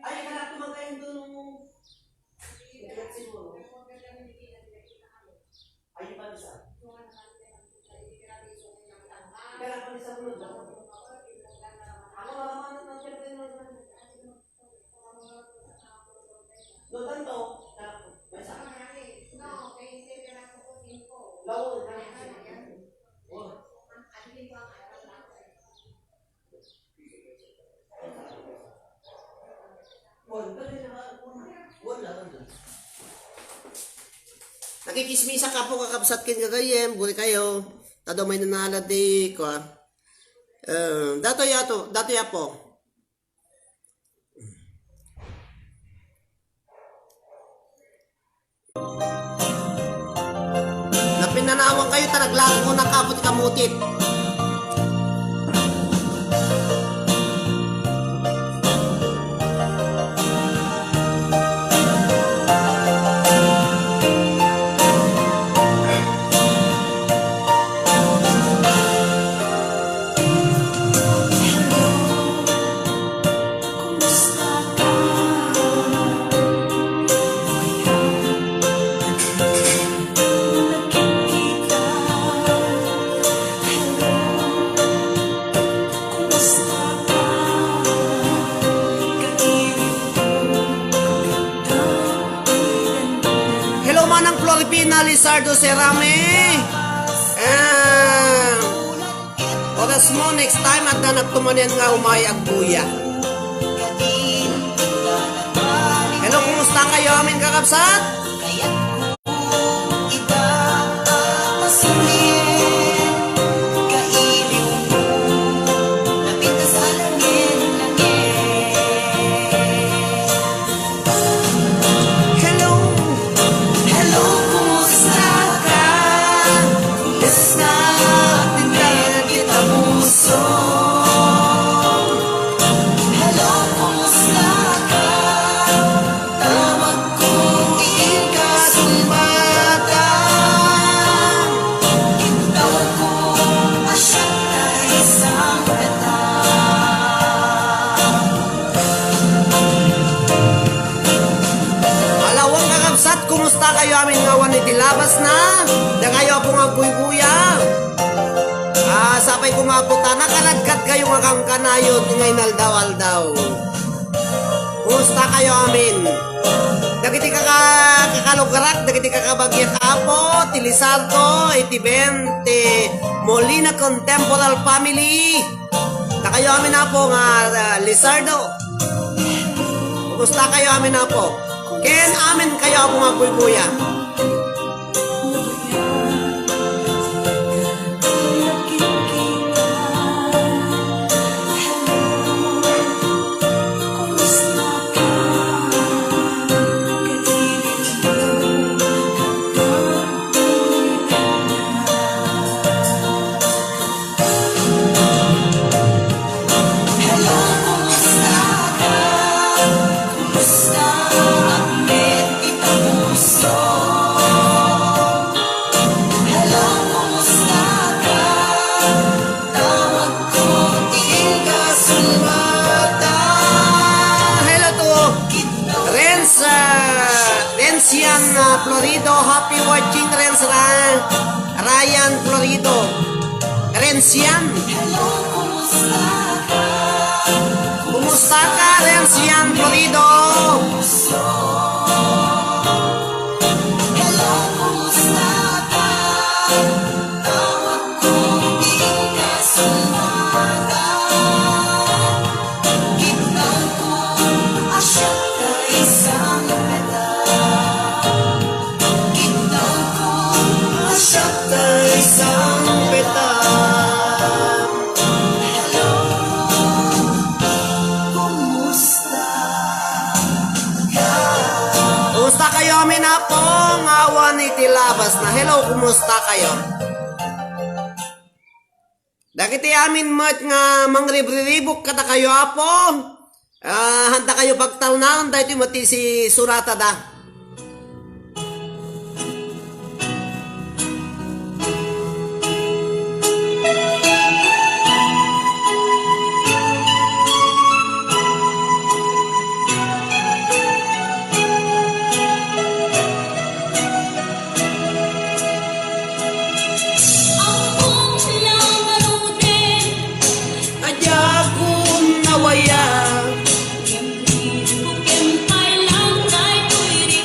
Ay, anak ko, magkaindo nung Siguro. Ay, di pa bisa. Kaya pa bisa mo. Ako, mama, ano, no, siyempre, no, no, tanto, na, may sa. Lawo, na, oh. Nakikismisak ka po, kakabsat ken gagayyem, buri kayo. Tado may nanala di, kwa. Eh, dato yato, dato yapo. Napinanawan kayo, ta naglago na kapot kamutit. Floripina Lizardo Serame. Ah, oras mo, next time, adda nagtumanen nga umay agbuya. Hello, kumusta kayo, amin kakabsat? Hello. Hello, kumusta ka? Kumusta? Tingnan kita puso. Hello, kumusta ka? Tawag ko, ikaw sumbatan. Ikaw ko, asya ka isang kata. Alawang kakabsat, kumusta kayo amin nga awan iti labas na? Da kayo apo nga agbuybuya. Ah, sapay kumaputa, nakaladkat kayo nga kankanayon nga inaldaw-aldaw. Kumusta kayo amin? Dagiti kaka-, kakalugrak, dagiti kakabagiak apo, ti Lizardo, iti Ben, ti Molina Contemporary Family. Dakayo amin apo nga, ah, Lizardo. Kumusta kayo amin apo? Ken amin kayo apo nga agbuybuya. Hello, kumusta ka? Kumusta ang itapuso? Hello, kumusta ka? Tawag ko, ikaw sumbatan. Hello to Renz, ah, Renzian, ah, Florido. Happy watching, Renz Ra-, Ryan Florido. Renzian. Kumusta ka, Renzian Florido? Asya ta isang peta. Hello, kumusta ka? Kumusta kayo, amin apo nga awan iti labas na? Hello, kumusta kayo? Dagiti amin met nga mangribribuk kadakayo, Apo. Ah, handa kayo pagtalnaon, daytoy met ti si suratada. Ampon la ngaruden. Adda kun nawaya. Ken pay lang daytoy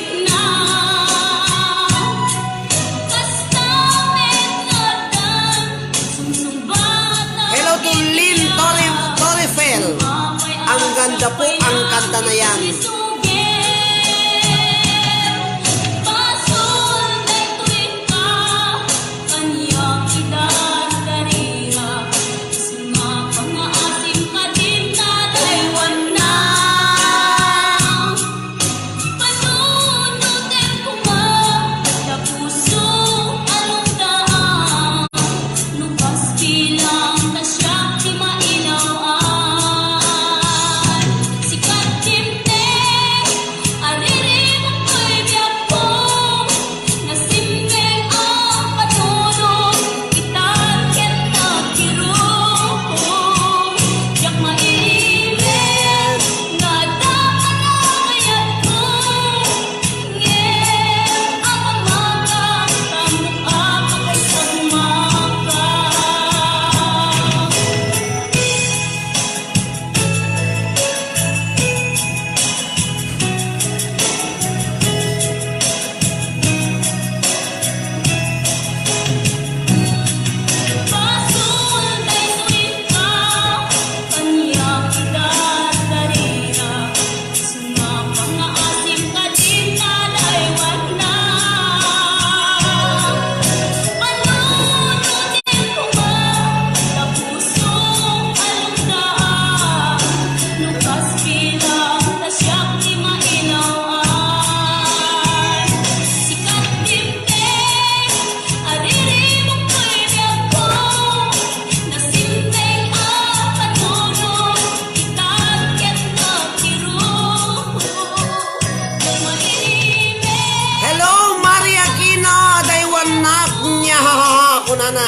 Ana,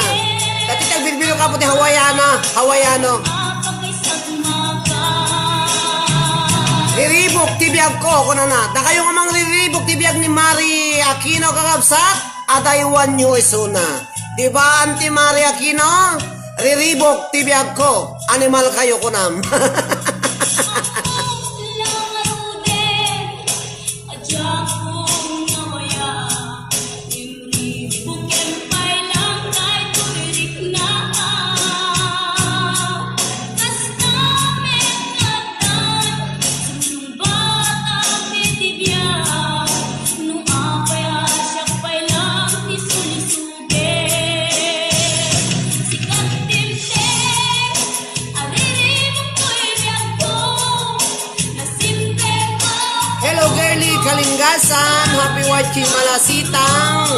dati ti agbilbilin ka pay ti Hawaiana, Hawaiano. Riribuk ti biagko, kunana. Dakayo nga mangriribuk ti biag ni Mari Aquino, kakabsat, adaywanyo isuna. Di ba, Auntie Mari Aquino? Riribuk ti biagko, animal kayo, kunam. Hello, girly Kalingasan. Happy watching, Malasitang.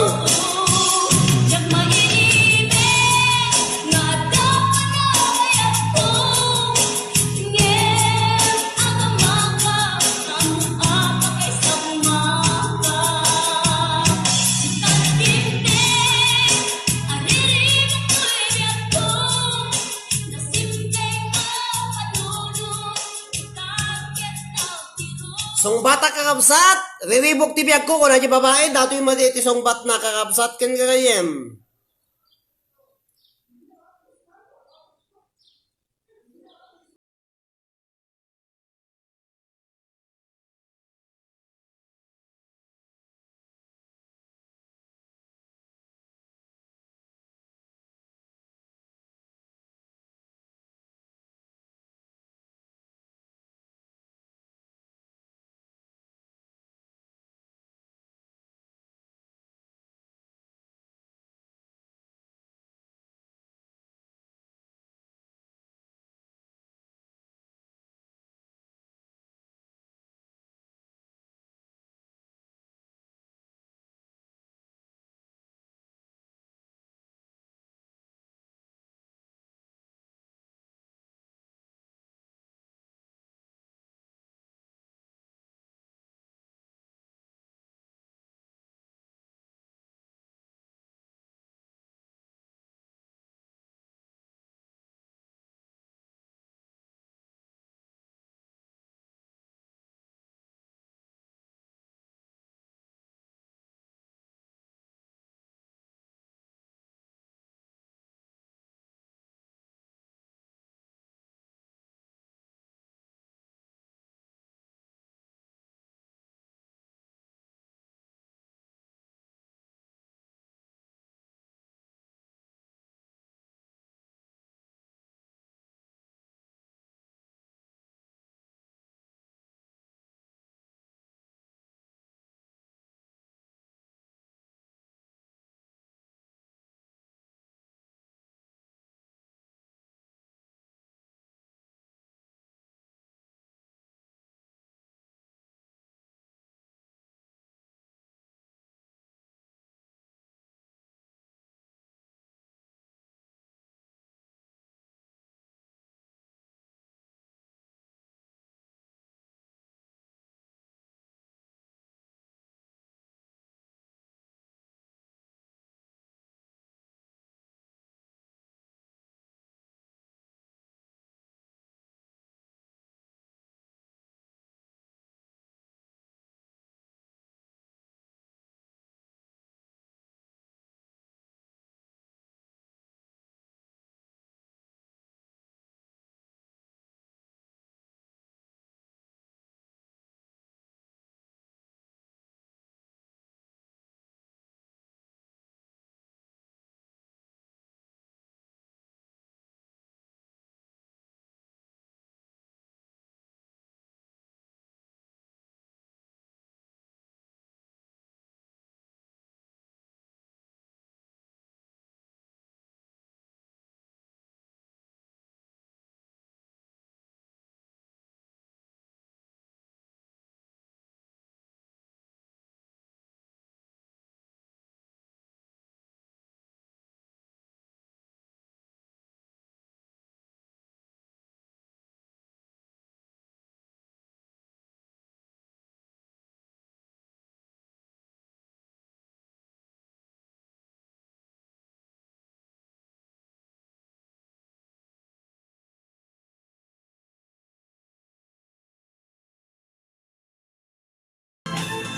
Sungbatak, kakabsat, riribuk ti biagko, kuna diay babai, datoy met iti sungbatna, kakabsat, ken gagayyem.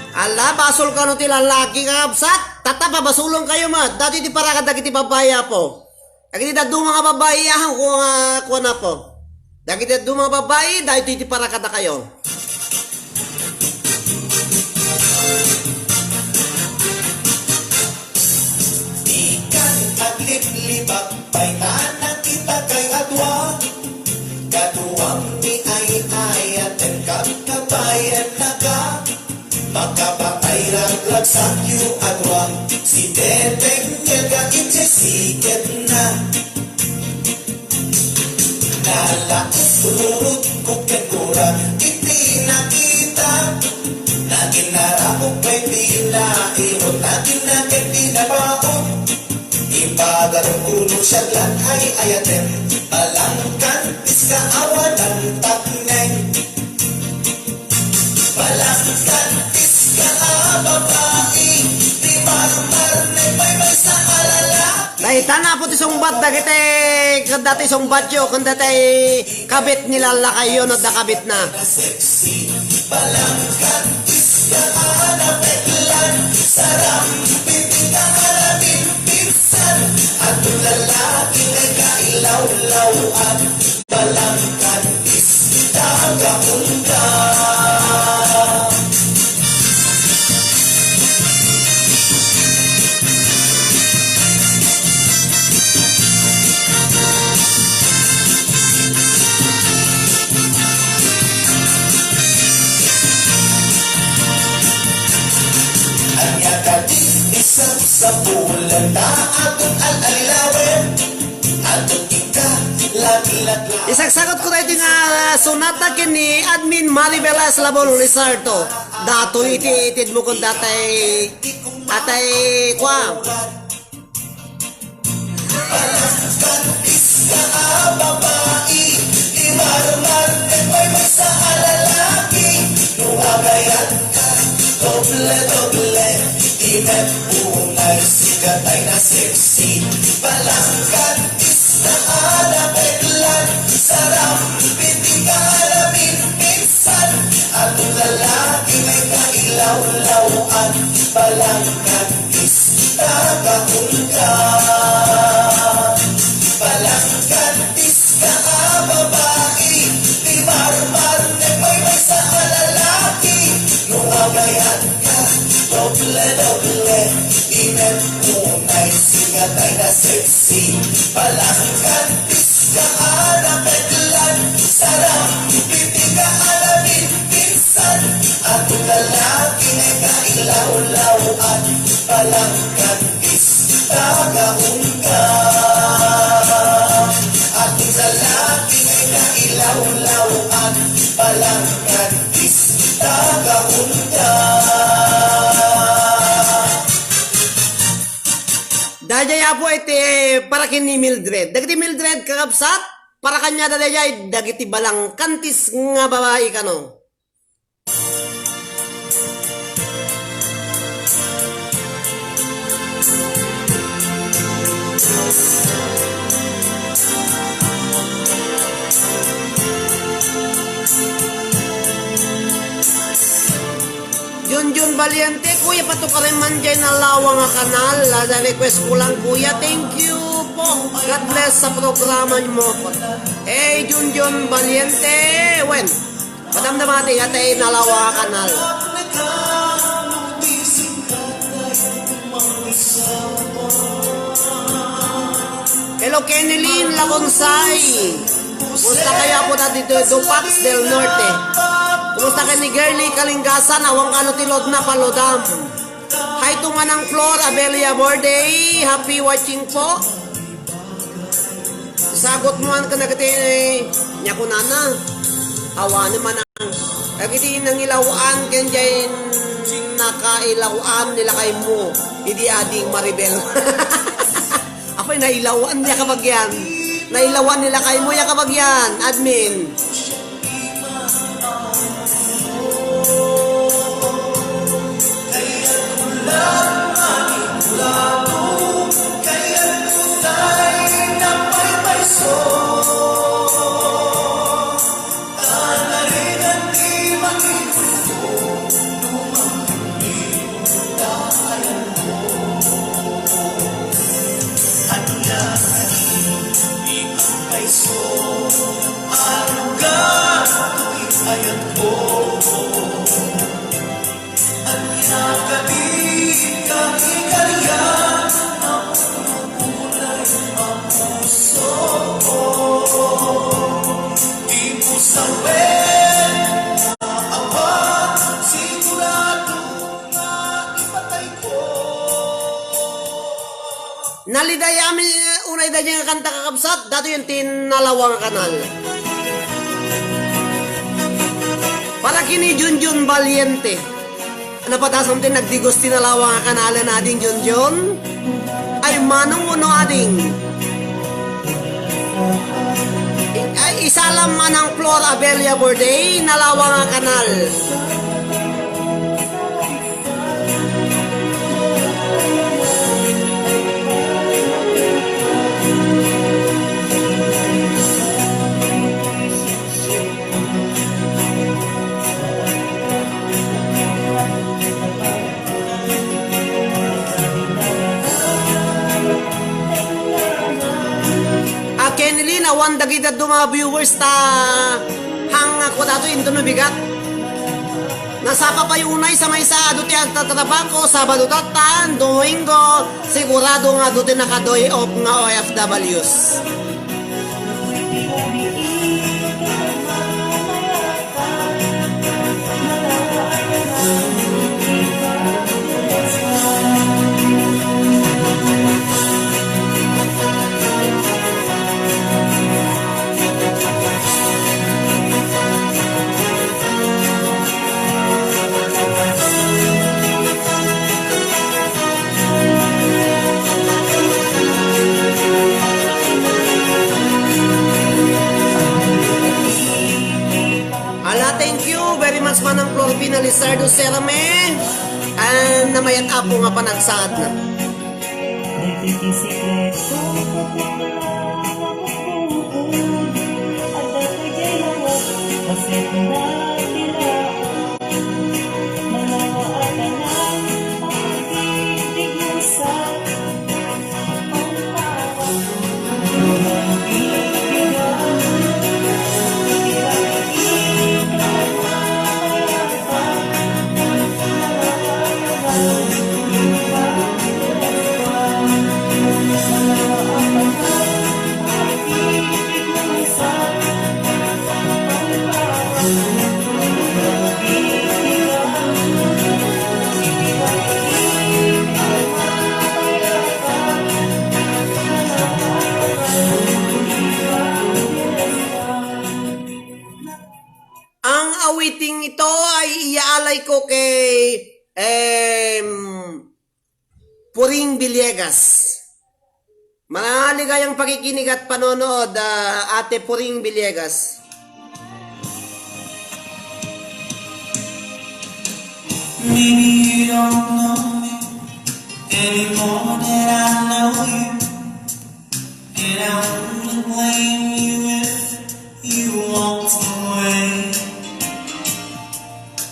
Ala, basol kano ti lalaki, kakabsat? Tatta, pabasolon kayo met. Daytoy ti parakad dagiti babbai, Apo. Dagiti dadduma nga babbai, ahan ko nga kuan, Apo. Dagiti dadduma nga babbai, daytoy ti parakada kayo. Dikan agliplibak, pay ta nakita kay adua. Kaduam ni ay-ayaten, kabkabayan naka. Makapaay ragragsak yu a dua, si Teteng ket ka idiay siketna. Nalaus rurutko ken gura iti nakita. Nagin narako pay ti nairut, nagin naket ti nabaon. Ibaga ti kuno siya lan ay-ayaten, palangkantis ka awanan takneng. Palangkantis ka a babai, ti marmarnek pay maysa a lalaki. Dayta, Apo, ti sungbat dagiti, ken dati sungbatyo, ken dati kabit ni lalakayyo, no, adda kabitna. Sexy, palangkantis ka a napeklan, sarang pitik ka a napinpinsan, adun lalaki nga kailawlawan. Palangkantis, tagaunta. Ania kadi isang sapulan, daakon al-alilawen. Isagsagot ko daytoy nga sonata ken ni Admin Maribel Aslabon Lizardo. Datoy iti itedmo ken datay, atay, kua. Palangkantis ka a babai, ti marmarnek pay maysa a lalaki, no agayat ka, doble-doble, ti met unay sikat ay na sexy. Palangkantis ka a napeklan, sarang pitik ka a napinpinsan, adun lalaki nga kailawlawan. Palangkantis, tagaunta. Palangkantis ka a babai, ti marmarnek pay maysa a lalaki, no agayat ka, doble-doble, ti met unay sikat ay na sexy. Palangkantis ka a napeklan, sarang pitik ka a napinpinsan, adun lalaki nga kailawlawan. Palangkantis, tagaunta. Adun lalaki nga kailawlawan. Palangkantis, tagaunta. Daydiay, Apo, iti para ken ni Mildred. Dagiti Mildred, kakabsat, para kaniada daydiay, dagiti balangkantis nga babai kano. Junjun Valiente, Kuya, patukaren man jay nalawa nga kanal. Ada request ko lang, Kuya. Thank you po. God bless sa programa mo po. Hey, Junjun Valiente. Wen, madamdamati nga tay nalawa nga kanal. Hello, Kenny Lynn Laconsay. Kumusta kayo, Apo, dati dito, Dupax del Norte? Kumusta ka ni Girly Kalingasan? Awan kano ti load na, palodam. Hi to Manang Flor Abelia Borday. Happy watching po. Sagot mo an kanagiti, nia kunana. Awan ni Manang. Dagiti nangilaw-an ken jay nakailaw-an ni lakaymo. Idi ading Maribel. Apay, nailawan niya kabagyan. Nailawan ni lakaymo ya kabagyan, admin. Nalidayami unay daydiay nga kanta, kakabsat, datoy ti Nalawa nga Kanal. Para ken ni Junjun Valiente. Napatasam ti nagdigos ti Nalawa nga Kanal, ading Junjun. Ay, manong uno, ading. Ay, isalam manang Flor Abelia Borday, Nalawa nga Kanal. A Kenny Lee, awan dagiti adu nga viewers ta hang ako dato into no bigat. Nasapa pay unay sa maysa adu ti agtatrabaho, Sabado tatta, Domingo, sigurado nga adu ti naka-day off nga O F Ws. Ala, thank you very much, Manang Florpina Lizardo Serame. And namayat, Apo, nga panagsaadna. Ang awiting ito ay iyaalay ko kay, em, Puring Villegas. Maligayang pakikinig at panonood, ah, Ate Puring Villegas. Maybe you don't know me any more than I know you. And I wouldn't blame you if you walked away.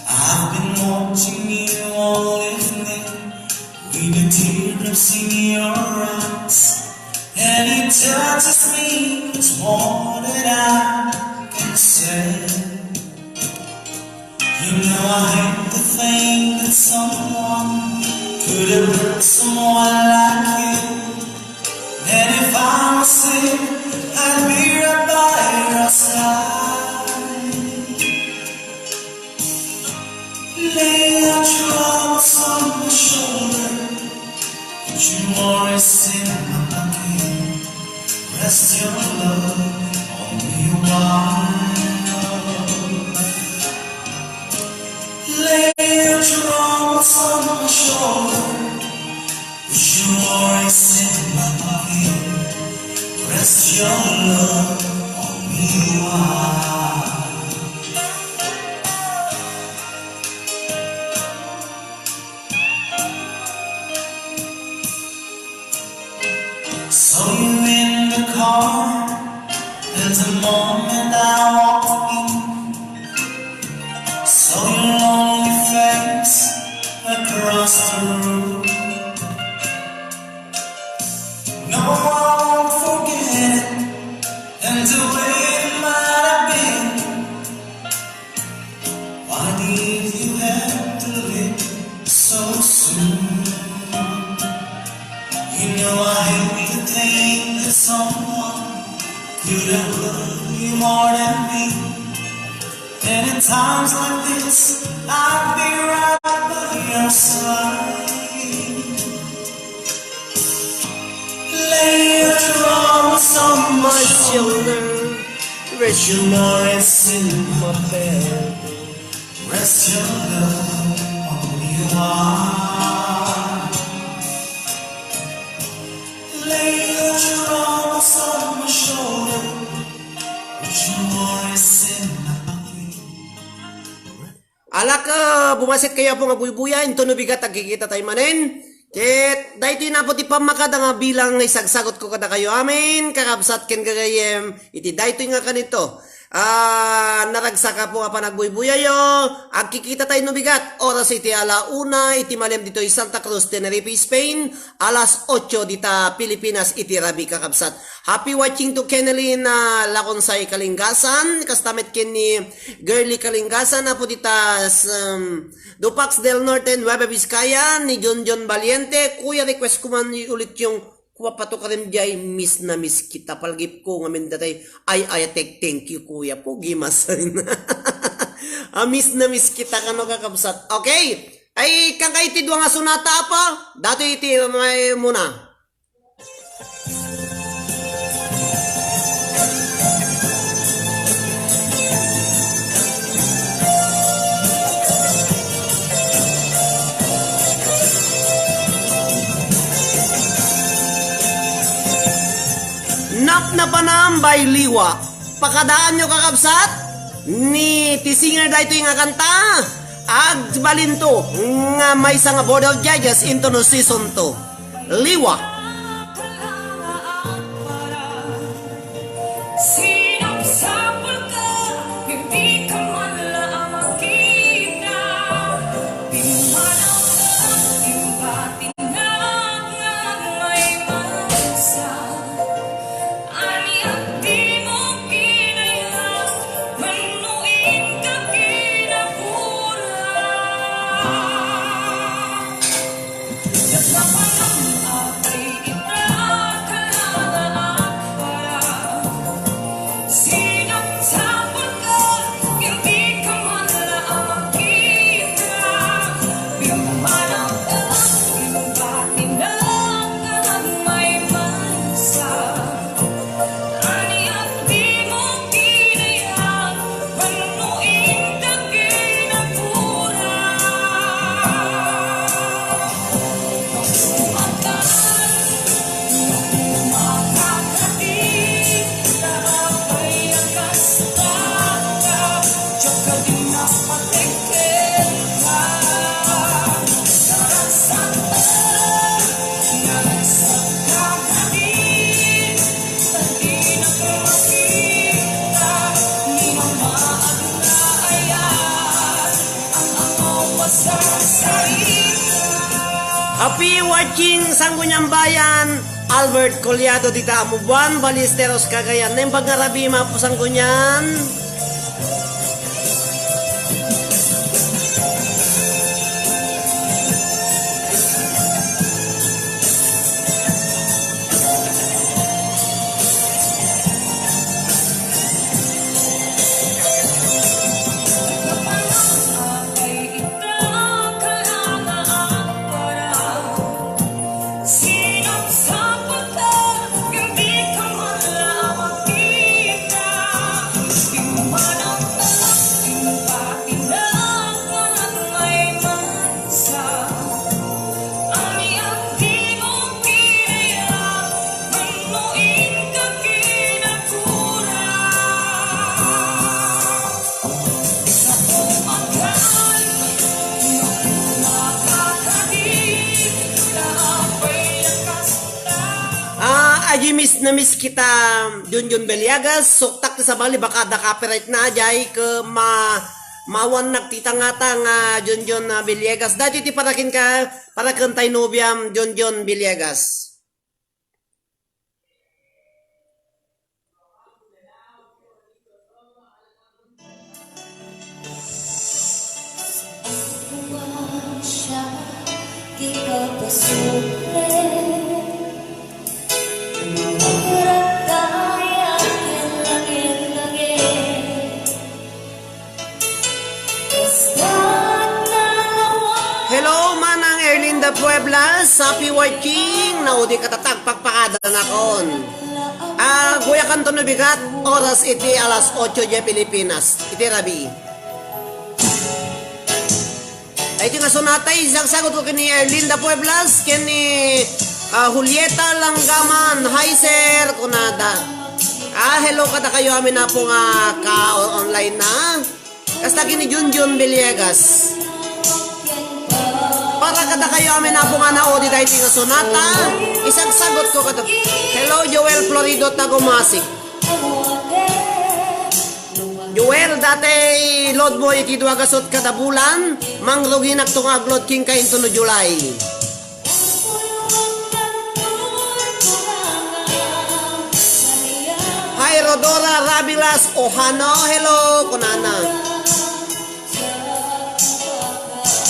I've been watching you all evening with the teardrops in your eyes. And it touches me much more than I can say. You know I hate to think that someone could have hurt someone like you. And if I was sick, I'd be right by your side. Lay your troubles on my shoulder. Put your worries in my pocket. Rest your love on me a while. Lay your troubles on my shoulder. Put your worries in my pocket. Rest your love on me a while. Saw you in the car, and the moment I walked in, saw your lonely face across the room. No, I won't forget it, and the way it might have been. Why did you have to leave? so soon. You know I hate to think that someone could ever love you more than me. And in times like this, I'll be right by your side. Lay your troubles on my shoulder. Rest your worries in my bed. Rest your love on me wide. Lay your troubles on my shoulder. Rest your worries in my pocket. Alak, ah, bumasit kayo, Apo, nga buybuya, intono bigat, agkikita tayo manen. Ket, daytoy napo ti pammakada nga bilang nga isagsagutko kadakayo amin, kakabsat ken gagayyem, iti daytoy nga kanito. Ah, naragsak, Apo, nga panagbuybuyayo, agkikita tayo no bigat, oras iti ala una, iti malem ditoy Santa Cruz, Tenerife, Spain, alas ocho dita Pilipinas, iti rabii, kakabsat. Happy watching to Kenelyn, ah, Laconsay Kalingasan, kasta met ken ni Girly Kalingasan, Apo dita, um, Dupax del Norte and Nueva Vizcaya, ni John John Valiente, Kuya, request ko man ulit yung Kuya Pato Karim Jay, miss na miss kita, palagip ko ngamin datay, ay, ay, tek-, thank you, Kuya, pogi masen. Ah, miss na miss kita, kano, kakabsat. Okay, ay, kangkay ti dua nga sonata, Apo, datoy iti may muna. Napnapanam by Liwa. Pakadaanyo, kakabsat, ni ti singer daytoy nga kanta, agbalinto nga maysa nga Board of Judges intono season two. Liwa. Happy watching, Sangguniang Bayan, Albert Collado dita Amubuan, Ballesteros, Cagayan. Naimbag nga rabii, Apo Sanggunian. Ah, adi miss na miss kita, Junjun Belyagas. Suktak ti sabali, baka adda copyright na, jay, ke ma-, mawannak ti tangata nga Junjun, ah, Belyagas. Dati ti parakin ka, parakin tay nobiam, Junjun Belyagas. Hello, Manang Erlinda Pueblas. Happy watching. Naudi ka ta ti agpakpakadanakon. Ah, guyakanto no bigat, oras iti alas otso diay Pilipinas. Iti rabii. Ay, iti nga sonata, isagsagot ko ken ni Erlinda Pueblas, ken ni, ah, Julieta Langgaman. Hi, sir, kunada. Ah, hello kadakayo amin, apo, nga ka-, online na. Kasta ken ni Junjun Villegas. Para kadakayo amin, apo, nga naudi daytoy nga sonata, isagsagot ko kadato. Hello, Joel Florido, Tagumasi. Joel, dayta i-load mo iti dua gasut kada bulan, mangruginakto nga ag-load kenka intono July. Hi, Rodora Rabilas Ohano. Hello, kunana.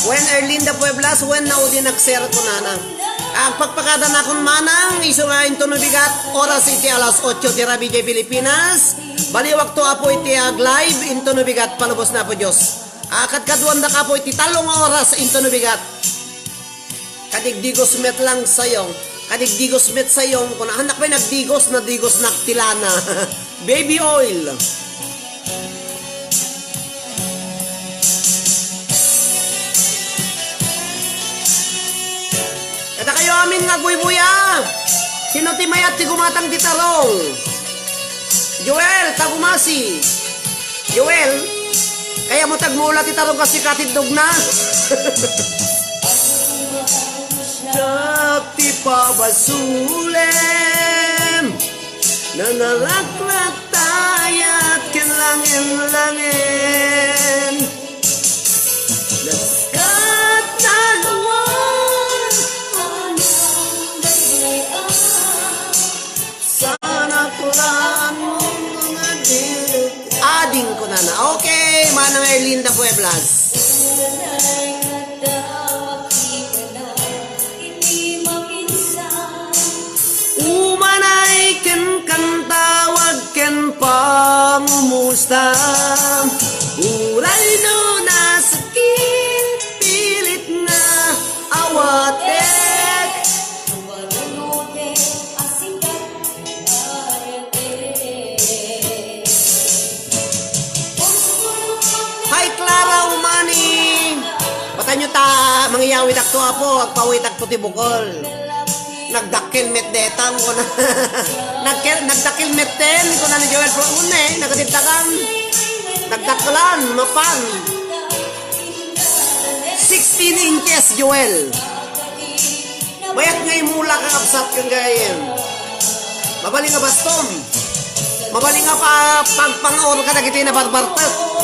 Wen Erlinda Pueblas, wen naudi nag-share, kunana. Agpakpakadanakon, Manang, isu nga intono bigat, oras iti alas otso ti rabii diay Pilipinas. Baliwakto, apo, iti ag-live intono bigat, palubos na, apo Dios. Ah, kadkaduandaka, apo, iti tallo nga oras intono bigat. Kadigdigos met lang sayong. Kadigdigos met sayong. Kung anak pay nagdigos, nadigos na ti lana. Baby oil. Kadakayo amin nga agbuybuya. Sino ti mayat ti gumatang ti tarong? Joel, Tagumasi. Joel, kayatmo ti agmula ti tarong kas ti katiddogna? Dak ti pabasulem, nanarakraktayat ken langin-langin. Nagkatnaluan, anang daydiay a Sana kulaan mo nga di. Ading kunana. Okay, Manang Erlinda Pueblas. Umanay ken kantawag ken pangumusta. Uray no nasakit, pilit nga awatek. Hi, Clara Umani. Batanyo ta, mangyawidakto, apo, agpawitakto ti bukol. Nagdakkel met detang, kuna. Nagkel-, nagdakkel metten, kuna ni Joel Pro-, une, nagadidtakan. Nagdakkelan, mapan. Sixteen inches, Joel. Mayat nga imula, kakabsat, ken gayyem. Mabalin nga bastom. Mabalin nga pa-, pagpangaur kadagiti nabarbartek.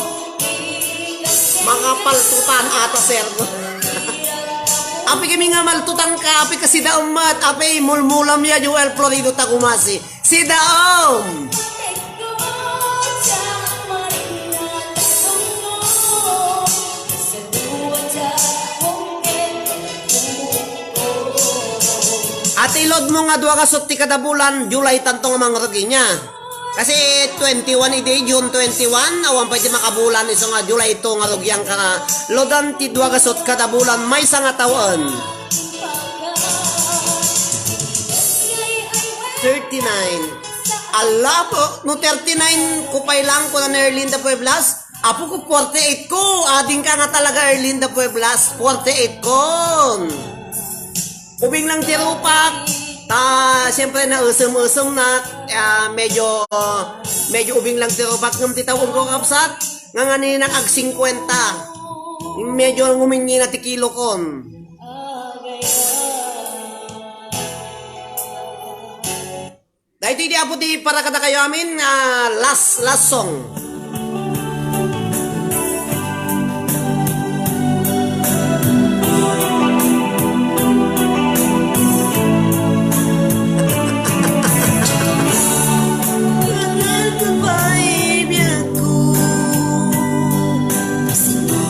Makapaltutan ata, sir. Apay kami nga maltutanka, apay ka sidaem met, apay mulmulam ya, Joel Florido Tagumasi. Sidaem! At i-load mo nga dua gasut ti kada bulan, July tanto nga mangrugi niya. Kasi twenty-one idi, June twenty-one, awan pay ti makabulan isu nga July two nga rugian ka nga loadan ti dua gasut kada bulan, maysa nga tawen. Thirty-nine. Ala po, no thirty-nine ko pay lang, kuna ni Erlinda Pueblas, apo ko, forty-eight ko. Ading ka nga talaga, Erlinda Pueblas, forty-eight ko. Ubing lang ti rupak, ta, siyempre, naesem-esem na, ah, medyo, medyo ubing lang ti rupak, ngem ti tawen ko, kabsat, nga nganina ag singkwenta. Medyo ngumingi na ti kilo kon. Daytoy di apo ti para kadakayo amin, ah, last, last song.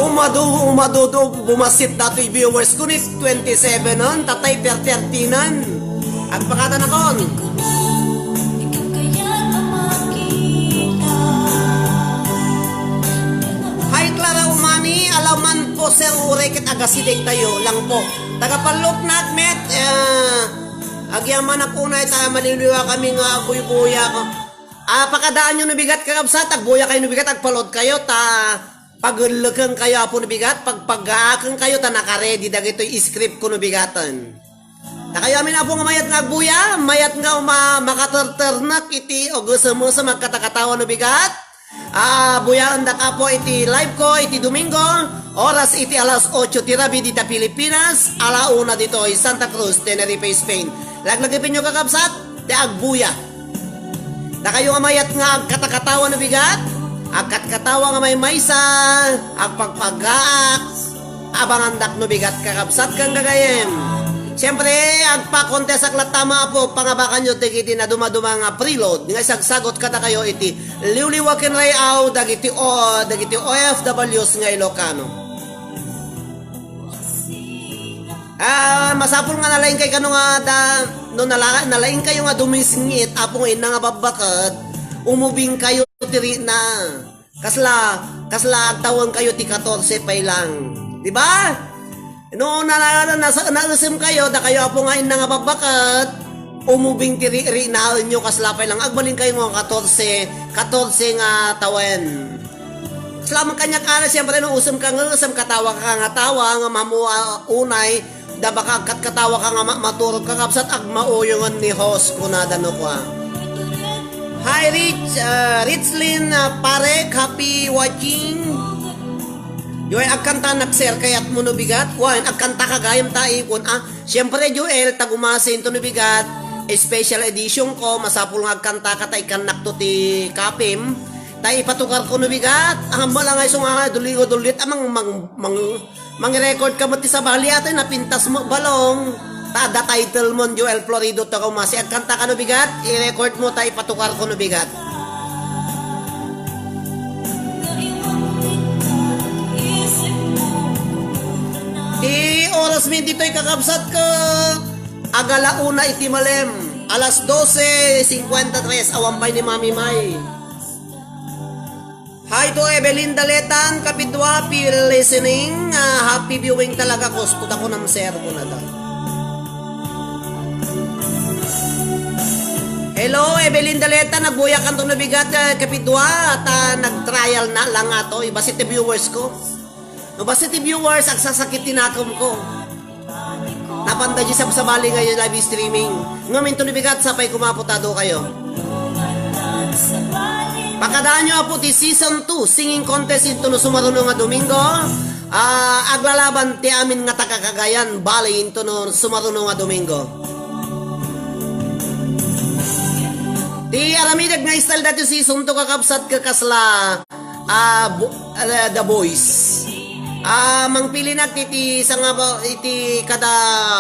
Umadu, Dudu, bumasit datoy viewers ko ni twenty-seven on, tatay per thirty nan. Agpakada na kon. Hi, Clara Umani, alaman po, sir, uray ket agasideg tayo lang po. Taga Pallok na met, eh, agyamanak unay ta maliliwa kami nga aguybuya. Ah, pakadaan yo no bigat, kakabsat, agbuya kayo no bigat, agpalod kayo, ta pagelleken kayo, Apo no bigat, pagpagaaken kayo, ta nakaredi dagitoy script ko no bigaten. Ta kayo amin, Apo, nga mayat nga agbuya, mayat nga uma-, makaterternak iti ugesem-esem, agkatakatawa no bigat. Ah, buyaendak, Apo, iti live ko iti Domingo, oras iti alas ocho ti rabii dita Pilipinas, ala una ditoy Santa Cruz, Tenerife, Spain. Laglagipenyo, kakabsat, ti agbuya. Dakayo nga mayat nga agkatakatawa no bigat, agkatkatawa nga maymaysa, agpagpagaak, abangandak no bigat, kakabsat ken gagayyem. Siempre, agpa-contest ak latta, Apo, pangabakanyo dagiti nadumaduma nga preload nga isagsagot kadakayo iti liwliwa ken ray-aw dagiti o-, dagiti O F Ws nga Ilocano. Ah, masapul nga nalaingkay kano nga da, no nala-, nalaingkayo nga dumisngit, Apo, nga inna nga babbaket, umubing kayo ti rikna. Kasla, kasla agtawen kayo ti katorse pay lang. Di ba? No na, na, na, naesem kayo, dakayo, Apo, nga inna nga babbaket, umubing ti ri-, riknaenyo, kasla pay lang. Agbalin kayo nga katorse, katorse nga tawen. Salamat kaniak, Ana. Siyempre, no, usem ka nga, usem katawa ka nga tawa, nga mamu-, ah, unay, da baka agkatkatawa ka nga ma-, maturog ka, kabsat, agmauyongan ni host, kunada no kua. Hi, Rich, ah, Richlin, ah, Parek, happy watching. Yoy, agkanta nak, sir, kayat mo no bigat? Wan, agkanta ka gayam ta, ikon, ah. Siyempre, Joel, tagumasi into no bigat, special edition ko, masapul nga agkanta ka ta ikannak to ti kapim. Ta ipatukar ko no bigat, ahammo lang ay sunga, dulingo dulit, amang, mang, mang, mang-record ka met ti sabali, atay napintas mo balong. Ta adda title mon, Joel Florido, ta kaumasi, agkanta ka no bigat, i-record mo, ta ipatukar ko no bigat. Ti oras mi ditoy, kakabsat, ko, agala una iti malem, alas doce cincuenta tres, awan pay ni Mami May. Hi to Evelyn Daletan, kapidua, happy listening. Ah, happy viewing talaga, gusto ta ko nam, sir, kunada. Hello, Evelyn Daletan, nagbuya kanto no bigat, eh, kapidua, ta nag-trial na lang ato, iba si ti viewers ko. No, basta ti viewers, agsasakit ti nakem ko. Napanda di sabsabali nga live streaming. Ngem into no bigat, sapay ko maputado kayo. Pakadaanyo, Apo, ti season two singing contest into no sumaruno nga Domingo. Ah, aglalaban ti amin nga taga Cagayan Valley into no sumaruno nga Domingo. Ti aramidek nga style dati season two, kakabsat, kakasla, ah, bu-, ah, The Voice. Ah, mangpilinak iti sanga-, iti kada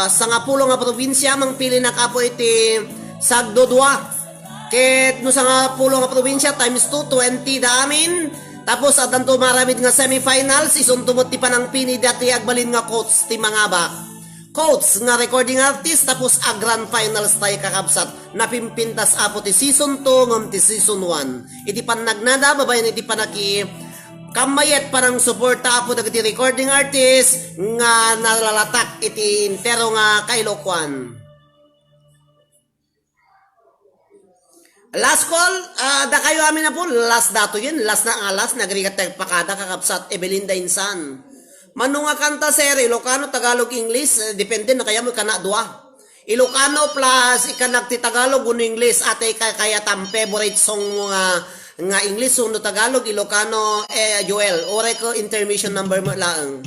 sangapulo nga probinsya, mangpilinak, Apo, iti sagdudua. Ket no sangapulo nga probinsya, times two, twenty da amin. Tapos, addanto maramid nga semifinals, isunto met ti panangpili dati agbalin nga coach ti mangabak. Coach nga recording artist, tapos a grand finals tayo, kakabsat. Napimpintas, Apo, ti season two ngem ti season one. Iti pannagnada, babaen iti panaki-, kammayat panangsuporta, Apo, dagiti recording artist nga nalalatak iti entero nga Kailokuan. Last call, ah, dakayo amin, Apo, last dato yun, last na nga last, nagrigat tayo pakada, kakabsat, Evelinda Insan. Mano nga kanta, sir, Ilocano, Tagalog, English, eh, depende na kaya mo kana dua. Ilocano plus ikanag ti Tagalog wenno English, ate, ka-, kayat am favorite song mo nga, nga English wenno Tagalog, Ilocano, eh, Joel, oray ko intermission number mo laeng.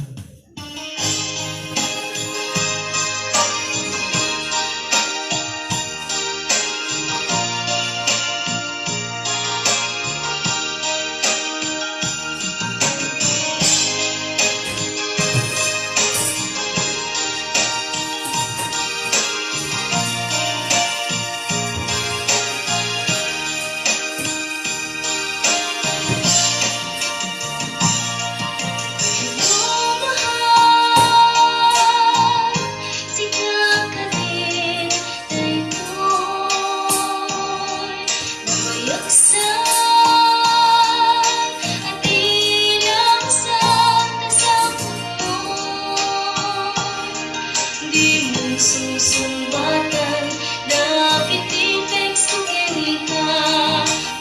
Sungsungbatan, dagiti text ko kenka.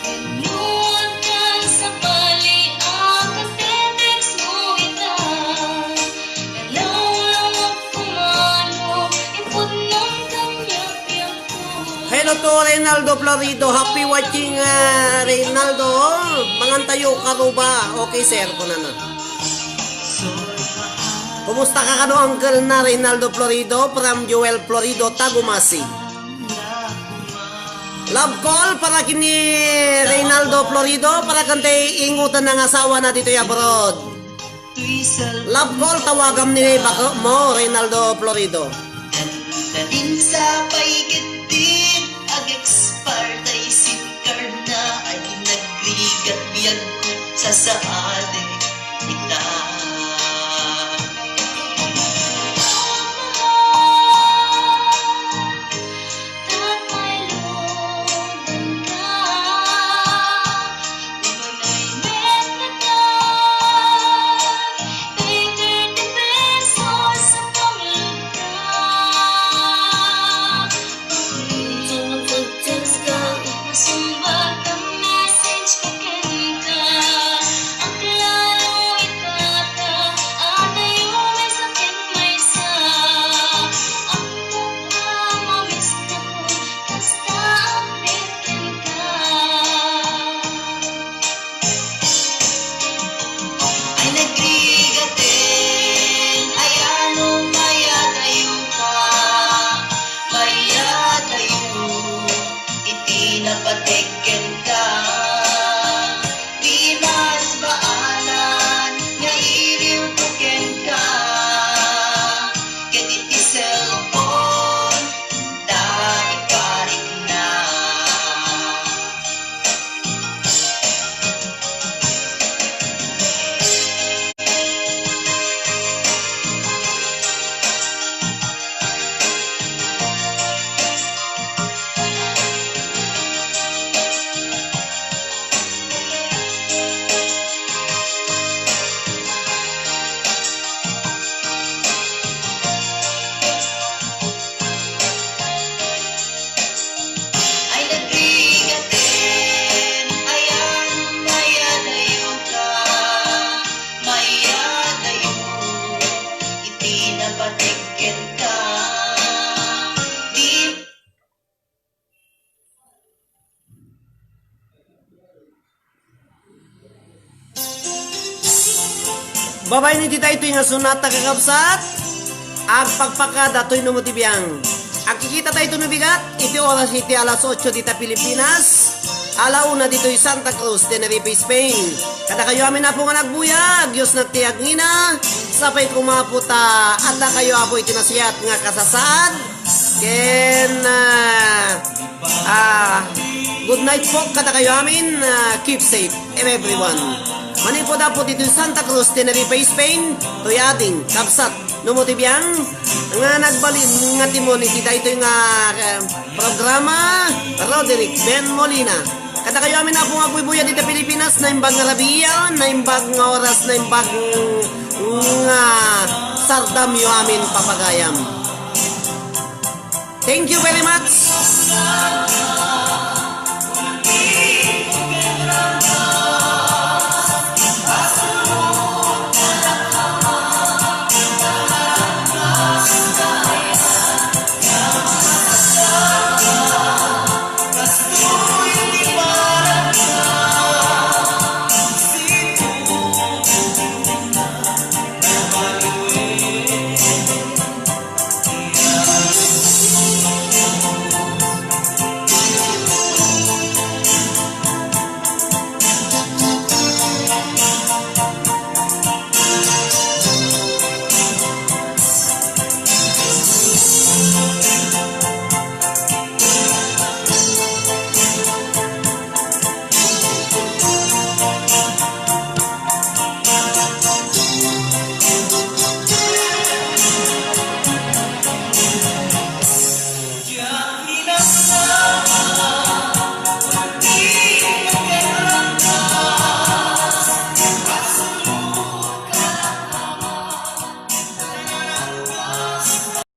Wenno addan sabali a katetext mo ita. Nalawlawak kumano, ipudnong kaniak ti agko. Hello to Reynaldo Florido. Happy watching, ah, Reynaldo. Mangantayo karuba. Okay, sir, kunana. Kumusta ka kano, Uncle na Reynaldo Florido from Joel Florido, Tagumasi. Love call para kini Reynaldo Florido, para kantay ingutan ng asawa na ditoy abroad. Love call, tawagam ni bako mo, Reynaldo Florido. Nadin sa paigid din, ag-expire tayo sin karna, ay nagrigat biag ko, sasaadek ita. Ay nagrigaten, ay ano, mayadayo ka, mayadayo, iti napateg kenka, di mas baanan nga iriw ko kenka, ket iti cellphone, ta ikarikna. Ay nagrigaten, ayan, mayadayo ka, mayadayo, iti napateg kenka, di Babaen iti daytoy nga sonata, kakabsat, agpakpakada toy no mo ti biang. Agkikita tayo no bigat, iti oras iti alas otso dita Pilipinas, ala una ditoy Santa Cruz, Tenerife, Spain. Kadakayo amin, Apo nga nagbuyag, Dios nagtiag ngina, sapay kuma, Apo, ta adda kayo, Apo, iti nasiat nga kasasaad, ken, ah, ah, good night po kadakayo amin, ah, keep safe. Hello everyone. Manipud Apo ditoy Santa Cruz, Tenerife, Spain, toy ading, kabsat, no mo ti biang, nga nagbalin nga timon iti daytoy nga, eh, programa, Roderick Ben Molina. Kadakayo amin, Apo, nga buybuyat iti Pilipinas, naimbag nga rabii, naimbag nga oras, naimbag nga sardamyo amin, papagayam. Thank you very much.